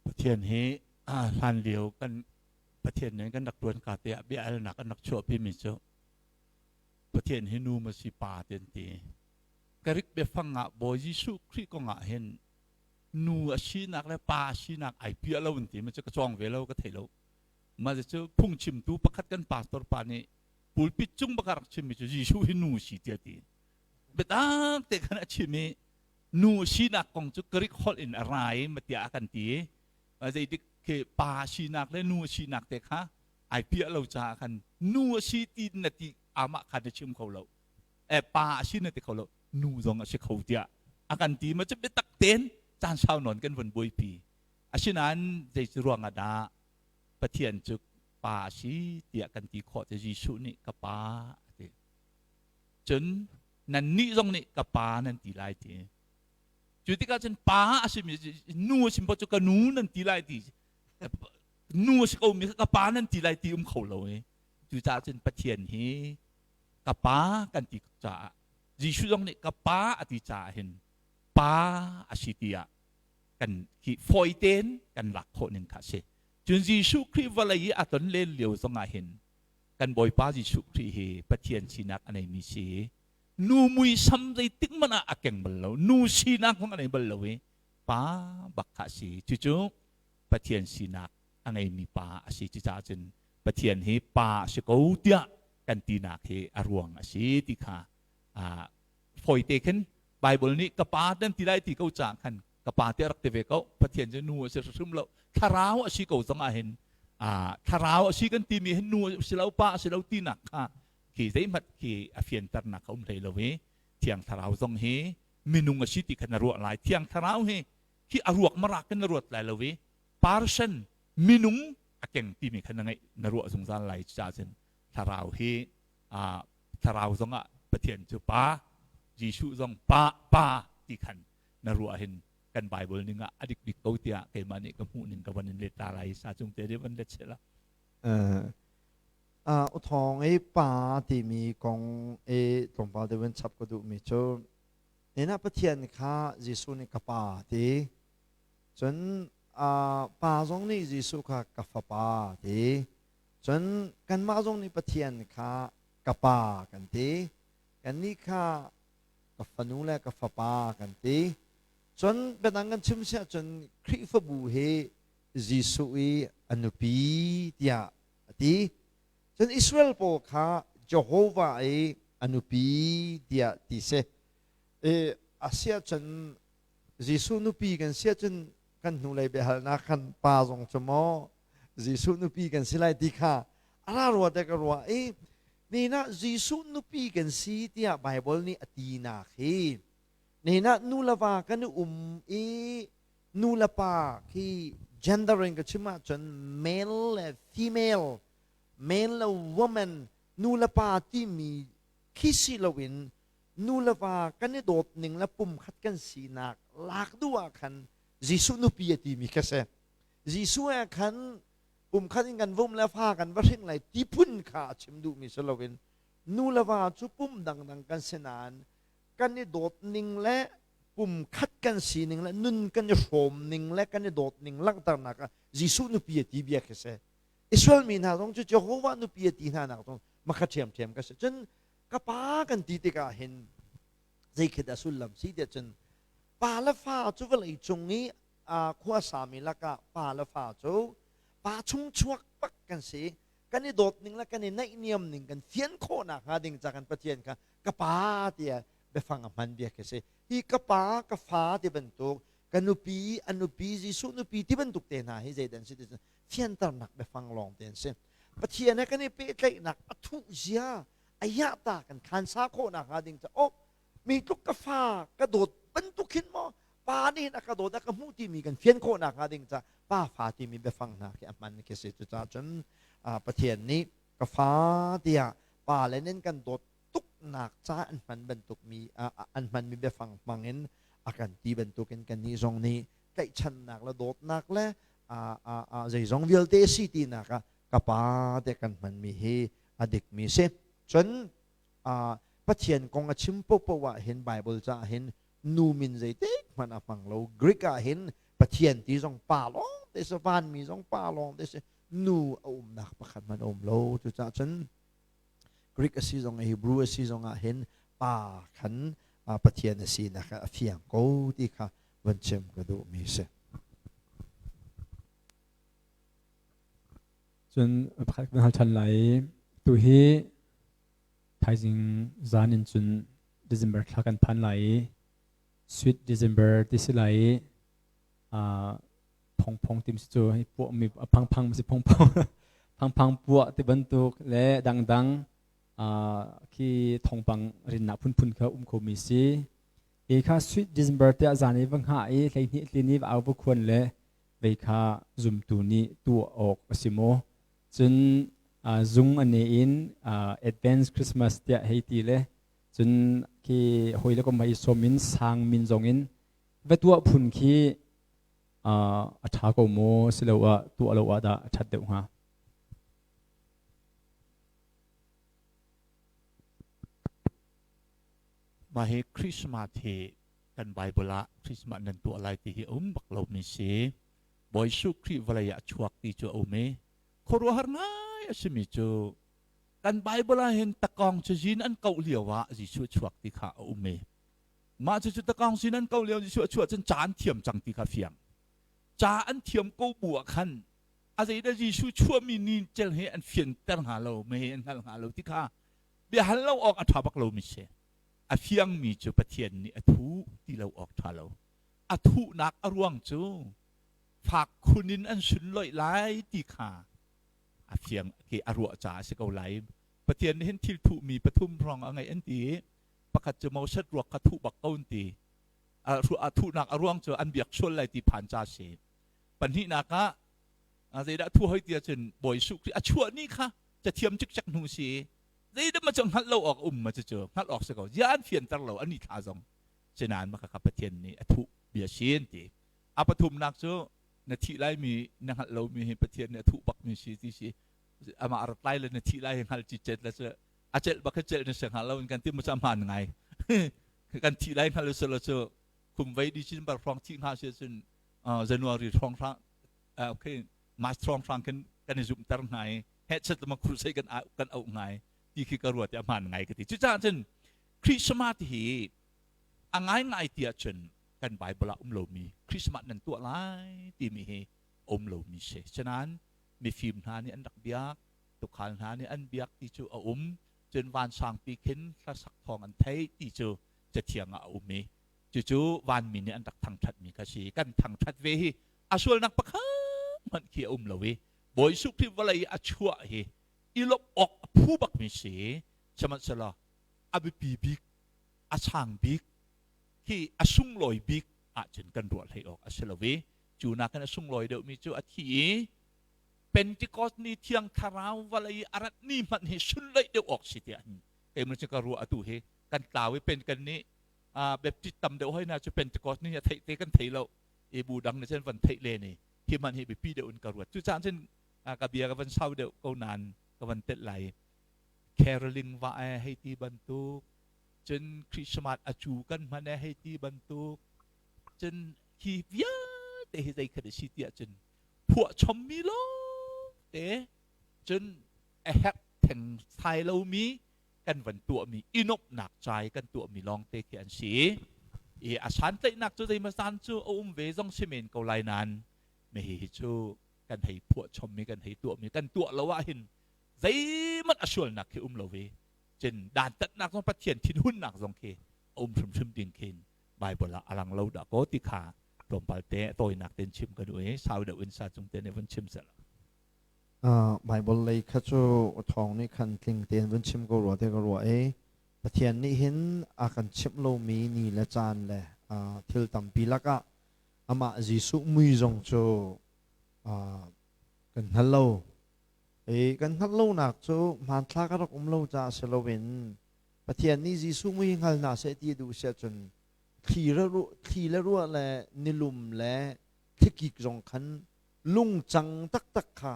Pathian hi hlan lio kan Pathian nih kan rak tuan ka te ah bia alnak an rak chuahpi mi cu Pathian hi nu ma si pa ti an ti. Karik biafang ah Bawi Jesuh Khrih kong ah hin nu a sinak le pa a sinak ai piah lo an ti ma cu ka cawng ve lo ka thei lo. Mah cu phungchimtu pakhat kan pastor pa nih pulpit cung bak a rak chimmi cu Jesuh hi nu si tiah ti. Biatak te khan a chim i nu sinak kong cu Greek holh in a ra i matiah a kan ti i zeitik khi pa sinak le nu sinak te kha ai piah lo caah khan nu a si ti na ti amah khan na chim kho lo e pa a si na ti kho lo nu zong a si kho tiah a kan ti ma cu biatak ten caan sau nawn kan vun buaipi asinain zei cu ruang ah dah Pathian cu pa a si tiah kan ti khawh te Jesuh nih ka pa a ti cun nannih zong nih ka pa nan ti lai ti cu tikah cun pa a simi nu a sim cu ka nu nan ti lai ti nu a si ko mi ka pa nan ti lai ti um kho lo i cucaah cun Pathian hi ka pa kan ti caah Jesuh zong nih ka pa a ti caah hin pa a si tiah kan hi fawi tein kan lak khawh ning kha a si cun Jesuh Khrih vawlei i a ton len lio zong ah hin kan Bawipa Jesuh Khrih hi Pathian sinak a neimi si nu muisam zeitik hmanh ah a keng bal lo nu sinak zong a nei bal lo i pa bak kha a si cucu Pathian sinak a ngeimi pa a si cucaah cun Pathian hi pa a si ko tiah kan tinak hi a ruang a si ti kha fawite khin Bible nih ka pa nan ti lai ti ko caah khan ka pa te rak ti ve ko Pathian cu nu a si hrim lo thlarau a si ko zong ah hin thlarau a si kan timi hin nu a si lo pa a si lo tinak kha khi zeihmanh khi a fianternak a um hlei lo i thiang thlarau zong hi minung a si ti kha na ruah lai thiang thlarau hi khi a ruak marak kan na ruat lai lo i person minung a keng timi kha na ngeih na ruah zungzal lai caah cun thlarau hi thlarau zong ah Pathian cu pa Jesuh zong pa pa ti khan na ruah hin kan Bible ning ah a dik bik ko tiah keimah nih ka hmuh ning ka van in let ta lai sa cung te van let sela. Uthawng i pa timi kong i tlawmpal te van chap ka duhmi cu nena Pathian kha Jesuh nih ka pa ti cun pa zong nih Jesuh kha ka fapa ti cun kanmah zong nih Pathian kha ka pa kan ti kannih kha ka fanu le ka fapa kan ti cun biadang kan chim siah cun Khrihfabu hi Jesuh i a nupi tiah a ti cun Israel pawl kha Jehovah i a nupi tiah ti si i a siah cun Jesuh nupi kan siah cun kan hnulei biahalnak khan pa zong cu maw Jesuh nupi kan si lai ti kha a ra rua te ka ruah i Nihin ah Jesuh nupi kan si tiah Baibal nih a tinak hi nihin ah nu le va kan i um i nu le pa khi gender in ka chim ahcun male le female, male le woman, nu le pa timi khi si loin Nu le va kan i dawt ning le pumkhat kan sinak lak duh ah khan Jesuh nupi a timi kha si. Jesuh ah khan pumkhat in kan vum le fa kan va hring lai ti phun kha a chim duhmi si loin nu le va cu pum dangdang kan si nain kan i dawt ning le pumkhat kan sining le nun kan i hrawm ning le kan i dawt ning langhternak ah Jesuh nupi a ti bia khi si. Israel mi hna zong cu Jehovah nupi a ti hna nak zong makha ṭhiamṭhiam ka si. Cun ka pa kan ti tikah hin zei khi dah sullam si tiah cun pa le fa cu vawlei cung i khua sami lakah pa le fa cu pa chung chuak bak kan si. Kan i dawt ning le kan i naihniam ning kan fian khawh nakhnga ding ca kan Pathian kha ka pa tiah biafang a hman bia khi si. Hi ka pa ka fa ti bantuk ka nupi a nupi Jesuh nupi ti bantuk te hna hi zeidah an si ti cun fianternak biafang lawng te an si. Pathian he kan i pehtlaihnak a thuh zia a yahta kan khansa khawh nakhnga ding ca oh mi tluk ka fa ka dawt bantuk hin maw pa nih hin a ka dawt a ka hmuh timi kan fian khawh nakhnga ding ca pa fa timi biafang hna khi a hman khi si. Cucaah cun Pathian nih ka fa tiah pa le nin kan dawt tuknak ca an hman bantuk mi an hmanmi biafang hmang in a kan ti bantukin kannih zong nih tlaihchannak le dawtnak le zeizong vialte si tinak ah ka pa te kan hmanmi hi a dikmi si. Cun Pathian kong a chim paohpaoh ah hin Bible caah hin nu min zeitik hmanh a hmang lo. Greek ah hin Pathian ti zong pa lawng te si, vanmi zong pa lawng te si, nu a umnak pakhat hmanh a um lo. Cucaah cun Greek a si zong Hebrew a si zong ah hin pa khan Pathian a sinak a fiang ko ti kha van chim ka duhmi si. Cun pakhat kan hal ṭhan lai. Tu hi thaizing zan in cun December thla kan phan lai i Sweet December ti si lai i phongphong tim si cu hi puah mi phangphang si phongphong phangphang puah ti bantuk le dangdang khi thongpang rinnak phunphun kha um kho mi si. Hi kha Sweet December tiah zan i va hngah i 12 tlin i va au va khuan le vei kha zumtu nih tuah awk a si maw? Cun zung a ne in Advance Christmas tiah hei ti le cun khi hawi le kom hei sawm in sang min zong in va tuah phun khi a ṭha ko maw siloah tuah lo ah dah a ṭhat deuh hnga? Mah hi Christmas hi kan Bible ah Christmas nan tuah lai ti hi a um bak lomi si. Bawi Jesuh Khrih vawlei ah a chuak ti cu a um i khuaruahhar ngai a simi cu kan Bible ah hin takawng cazin an koh lio ah Jesuh a chuak ti kha a um i mah cucu takawng sin an koh lio Jesuh a chuah cun ca an thiam cang ti kha fiang. Ca an thiam ko bu ah khan a zeidah Jesuh chuahmi ni cel he an fianter hnga lo, mei an hngal hnga lo ti kha biahal lo awk a ṭha bak lomi si. A fiangmi cu Pathian nih a thuh ti lo awk ṭha lo. A thuhnak a ruang cu fak khun in an sunloih lai ti kha a fiang ke a ruah caah a si ko lai. Pathian nih hin thil thuhmi pathum hrawng a ngeih an ti i pakhat cu Moses ruak kha thuh bak ko an ti. A thuhnak a ruang cu an biak sual lai ti phan ca a si. Pahnihnak ah zeidah thu hoi ti ahcun Bawi Jesuh Khrih a chuah ni kha cathiam cikcek hnu si zeidah ma cu hngalh lo awk um ma cucu hngalh awk si ko zia an fianter lo an i thla zong sinain maka ka Pathian nih a thuh bia si an ti. A pathumnak cu na thih lai mi na hngalh lomi hi Pathian nih a thuh bak mi si ti si amah rat lai le na thih lai hi hngal cicet le cu a celh bak hi celh na si hngal lo in kan ti mu cu a hmaan ngai kan thih lai hngal usih lo cu kum vei di chin bar hrawng thih hna si cun January hrawng hrang okay March hrawng hrang khin kan i zumhter hna i hehchet ma crusade kan kan auh ngai ti khi ka ruat i a hmaan ngai ka ti. Cucaah cun Christmas hi a ngaingai ti ahcun kan Bible ah um lomi Christmas nan tuah lai timi hi um lomi si. Sinain mifim hna nih an rak biak, tukhal hna nih an biak ti cu a um. Cun vansangpi khin hlasak thawng an theih ti cu cathiang ah a um i cucu vanmi nih an rak thangṭhatmi kha si. Kan thangṭhat ve hi a sualnak pakhat hmanh khi a um lo i Bawi Jesuh Khrih vawlei i a chuah hi i lawmh awk a phu bakmi si. Sihmanhsehlaw a biapi bik, a sang bik, khi a sunglawi bik ahcun kan ruah hlei awk a si lo i cu nakin a sunglawi deuhmi cu a thi i Pentecost ni Thiang Thlarau vawlei i a rat ni hmanh hi sunlaih deuh awk si tiah. Keimah cu ka ruah atu hi kan tlau i pen kan nih Baptist tam deuh hoi na cu Pentecost ni a theih te kan thei lo i bu dang nih cun van theih len i hi man hi biapi deuh in ka ruat. Cucaah cun ka bia ka van sau deuh ko nain ka van telh lai. Caroling va e hei ti bantuk, cun Christmas a cu kan hman e hei ti bantuk, cun hi vialte hi zei khat a si tiah cun phuah chommi lawngte, cun a herh theng thai lomi kan van tuahmi inomhnak cai kan tuahmi lawngte khi an si i a santlaihnak cu zeimaw zan cu a um ve zong si men ko lai nain me hi cu kan hei phuah chommi, kan hei tuahmi, kan tuah lo ah hin zeihmanh a sualnak khi um lo ve. Cun dantatnak zong, Pathian thinhunnak zong khi a um hrimhrim ding khin Bible ah a lang lo dah kaw ti kha tlawmpal te tawinak ten chim ka duh i sau deuh in sa cung te nih vun chim seh. Bible lei kha cu thawng nih khan tling tein vun chim ko rua te ka ruah i Pathian nih hin a kan chimh lomi ni le caan le thil tampi lakah amah Jesuh mui zong cu kan hngal lo. I kan hngalh lonak cu hmanthlak a rak um lo caah si loin Pathian nih Jesuh mui hngal hna seh ti a duh si ahcun thli le ruah le nilum le thlikik zong khan lungcang taktak kha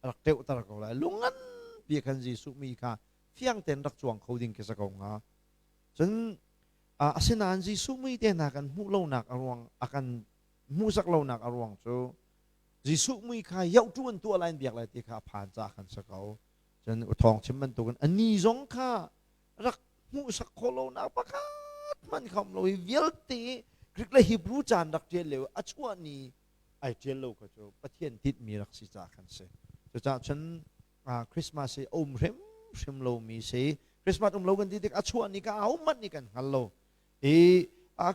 a rak teuhter ko lai. Lung nganpi khan Jesuh mi kha fiang tein rak cuang kho ding khi si ko hnga. Cun asinain Jesuh mui te hna kan hmuh lonak a ruang, a kan hmuhsak lonak a ruang cu Jesuh mui kha yohtu an tuah lai, an biak lai ti kha a phan caah khan si ko. Cun thawng chim bantukin a ni zong kha rak hmuhsak khawh lonak pakhat hmanh kha um lo i vialte Greek le Hebrew caan rak ṭial lio a chuah ni ai ṭial lo kha cu Pathian tinhmi rak si caah khan si. Cucaah cun Christmas hi a um hrimhrim lomi si. Christmas um lo kan ti tik a chuah ni ka a um manh ni kan hngal lo. I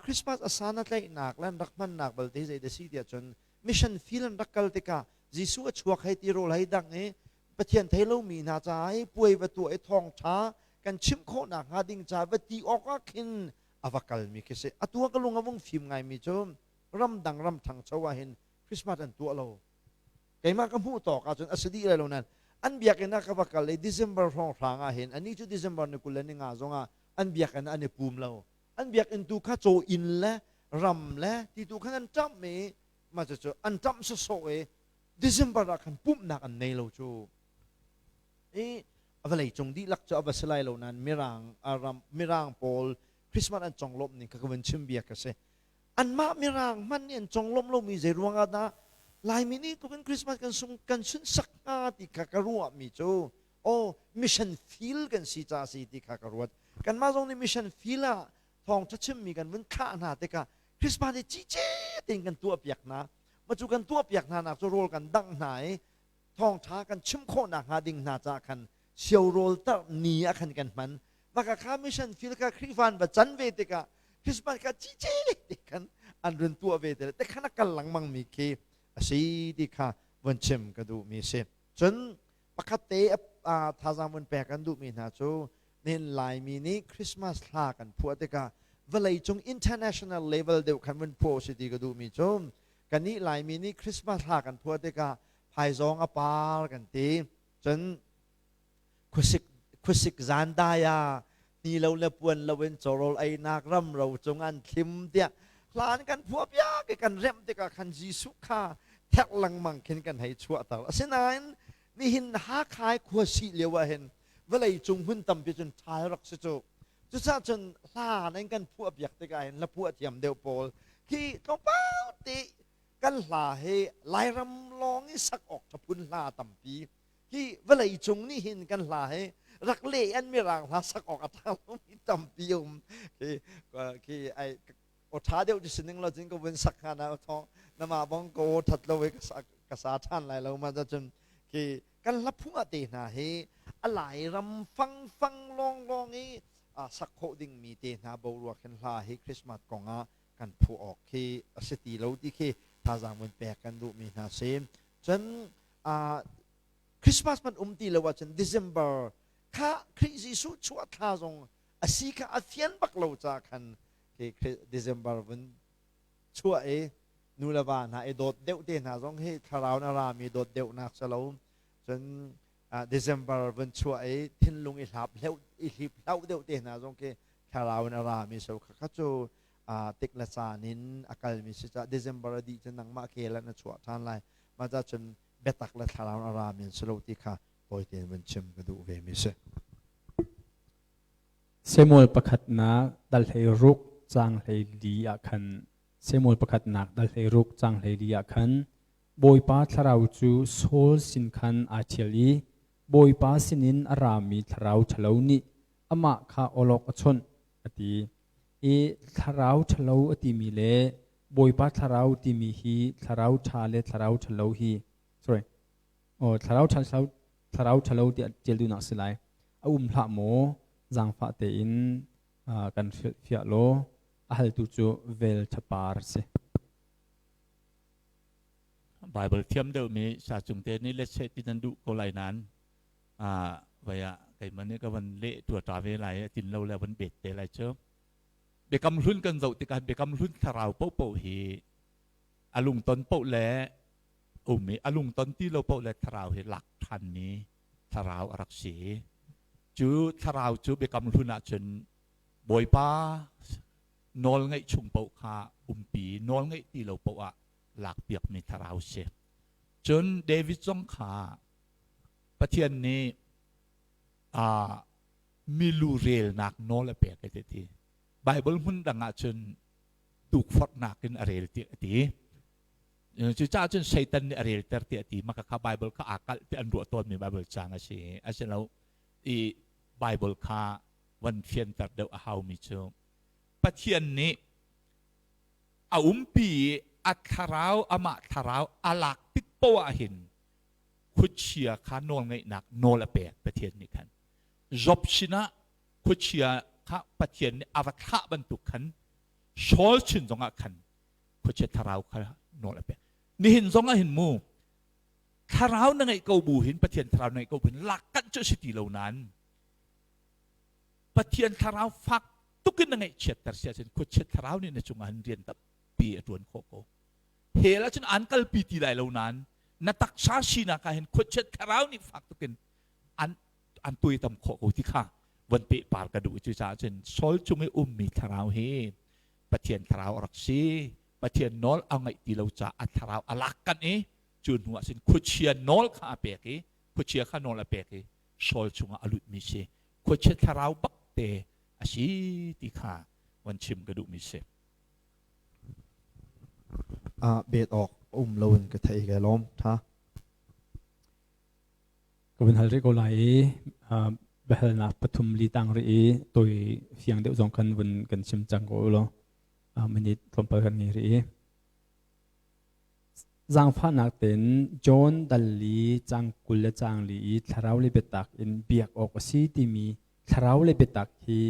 Christmas a san a tlaihnak le an rak hmannak balte zei da si tiah cun mission field an rak kal tikah Jesuh a chuak hei ti rawl hei dang i Pathian thei lomi hna caah hi puai va tuah i thawngṭha kan chimh khawhnak hnga ding ca va ti awk ah khin a va kalmi khi si. Atu ah ka lung a vung fim ngaimi cu ramdang ram ṭhangcho ah hin Christmas an tuah lo. Keimah ka hmuh tawk ahcun a si dih lai lo nain an biakinn ah ka va kal i December hrawnghrang ah hin anih cu December ni 25 zong ah an biakinn ah an i pum lo. An biakinn tu kha caw inn le ram le ti tu khan an ṭamh i mah cucu an ṭamh sawsawh i December ah khan pumhnak an nei lo cu. I vawlei cung dihlak cu a va si lai lo nain Mirang ram Mirang pawl Christmas an conglawmh ning kha ka vun chim bia ka si. Anmah Mirang hmanh nih an conglawmh lomi zei ruangah dah Laimi nih tluk in Christmas kan sung kan sunsak hnga ti kha ka ruahmi cu oh, mission field kan si ca si ti kha ka ruat. Kanmah zong nih mission field ah thawngṭha chimmi kan vun thlah hna tikah Christmas hi cice tein kan tuahpiak hna. Mah cu kan tuahpiak hna nak cu rawl kan dangh hna i thawngṭha kan chim khawhnak hnga ding hna caah khan sio rawl tarh ni ah khan kan hman. Maka kha mission field kha Khrihfa an va can ve tikah Christmas kha cice te khan an run tuah ve te te khan a kal lengmang mi khi a si ti kha vun chim ka duhmi si. Cun pakhat te thazaang vun pek kan duhmi hna cu nihin Laimi nih Christmas hla kan phuah tikah vawleicung international level deuh khan vun phuah si ti ka duhmi cu kannih Laimi nih Christmas hla kan phuah tikah phaizawng a par kan ti, cun khuasik khuasik zan dai ah ni lo le puan lo in cawrawl einak ram ro cung an thlim tiah hlan kan phuah piak i kan remh tikah khan Jesuh kha therh lengmang khin kan hei chuahter. Asinain nihin Hakha i khua sih lio ah hin vawlei cung hmun tampi cun ṭhal rak si cu. Cucaah cun hla nan kan phuah piak tikah hin hla phuah thiam deuh pawl khi tlawmpal te kan hla hi Lairam lawng i sak awk ṭha phun hla tampi hi vawlei cung nih hin kan hla hi rak le an mirang hla sak awk a ṭha lomi tampi um khi khi ai aw ṭha deuh ti sining lo cun ka vun sak hnga na thawng nama bong ko ṭhat lo i ka sa ṭhan lai lo ma cun khi kan hla phung ah te hna hi a Lairam fangfang lawnglawng i sak khawh dingmi te hna boruak hin hla hi Christmas kong ah kan phuah awk khi a si ti lo ti khi thazaang vun pek kan duhmi hna si. Cun Christmas man um ti lo ahcun December kha Khrih Jesuh chuah thla zong a si kha a fian bak lo ca khan khi December vun chuah i nu le va hna i dawt deuh te hna zong hi thlarau na rami dawt deuhnak si lo. Cun December vun chuah i thinlung i hlap hleuh i hlip hlauh deuh te hna zong khi thlarau in a rami so kha kha cu tik le caan in a kalmi si ca December a dih cun nangmah kel ah na chuah ṭhan lai. Mah ca cun biatak le thlarau in a rami an si lo ti kha tawi tein vun chim ka duh ve mi si. Samuel pakhatnak dal 16 caang 14 ah khan Samuel pakhatnak dal 16 caang 14 ah khan Bawipa thlarau cu Saul sin khan aa ṭhial i Bawipa sinin a rami thlarau ṭhalo nih amah kha awlok a chawnh, a ti. I thlarau ṭhalo a timi le Bawipa thlarau timi hi thlarau ṭha le thlarau ṭhalo hi sorry aw thlarau ṭha thlarau ṭhalo tiah ṭial duhnak a si lai. A um hlah maw? Zaangfah tein kan hrilhfiah law a haltu cu vel ṭhapar a si. Bible thiam deuhmi sa cung te nih let seh ti nan duh ko lai nain vai ah keimah nih ka van leh tua ta ve lai a tin lo le van bet te lai cu. Biakam hlun kan zoh tikah biakam hlun thlarau paohpaoh hi a lungton paoh le um i a lungton ti lo paoh le thlarau hi lak ṭhanmi thlarau a rak si. Cu thlarau cu biakam hlun ahcun Bawipa nawl ngeih chung paoh kha umpi, nawl ngeih ti lo paoh ah lakpiakmi thlarau si. Cun David zong kha Pathian nih milu relnak nawl a pek a ti. Bible hmun dang ah cun tukforhnak in a rel ti a ti. Cucaah cun Satan nih a relter ti a ti. Maka kha Bible kha aa kalh ti an ruah tawnmi Bible caang a si. Asilo i Bible kha van fianter deuh a haumi cu Pathian nih a umpi i a thlarau amah thlarau a lak tik poah ah hin khuachia kha nawlngeihnak nawl a pek Pathian nih khan. Job sinah khuachia kha Pathian nih a va thlah bantuk khan Saul chin zongah khan khuachia thlarau kha nawl a pek. Nihin zongah hin mu thlarau na ngeih ko bu hin Pathian thlarau na ngeih ko bu hin lak kanh cu a si ti lo nain Pathian thlarau fak tukin na ngaihchiatter si ahcun khuachia thlarau nih na cungah hin rian tampi a ṭuan khawh ko. Hell ahcun an kalpi ti lai lo nain na taksa sinak ah hin khuachia thlarau nih fak tukin an an tuaitam khawh ko ti kha von pehpar ka duh. Cucaah cun Saul cung i ummi thlarau hi Pathian thlarau a rak si. Pathian nawl a ngaih ti lo caah a thlarau a lak kanh i cu hnu ah cun khuachia nawl kha a pek i khuachia kha nawl a pek i Saul chungah a lutmi si. Khuachia thlarau bak te a si ti kha von chim ka duhmi si. Bet awk um loin ka thei ka lawm tha. Ka vun hal rih ko lai i biahalnak pathum li tang rih i toi fiang deuh zong khan vun kan chim cang ko law minute tlawmpal kan ngei rih i zaangfahnak tein John dal li cang 20 le cang li i thlarau le biatak in biak awk a si timi thlarau le biatak hi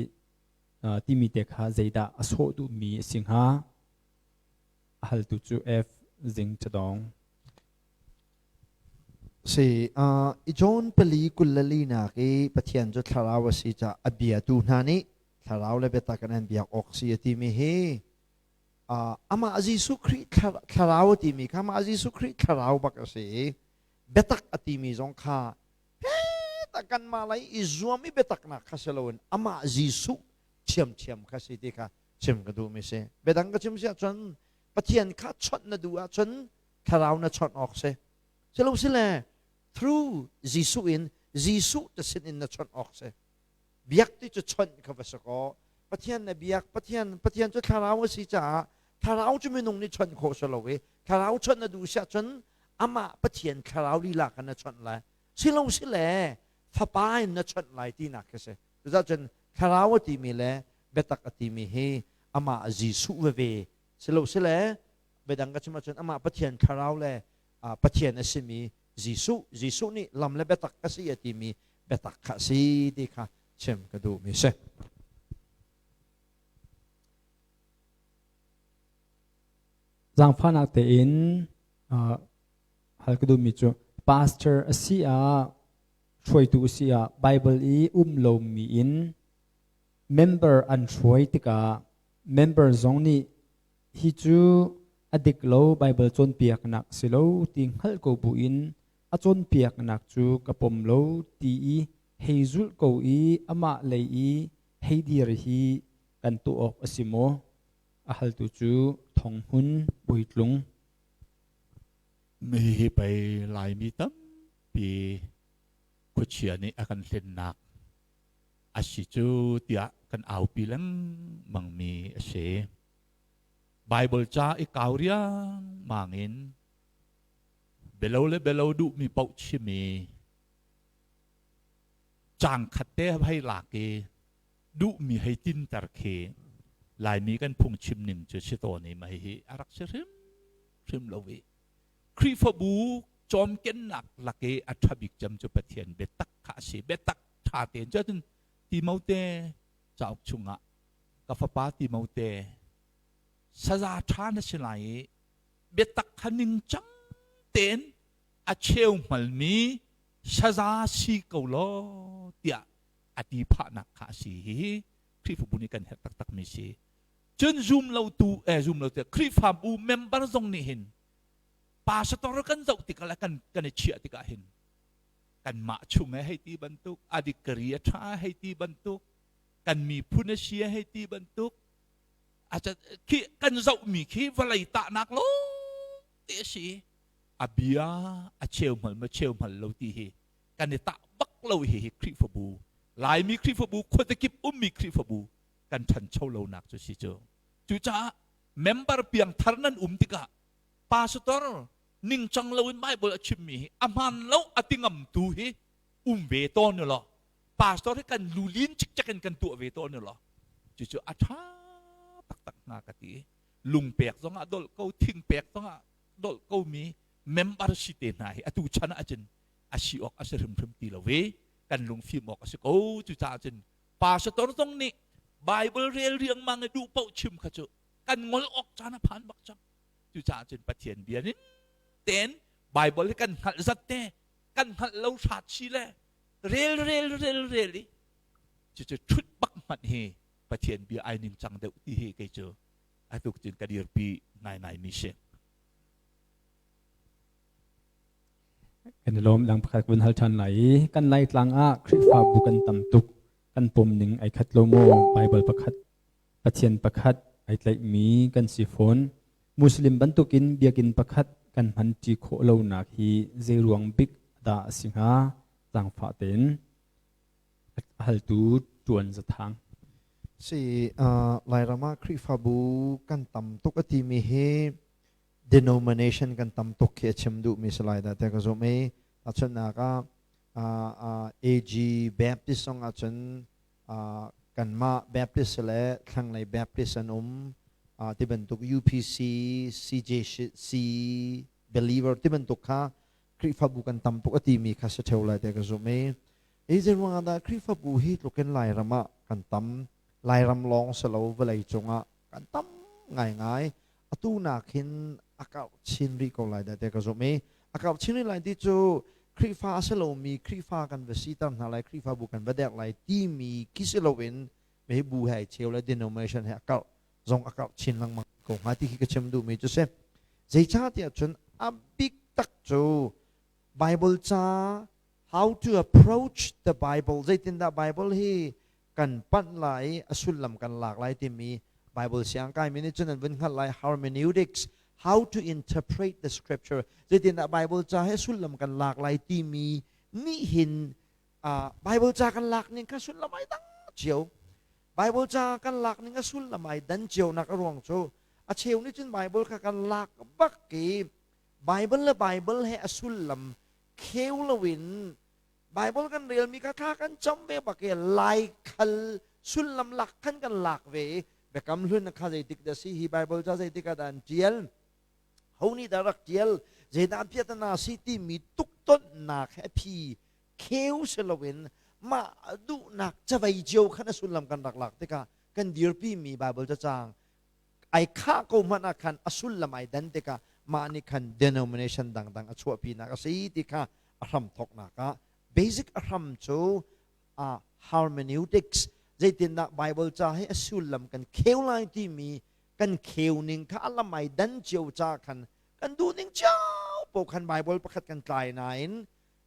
timi te kha zeidah a sawh duhmi a si hnga? A haltu cu F. Zing Chadong. Si, i John pali 24 nak i Pathian cu thlarau a si caah a biatu hna nih thlarau le biatak in an biak awk si a timi hi amah Jesuh Khrih thlarau a timi kha amah Jesuh Khrih thlarau bak a si i biatak a timi zong kha tak kanmah lei i zuam i biataknak kha si loin amah Jesuh ṭhiamṭhiam kha si ti kha chim ka duhmi si. Biadang ka chim si ahcun Pathian kha chawnh na duh ahcun thlarau na chawnh awk si. Silo sile through Jesuh in Jesuh te sin in na chawnh awk si. Biak ti cu chawnh kha va si kaw Pathian na biak Pathian Pathian cu thlarau a si caah thlarau cu minung nih chawnh khawh si lo i thlarau chawnh na duh si ahcun amah Pathian thlarau lila kha na chawnh lai. Silo sile fapa in na chawnh lai tinak khi si. Cucaah cun thlarau a timi le biatak a timi hi amah Jesuh veve silo sile biadang ka chim ahcun amah Pathian thlarau le Pathian a simi Jesuh Jesuh nih lam le biatak ka si a timi biatak kha a si ti kha chim ka duhmi si. Zaangfahnak tein hal ka duhmi cu pastor a si ah hruaitu a si ah Bible i um lomi in member an hruai tikah member zong nih hi cu a dik lo Bible cawnpiaknak si lo ti hngalh ko buin A cawnpiaknak cu ka pom lo ti i hei zulh ko i amah lei i hei dir hi kan tuah awk a si maw? A haltu cu Thonghmun Bawitlung. Hihi pei Laimi tampi khuachia nih a kan hlennak a si cu tiah kan aupi lengmangmi a si. Baibal ca i kau riangmang in bialo le bialo duhmi paoh chim i caang khat te hei lak i duhmi hei tinter khi Laimi kan phungchim ning cu si tawn i mah hihi a rak si hrimhrim lo i Khrihfabu cawmkennak lak i a ṭha bik cem cu Pathian biatak kha a si. Biatak ṭha tein cun Timote cauk chungah ka fapa Timote saza ṭha na si lai i biatak kha ningcang tein a cheu hngalmi saza si ko law tiah a ti phahnak kha a si. Hihi Khrihfabu nih kan herh taktakmi si. Cun zum lotu eh zum lotu Khrihfabu member zong nih hin pastor kan zoh tikah le kan kan i chiah tikah hin kanmah chung he hei ti bantuk a dikari a ṭha hei ti bantuk kan miphun a si hei ti bantuk khi kan zohmi khi vawlei tahnak lo te a si. A bia a cheu hmal ma cheu hmal lo ti hi kan i tah bak lo. Hi hi Khrihfabu, Laimi Khrihfabu, khuatakip ummi Khrihfabu kan ṭhancho lonak cu si cu. Cucaah member piangthar nan um tikah pastor ningcang loin Bible a chimmi hi a hmaan lo a ti ngamtu hi um ve tawn u law, pastor hi kan lulin cikcek in kan tuah ve tawn u law, cucu a ṭha taktak hnga ka ti. Lungpek zongah dolh ko, thingpek zongah dolh ko mi member si te hna hi atu chan ah cun a si awk a si hrimhrim ti lo ve. Kan lungfim awk a si ko. Cucaah cun pastor zong nih Bible rel riangmang i duh paoh chim kha cu kan ngol awk caan a phan bak cang. Cucaah cun Pathian bia nin ten Bible hi kan hngalh zat te kan hngalh lo hrat si le rel rel rel rel i cucu ṭhut bak hmanh hi Pathian bia ai ning cang deuh ti hi kei cu atuk cun ka dirpi ngaingai mi si. Kan i lawm. Dang pakhat vun hal ṭhan lai i kan Laitlang ah Khrihfabu kan tam tuk, kan pom ning ai khat lo maw? Bible pakhat, Pathian pakhat ai tlaihmi kan si fawn. Muslim bantukin biakinn pakhat kan hmanṭi khawh lonak hi zei ruang bik dah a si hnga? Zaangfah tein. Haltu Ṭuan Zathang. Si, Lairam ah Khrihfabu kan tam tuk a timi hi denomination kan tam tuk khi a chim duhmi si lai dah tiah ka zumh i tahchunhnak ah AG Baptist zong ahcun kanmah Baptist le thlanglei Baptist an um ti bantuk, UPC, CJC believer ti bantuk kha Khrihfabu kan tam tuk a timi kha si ṭheo lai tiah ka zumh i hi zei ruangah dah Khrihfabu hi tlukin Lairam ah kan tam? Lairam lawng si lo, vawlei cungah kan tam ngaingai. Atu nak hin a karh chin rih ko lai dah tiah ka zumh i a karh chin rih lai ti cu Khrihfa a si lomi Khrihfa kan va siter hna lai, Khrihfabu kan va derh lai timi khi si loin hi bu he ai cheu le denomination he a karh zong a karh chin lengmang ko hnga ti khi ka chim duhmi cu si. Zeicahtiah cun a bik tak cu Bible ca, how to approach the Bible, zeitindah Bible hi kan panh lai i a sullam kan lak lai timi Bible siang kaimi nih cun an vun hngalh lai, hermeneutics, how to interpret the scripture, zeitindah Bible ca hi sullam kan lak lai timi nih hin Bible ca kan lak ning kha sullam ai dang cio. Bible ca kan lak ning a sullam ai dan cio nak a ruang cu a cheu nih cun Bible kha kan lak bak i Bible le Bible he a sullam kheu loin Bible kan relmi kha thla kan cam ve bak i Lai khal sullam lak khan kan lak ve i Biakam Hlun kha zeitik dah si, hi Bible ca zeitik ah dah an ṭial, ho nih dah rak ṭial, zeidah piahtana si timi tuktonhnak he a phi kheu si loin mah duhnak cavei cio khan a sullam kan rak lak tikah kan dirpimi Bible cacang ai khah ko hmanh ah khan a sullam ai dan tikah mah nih khan denomination dangdang a chuahpinak a si ti kha a hram thawknak ah basic a hram cu hermeneutics, zeitindah Bible ca hi a sullam kan kheu lai timi kan kheu ning kha a lam ai dan cio ca khan kan duh ning cio paoh khan Bible pakhat kan tlai nain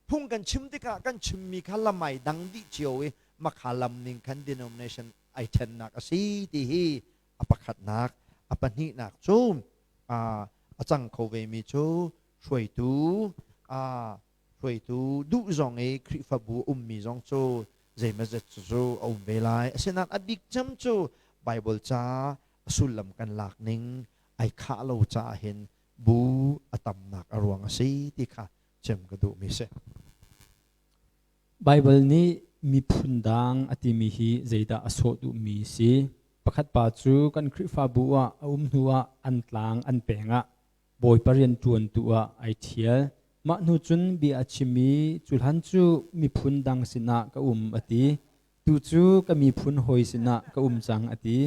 phung kan chim tikah kan chimmi kha lamai dang dih cio i makha lam ning khan denomination ai ṭhennak a si ti hi a pakhatnak. A pahnihnak cu a cang kho vemi cu hruaitu hruaitu duh zong i Khrihfabu ummi zong cu zeimazet cu a um ve lai. Asinain a bik cem cu Bible ca a sullam kan lak ning ai khah lo caah hin bu a tamnak a ruang a si ti kha chim ka duhmi si. Baibal nih miphun dang a timi hi zeidah a sawh duhmi si? Pakhat pa cu kan Khrihfabu ah a um hnuah an tlang an peng ah Bawipa rianṭuantu ah ai ṭhial. Mah hnu cun bia a chim i cu hlan cu miphun dang sinah ka um a ti. Tu cu ka miphun hawi sinah ka um cang a ti.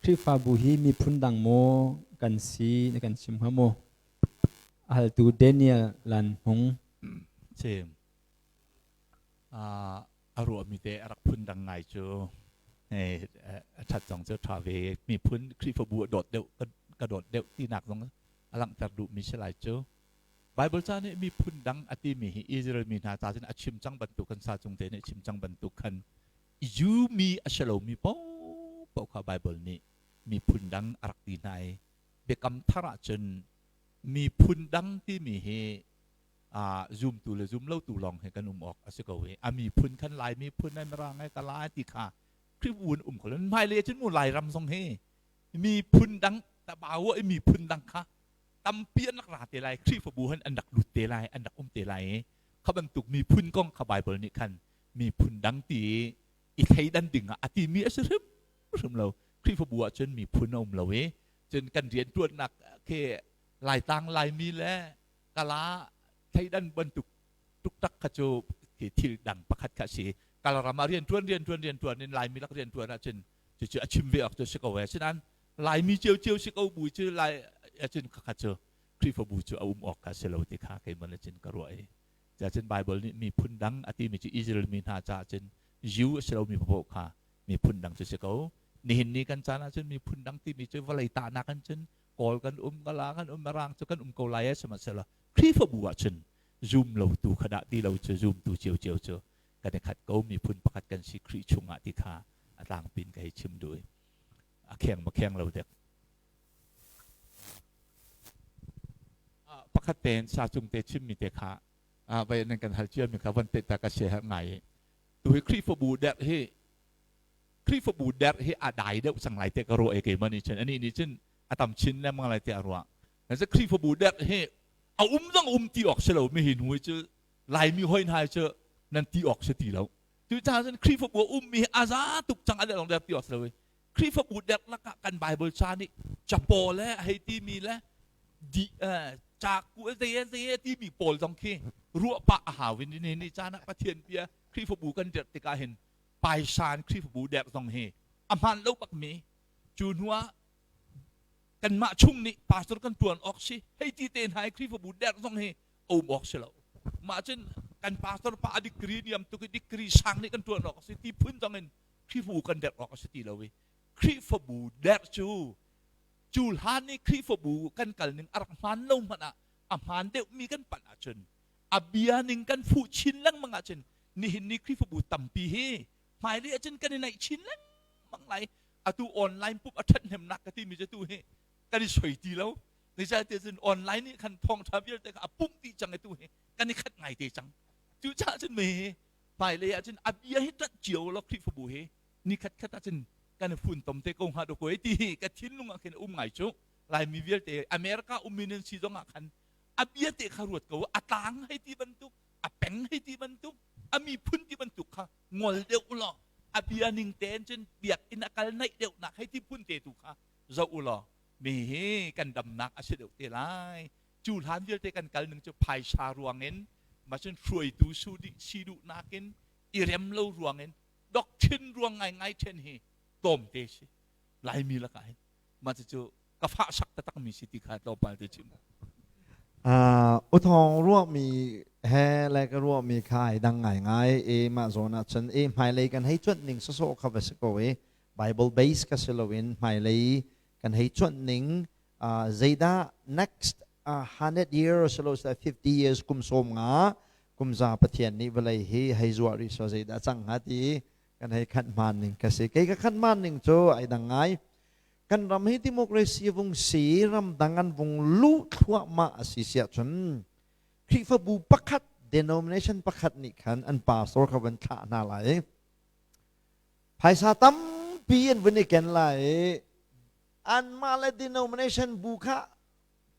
Khrihfabu hi miphun dang maw kan si na kan chim hnga maw? A haltu Daniel Lan Hmung. Chim. A ruahmi te a rak phun dang ngai cu a ṭhat zong cu ṭha ve. Miphun Khrihfabu a dawt deuh ka dawt deuh tinak zong a langhter duhmi si lai cu. Bible ca nih miphun dang a timi hi Israel mi hna ca cun a chim cang bantuk kan sa cung te nih chim cang bantuk khan Jew mi a si lomi paohpaoh kha Bible nih miphun dang a rak ti hna i Biakam Thar ah cun miphun dang timi hi zumtu le zumlotu lawng he kan um awk a si ko i a miphun khan Lai miphun ai Mirang ai Kala ai ti kha Khrihfabu in um kho lo. Hmailei cun mu Lairam zong hi miphun dang tabawa i miphun dang kha tampi an rak ra te lai, Khrihfabu han an rak lut te lai, an rak um te lai i kha bantuk miphun kong kha Bible nih khan miphun dang ti i thleidan ding ah a timi a si hrimhrim lo. Khrihfabu ah cun miphun a um lo i cun kan rianṭuannak khi Laitlang Laimi le Kala thleidan bantuk tuktak kha cu thil dang pakhat kha a si. Kalaram ah rianṭuan rianṭuan rianṭuan in Laimi lak rianṭuan ahcun cucu a chim ve awk cu si ko ee. Asinain Laimi ciocio si ko bu cu Lai ahcun khakha cu Khrihfabu cu a um awk kha si lo ti kha keimah nih cun ka ruah i cun Bible nih miphun dang a timi cu Israel mi hna caah cun Jew a si lomi paoh kha miphun dang cu si ko. Nihin ni kan caan ahcun miphun dang timi cu vawlei tahnak in cun Kawl kan um, Kala kan um, Mirang cu kan um ko lai sihmanhsehlaw Khrihfabu ahcun zum lotu kha dah ti lo cu zumtu ciocio cu kan i khat ko, miphun pakhat kan si Khrih chungah ti kha a tlangpin ka hei chim duh i a kheng ma kheng lo dek. Pakhat tein sa cung te chimmi te kha vai nan kan hal ciami kha van te ta ka sia ngai i tu hi Khrihfabu derh hi Khrihfabu derh hi a dai deuh cang lai te ka ruah i keimah nih cun anih nih cun a tam chin lengmang lai tiah a ruah. Nan Khrihfabu derh hi a um zong um ti awk si lo mi hi hnu hi cu Laimi hoi hna hi cu nan ti awk si ti lo. Cucaah cun Khrihfabu a ummi hi a za tuk cang a derh zong derh ti awk si lo i Khrihfabu derh lakah kan Bible ca nih capo le hei timi le di caku zei zei timi pawl zong khi ruah pah a hau in ni ni caan ah Pathian bia Khrihfabu kan derh tikah hin paisan Khrihfabu derh zong hi a hmaan lo bakmi cu hnu ah kanmah chung nih pastor kan tuan awk si hei ti te hna i Khrihfabu derh zong hi a um awk si lo. Mah cun kan pastor pa a degree niam tuk i degree sang nih kan tuan awk a si ti phun zong in Khrihfabu kan derh awk a si ti lo i Khrihfabu derh cu cu hlan i Khrihfabu kan kal ning a rak hmaan lo hmanh ah a hmaan deuhmi kan panh ahcun a bia ning kan fuh chin lengmang ahcun nihin ni Khrihfabu tampi hi hmailei ahcun kan i naih chin lengmang lai. Atu online pup a ṭhathnemnak ka timi cu tu hi kan i soi ti lo. Zeicahtiah cun online nih khan thawngṭha vialte kha a pumh dih cang i tu hi kan i khat ngai te cang. Cucaah cun mi hmailei ah cun a bia hi ṭanh cio law Khrihfabu hi ni khat khat ah cun kan i funtom te ko hnga dawkaw ti hi ka thinlung ah khin a um ngai cu. Laimi vialte America ummi nan si zong ah khan a bia te kha ruat ko, a tlang hei ti bantuk, a peng hei ti bantuk, a miphun ti bantuk kha ngol deuh u law a bia ning tein cun biakinn a kal naih deuhnak hei ti phun te tu kha zoh u law mi hi kan damnak a si deuh te lai. Cu hlan vialte kan kal ning cu phaisa ruangin macun hruaitu su dih si duhnak in i rem lo ruangin doctrine ruang ngaingai ṭhen hi tlawmte si Laimi lakah hin. Mah cucu ka fah sak taktak mi si ti kha tlawmpal te chim. Uthawng ruahmi he le ka ruahmi kha ai dang ngaingai i mah zawn ah cun i hmailei kan hei cuanh ning sawsawh kha va si ko i Bible base ka si loin hmailei kan hei cuanh ning zeidah next. 100 years lo sa 50 years kum som nga kum za Pathian nih vawlei hi hei zuah rih so zeidah cang hnga ti kan hei khan hmaan ning ka si. Kei ka khan hmaan ning cu ai dang ngai. Kan ram hi democracy vung si, ramdang an vung luh thluahmah a si siah cun Khrihfabu pakhat, denomination pakhat nih khan an pastor kha van thlah hna lai. Phaisa tampi an vun i ken lai i anmah le denomination bu kha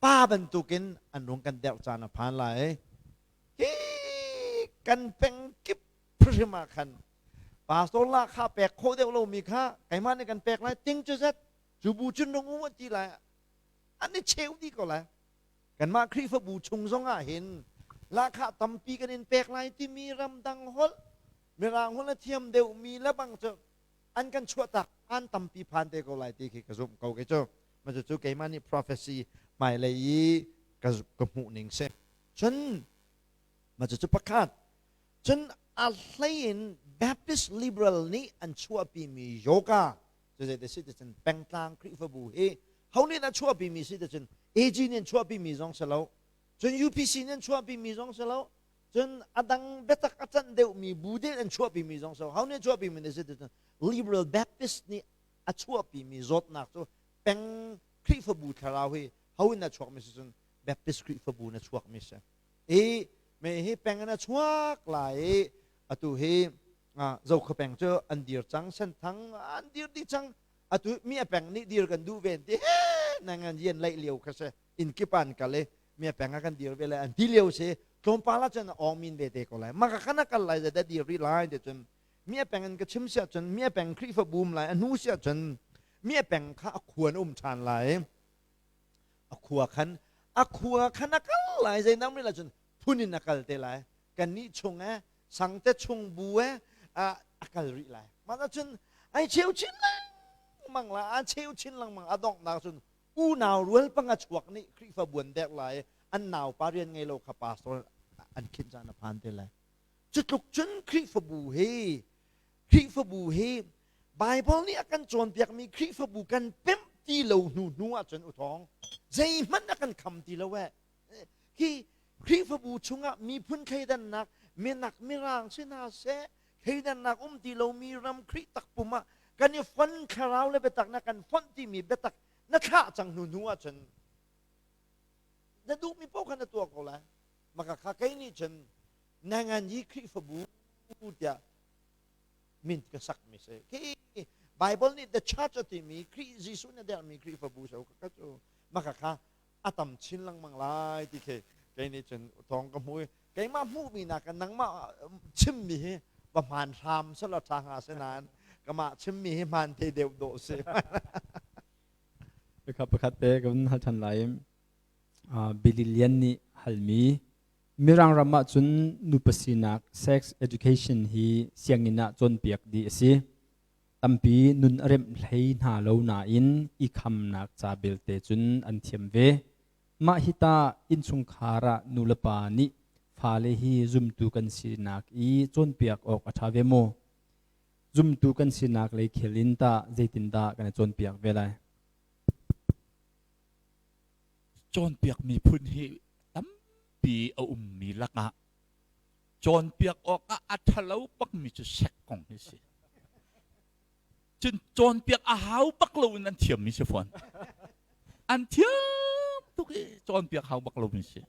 pa bantukin an rung kan derh caan a phan lai. Hi kan peng kip hrim ah khan pastor la kha pek khawh deuh lomi kha keimah nih kan pek lai ting cu zet cu bu cun rung um an ti lai, an i cheu dih ko lai. Kanmah Khrihfabu chung zong ah hin lahkhah tampi kan in pek lai timi ramdang holh, Mirang holh a thiam deuhmi le bang cu an kan chuahtak an tampi phan te ko lai ti khi ka zumh ko kei cu. Mah cucu keimah nih prophecy hmailei i ka ka hmuh ning si. Cun mah cucu pakhat. Cun a hlei in Baptist liberal nih an chuahpimi yoga cu zei si ti cun pengtlang Khrihfabu hi ho nih dah chuahpimi si ti cun AG nih an chuahpimi zong si lo, cun UPC nih an chuahpimi zong si lo, cun a dang biatak a canh deuhmi bu nih an chuahpimi zong si lo. Ho nih an chuahpimi nih si ti cun Liberal Baptist nih a chuahpimi zawtnak cu peng Khrihfabu thlarau hi ho in a chuakmi si cun Baptist Khrihfabu in a chuakmi si i me hi peng in a chuak lai i atu hi Zokhua peng cu an dir cang, Senthang an dir dih cang. Atu mi a peng nih dir kan duh ve ti he nang an yen laih lio kha si, inn kip an kal i mi a peng ah kan dir ve lai an ti lio si. Tlawmpal ah cun awng min ve te ko lai, maka kana kal lai da dir rih lai ti cun mi a peng in ka chim sia cun mi a peng Khrihfa bum lai a hnu sia cun mi a peng kha a khuan um ṭhan lai, a khua khan a khua khan a kal lai. Zei nang la cun phun in a kal te lai, kan nih chung e sangte chung bu e a kal rih lai. Mah cun ai cheu chin lengmang la, a cheu chin lengmang, a donghnak cun unau rual panga chuak nih Khrihfa buan dek lai, an nau pa rian ngei lo kha pastor an khinh caan a phan te lai. Cu tluk cun Khrihfabu hi Bible nih a kan cawnpiakmi Khrihfabu kan pemh ti lo hnu hnu ahcun uthawng zeihmanh a kan kham ti lo eh. Hi Khrihfabu chungah miphun thleidannak, minak mirang si hna seh, thleidannak um ti lomi ram Khrih takpum ah kan i fon, thlarau le biatak na kan fonh timi biatak na thlah cang hnu hnu ahcun na duhmi paoh kha na tuah ko lai. Maka kha kei nih cun nangan hi Khrihfabu tiah min ka sakmi si. Khi Bible nih the church a timi Khrih Jesuh na dermi Khrihfabu so ka cu maka kha a tam chin lengmang lai ti khi kei nih cun thawng ka hmu i keimah hmuhmi nakin nangmah chimmi hi va hmaan hram selaw ṭha hnga si, nain kamah chimmi hi hmaan te deuh dawh si. Pakhat pakhat te kan hal ṭhan lai. Billy Lian nih halmi: Mirang ram ah cun nupa sinak, sex education, hi sianginn ah cawnpiak dih a si. Tampi nun a remh hlei hna lo nain i khamnak ca belte cun an thiam ve. Mah hi tah innchungkhar ah nulepa nih fale hi zumtu kan sinak i cawnpiak awk a ṭha ve maw? Zumtu kan sinak lei khel in tah zeitindah kan i cawnpiak ve lai? Cawnpiak miphun hi tampi a ummi lakah cawnpiak awkah a ṭhalo bakmi cu sek kong hi si. Cun cawnpiak a hau bak lo in an thiammi si fawn. An thiam tuk i cawnpiak hau bak lomi si.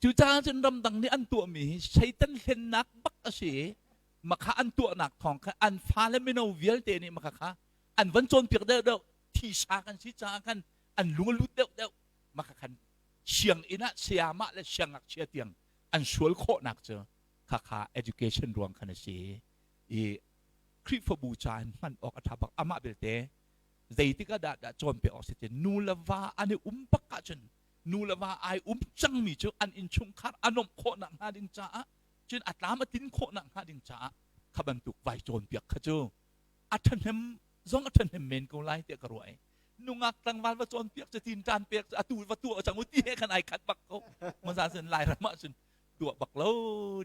Cucaah cun ramdang nih an tuahmi hi Satan hlennak bak a si i makha an tuahnak thawng kha an fale mino vialte nih makha kha an van cawnpiak deuhdeuh, thisa kan si caah khan an lung a lut deuhdeuh, makha khan sianginn ah sayamah le siangngakchia tiang an sual khawhnak cu khakha education ruang khan a si i Khrihfabu ca in hman awk a ṭha bak. Amah belte zeitik ah dah dah cawnpiak awk si ti, nu le va an i um bak ahcun, nu le va ai um cangmi cu an innchungkhar a nuamh khawhnak hnga ding caah, cun a tlam a tin khawhnak hnga ding caah kha bantuk vai cawnpiak kha cu a ṭhahnem zong a ṭhahnem men ko lai tiah ka ruah. I nungak tlangval va cawnpiak cu tin ṭan pek cu atu va tuah cang u ti he khan ai khat bak ko. Maza cun Lairam ah cun tuah bak lo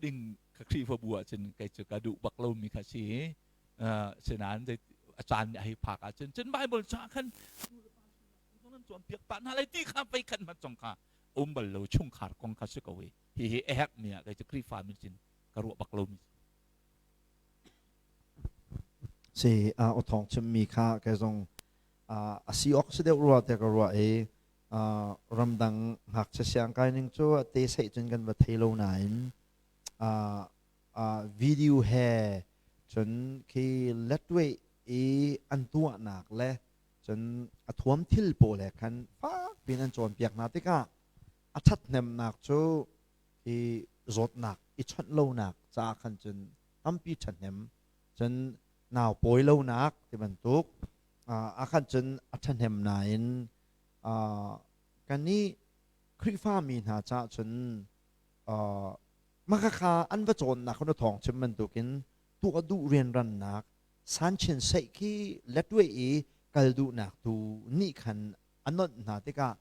ding ka Khrihfabu ah cun kei cu ka duh bak lo mi kha si. Sinain a caan nih a hei phak ahcun cun Bible ca khan nan cawnpiak pah hna lai ti kha vei khat hmanh zong kha um bal lo chungkhar kong kha si ko i hihi a herhmi ah kei cu Khrihfa min sin ka ruah bak lomi. Si a thawng chimmi kha kei zong a si awk si deuh rua te ka ruah i ramdang ngakchia siangkai ning cu te seih cun kan va thei lo nain video he cun khi letway i an tuahnak le cun a thuam thil pawl he khan fak piin an cawnpiak hna tikah a ṭhathnemnak cu hi zawtnak i chawnh lonak caah khan cun tampi ṭhahnem cun nau pawi lonak ti bantuk ah khan cun a ṭhahnem nain kannih Khrihfami hna caah cun mah khakha an va cawnnak kha na thawng chim bantukin tuah duh rianrannak sanchin seih khi letwe i kal duhnak tu nih khan a nonh hna tikah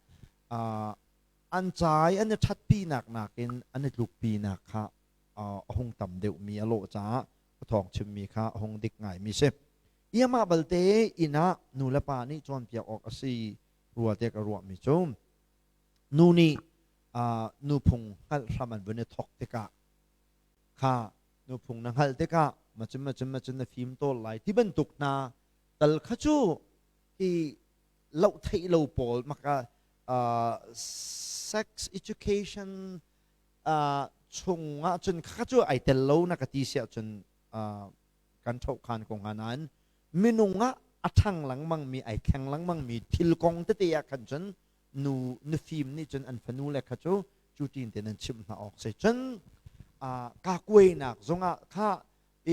an ca i an i ṭhatpinak nakin an i tlukpinak kha a hung tam deuhmi a lawh caah a thawng chimmi kha a hung dik ngaimi si. Iamah balte inn ah nu le pa nih cawnpiak awk a si rua tiah ka ruahmi cu nu nih nuphung hngalh hram an vun i thawk tikah kha nuphung na hngalh tikah macun macun macun na fim tawl lai ti bantuk hna tal kha cu hi loh theih lo pawl maka sex education chung ah cun kha cu ai tel lo na ka ti si ahcun kan ṭhohkhan ko hnga nain minung ah a ṭhang lengmang mi ai thleng lengmang mi thil kong tete ah khan cun nu nufim nih cun an fanu le kha cu cu tin ten an chimh hna awk si cun kakuainak zongah kha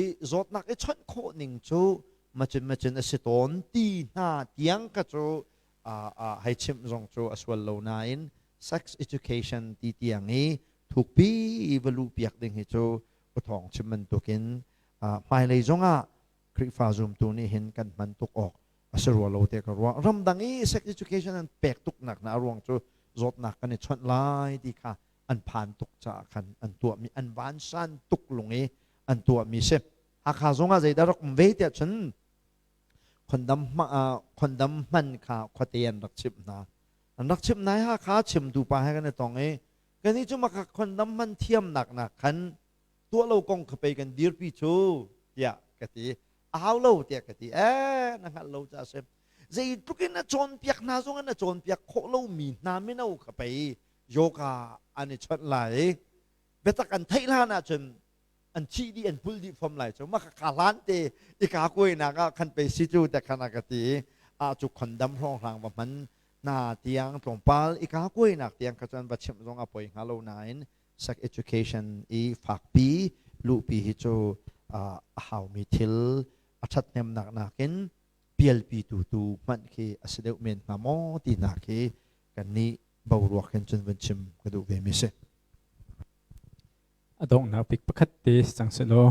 i zawtnak i chawnh khawh ning cu macun macun a si tawn ti hna tiang ka cu hei chimh zong cu a sual lo nain sex education ti tiang i thukpi i va luh piak ding hi cu uthawng chim bantukin hmailei zongah Khrihfa zumtu nih hin kan hman tuk awk a si rua lo te ka ruah. Ramdang i sex education an pek tuk nak na a ruang cu zawtnak kan i chawnh lai ti kha an phan tuk caah khan an tuahmi an vansan tuk lung i an tuahmi si. Hakha zongah zeidah rak um ve tiah cun khondam hman kha khuate an rak chimh hna. An rak chimh hna i Hakha chimtu pa he kan i tong i kannih cu maka khondam hman thiamnak nak khan tuah lo kong kha pei kan dirpi cu tiah ka ti. A hau lo tiah ka ti. Eh na hngalh lo caah si. Zeitluk in na cawnpiak hna zong in na cawnpiak khawh lomi hna mino kha pei yoga an i chawnh lai i biatak an theih hlan ahcun an thih dih an pul dih fom lai cu mah kha hlan te i ka kuainak ah khan pei si cu te khan a ka ti i a cu khondam hrawnghrang va hman hna tiang tlawmpal i ka kuainak tiang kha cun va chimh zong a poi hnga lo nain sex education i fakpi luhpi hi cu a haumi thil a ṭhathnemnak nakin pialpi tu tu hmanh khi a si deuh men hnga maw ti hna khi kannih boruak hin cun vun chim ka duh ve mi si. A donghnak bik pakhat te si cang sehlaw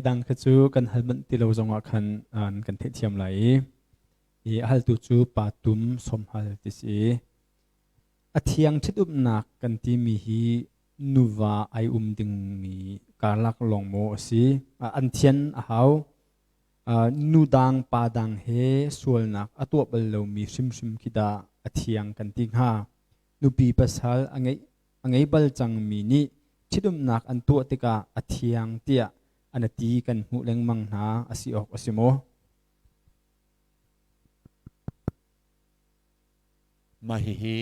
dang kha cu kan hal manh ti lo zongah khan an kan theihthiam lai i i a haltu cu pa tum sawmhal ti si. A thiang ṭhitumnak kan timi hi nuva ai um dingmi karlak lawng maw a si? An thian a hau. Nu dang pa dang he sualnak a tuah bal lomi hrimhrim khi dah a thiang kan ti hnga. Nupi pasal a ngeih a ngei bal cangmi nih ṭhitumnak an tuah tikah a thiang tiah an ti kan hmuh lengmang hna a si awk a si maw? Mah hihi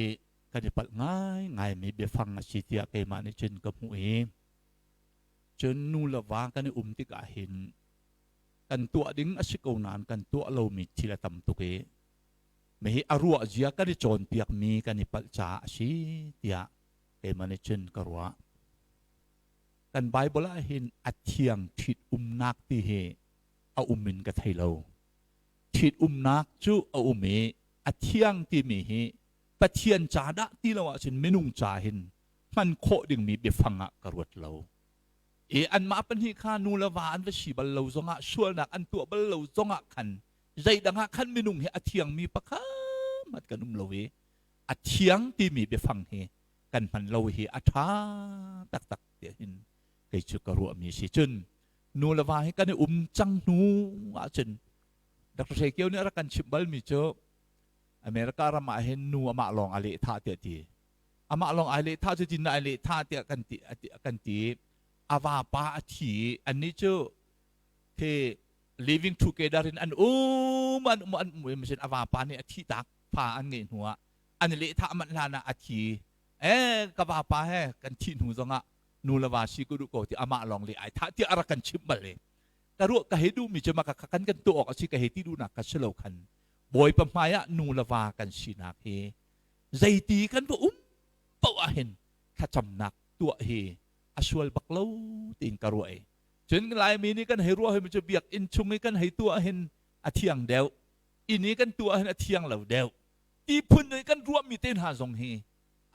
kan i palh ngaingaimi biafang a si tiah keimah nih cun ka hmuh i cun nu le va kan i um tikah hin kan tuah ding a si ko nain kan tuah lomi thil a tam tuk i Hihi a ruah zia kan i cawnpiakmi kan i palh caah a si tiah keimah nih cun ka ruah. Kan Baibal ah hin a thiang ṭhit-umnak ti hi a um in ka thei lo. Ṭhit-umnak cu a um i a thiang timi hi Pathian ca dah ti lo ahcun minung ca hin hman khawh dingmi biafang ah ka ruat lo. I anmah pahnih kha nu le va an va si bal lo zongah sualnak an tuah bal lo zongah khan zeidang ah khan minung hi a thiangmi pakhat kan um lo i a thiang timi biafang hi kan hman lo hi a ṭha taktak tiah hin kei cu ka ruahmi si. Cun nu le va hi kan i um cang hnu ahcun Dr. Hre Kio nih a rak kan chimh balmi cu America ram ah hin nu amah lawng a lehthah tiah ti. Amah lawng ai lehthah cu tin ai lehthah tiah kan ti kan ti. A vapa a thi i annih cu khi living together in an um an um an um in a vapa nih a thih tak fa an ngeih hnu ah an i lehthah manh hlan ah a thi. Eh ka vapa he kan thih hnu zongah nu le va si ka duh ko ti amah lawng le ai thah tiah a rak kan chimh bal i ka ruah ka hei duhmi cu maka kan kan tuah awk a si ka hei ti duhnak ka si lo khan Bawipa hmai ah nu le va kan sinak hi zeiti kan va um paoh ah hin thlacamnak tuah hi a sual bak lo tiin ka ruah i cun Laimi nih kan hei ruah himi cu biakinn chung i kan hei tuah hin a thiang deuh inn i kan tuah hin a thiang lo deuh ti phun i kan ruahmi te hna zong hi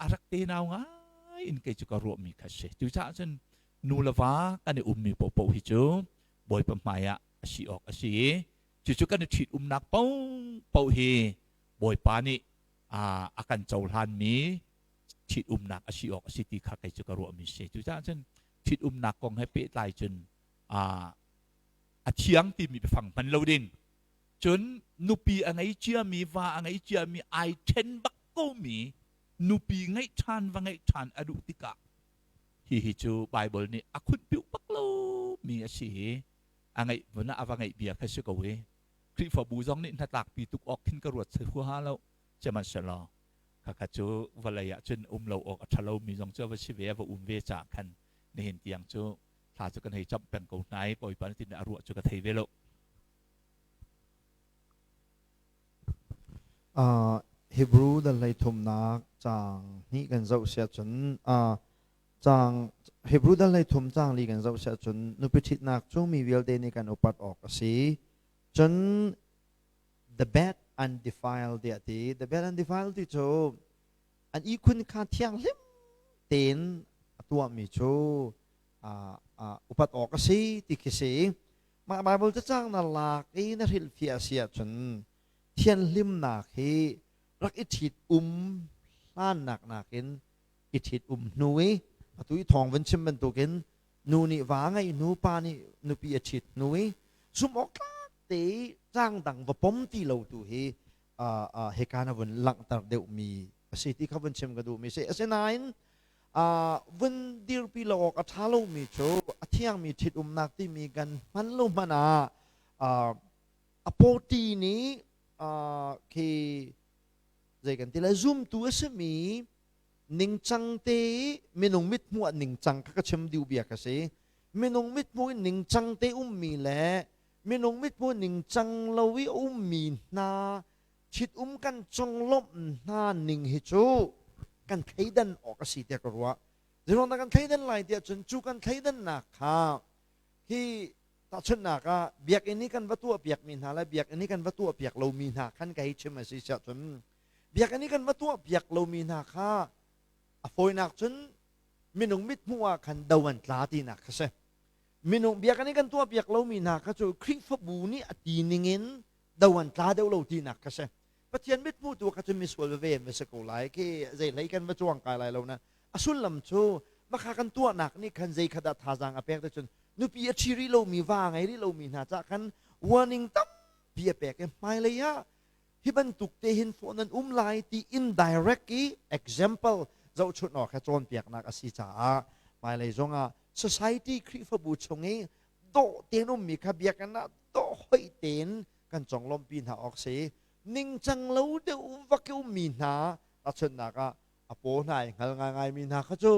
a rak tenau ngai in kei cu ka ruahmi kha si. Cucaah cun nu le va kan i ummi paohpaoh hi cu Bawipa hmai ah a si awk a si i cucu kan i ṭhit umnak paohpaoh hi Bawipa nih a kan cohlanmi ṭhit umnak a si awk a si ti kha kei cu ka ruahmi si. Cucaah cun ṭhit umnak kong he pehtlai cun a thiang timi biafang hman lo ding. Cun nupi a ngei ciami, va a ngei ciami, ai ṭhen bak komi nupi ngeih ṭhan va ngeih ṭhan a duh tikah hihi cu Baibal nih a khunpiuh bak lomi a si i a ngeih vun ah a va ngeih bia kha si ko i Khrihfabu zong nih hnatlakpi tuk awk khin ka ruat huaha lo. Sihmanhsehlaw khakha cu vawlei ah cun um lo awk a ṭha lomi zong cu a va si ve, a va um ve caah khan nihin tiang cu thla cu kan hei camh peng ko hna i Bawipa nih tin a ruah cu ka thei ve lo. Hebrew dal hleithumnak caang hnih kan zoh siah cun caang Hebrew dal hleithum caang li kan zoh siah cun nupi ṭhitnak cu mi vialte nih kan upat awk a si. Cun the bed undefiled tiah a ti. The bed undefiled ti cu an ihkhun kha thianghlim tein a tuahmi cu upat awk a si ti khi si. Mah Baibal cacang na lak i na hrilhfiah a si ahcun thianhlimnak hi rak i ṭhit um hlannak nakin i ṭhit um hnu i atu i thawng van chim bantukin nu nih va ngeih hnu pa nih nupi a ṭhit hnu i zumh awk tlak te i cang dang va pom ti lo tu hi hika na vun langhter deuhmi a si ti kha vun chim ka duhmi si. Asinain vun dirpi lo awk a ṭha lomi cu a thiangmi ṭhitumnak timi kan hman lo hmanh ah a pawṭi nih khi zei kan ti lai zumtu a simi ningcang te i minung mithmuh ah ningcang kha ka chim duh bia ka si. Minung mithmuh in ningcang te ummi le minung mithmuh ningcang lo i ummi hna ṭhitum kan conglawmh hna ning hi cu kan thleidan awk a si tiah ka ruah. Zeiruangdah kan thleidan lai tiah cun cu kan thleidannak kha hi tahchunhnak ah biakinn i kan va tuahpiakmi hna le biakinn i kan va tuahpiak lomi hna khan ka hei chim a si siah cun biakinn i kan va tuahpiak lomi hna kha a fawinak cun minung mithmuh ah khan do an tla tinak kha si. Minung biakinn i kan tuahpiak lomi hna kha cu Khrihfabu nih a ti ningin do an tla deuh lo tinak kha si. Pathian mithmuh tu kha cu misual veve an va si ko lai khi zei hlei kan va cuang kai lai lo na a sullam cu makha kan tuahnak nih khan zei kha dah thazaang a pek te cun nupi a ṭhi rih lomi va ngei rih lomi hna cah khan warning tampi a pek i hmailei ah hi bantuk te hin fawh nan um lai ti indirect i example zohchunh awk he cawnpiaknak a si caah hmailei zongah society Khrihfabu chung i dawh tein ummi kha biakinn ah dawh hoih tein kan conglawmhpi hna awk si. Ningcang lo deuh vak i ummi hna tahchunhnak ah a paw hna i hngal ngaingaimi hna kha cu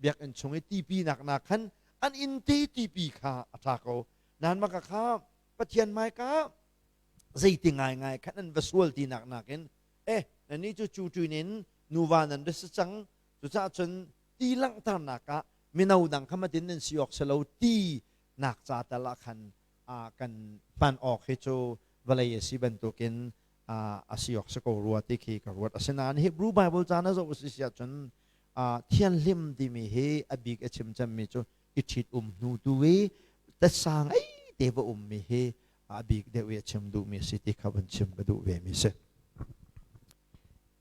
biakinn chung i tipinak nak khan an inn te tipi kha a ṭha ko. Nan maka kha Pathian hmaika zeiti ngaingai khan an va sual tinak nakin eh nannih cu cuṭuin in nuva nan ra si cang cucaah cun ti langhternak ah mino dang kha matin nan si awk si lo ti nak ca tal ah khan kan hman awk hi cu vawlei a si bantukin a si awk si ko rua ti khi ka ruat. Asinain Hebrew Bible ca na zoh si si ahcun thianhlim timi hi a bik a chim cemmi cu i ṭhit um hnu tu i tasa ngei te va ummi hi a bik deuh i a chim duhmi a si ti kha van chim ka duh ve mi si.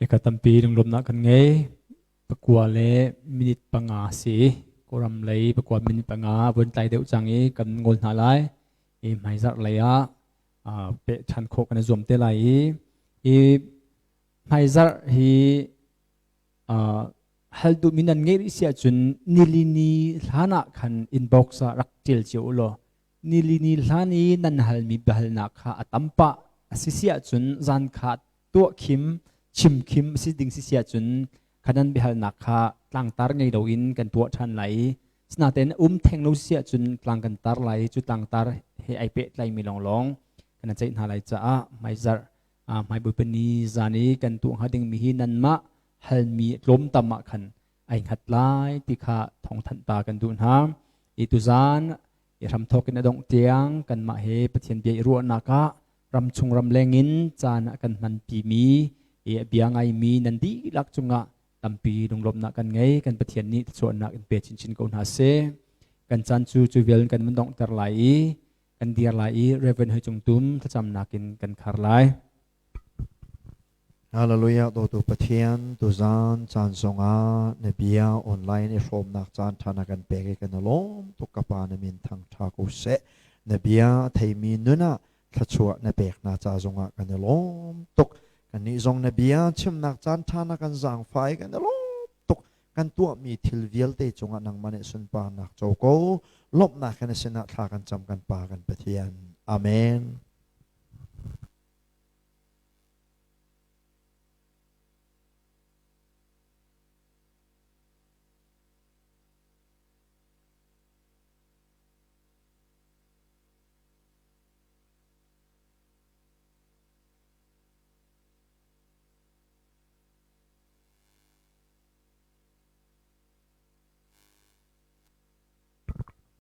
Eka tampi lunglawmhnak kan ngei. Pakua le minute 5 si. Kawlram lei pakua minute 5 vun tlai deuh cang i kan ngol hna lai. I hmaizarh lei ah peh ṭhan khawh kan i zuam te lai i i hmaizarh hi. Hal duhmi nan ngeih rih si ahcun nilini hlan ah khan inbox ah rak ṭial cio u law nilini hlan i nan halmi biahalnak kha a tam pah a si si ahcun zan kha tuah khim chim khim a si ding si si ahcun kha nan biahalnak kha tlangtar ngei loin kan tuah ṭhan lai i sinain um theng lo si ahcun tlang kan tar lai i cu tlangtar he ai pehtlaimi lawnglawng kan ceih hna lai caah hmaizarh hmaibawipa ni zan i kan tuah hnga dingmi hi nanmah halmi tlawmtam ah khan ai hngat lai ti kha thawngthanh ta kan duh hna. I tuzan i hramthawk in a dongh tiang kanmah he Pathian bia i ruahnak ah ramchung ramleng in caan a kan hmanpimi i a bia ngaimi nan dihlak cungah tampi lunglawmhnak kan ngei. Kan Pathian nih thluachuahnak in pe chinchin ko hna seh. Kan caan cu cu vial kan van donghter lai i kan dir lai i Reverend Hoi Cung Tum thlacamnak in kan khar lai. Hallelujah dawtu Pathian tuzan caan zongah na bia online i hrawmnak caan ṭha na kan pek i kan i lawm tuk ka pa na min thang ṭha ko seh. Na bia a theimi nun ah thluachuah na pek na ca zongah kan i lawm tuk. Kannih zong na bia chimnak caan ṭha na kan zaangfah i kan i lawm tuk. Kan tuahmi thil vialte cungah nangmah nih sunparnak co ko. Lawmhnak he na sinah thla kan cam kan Pa kan Pathian. Amen.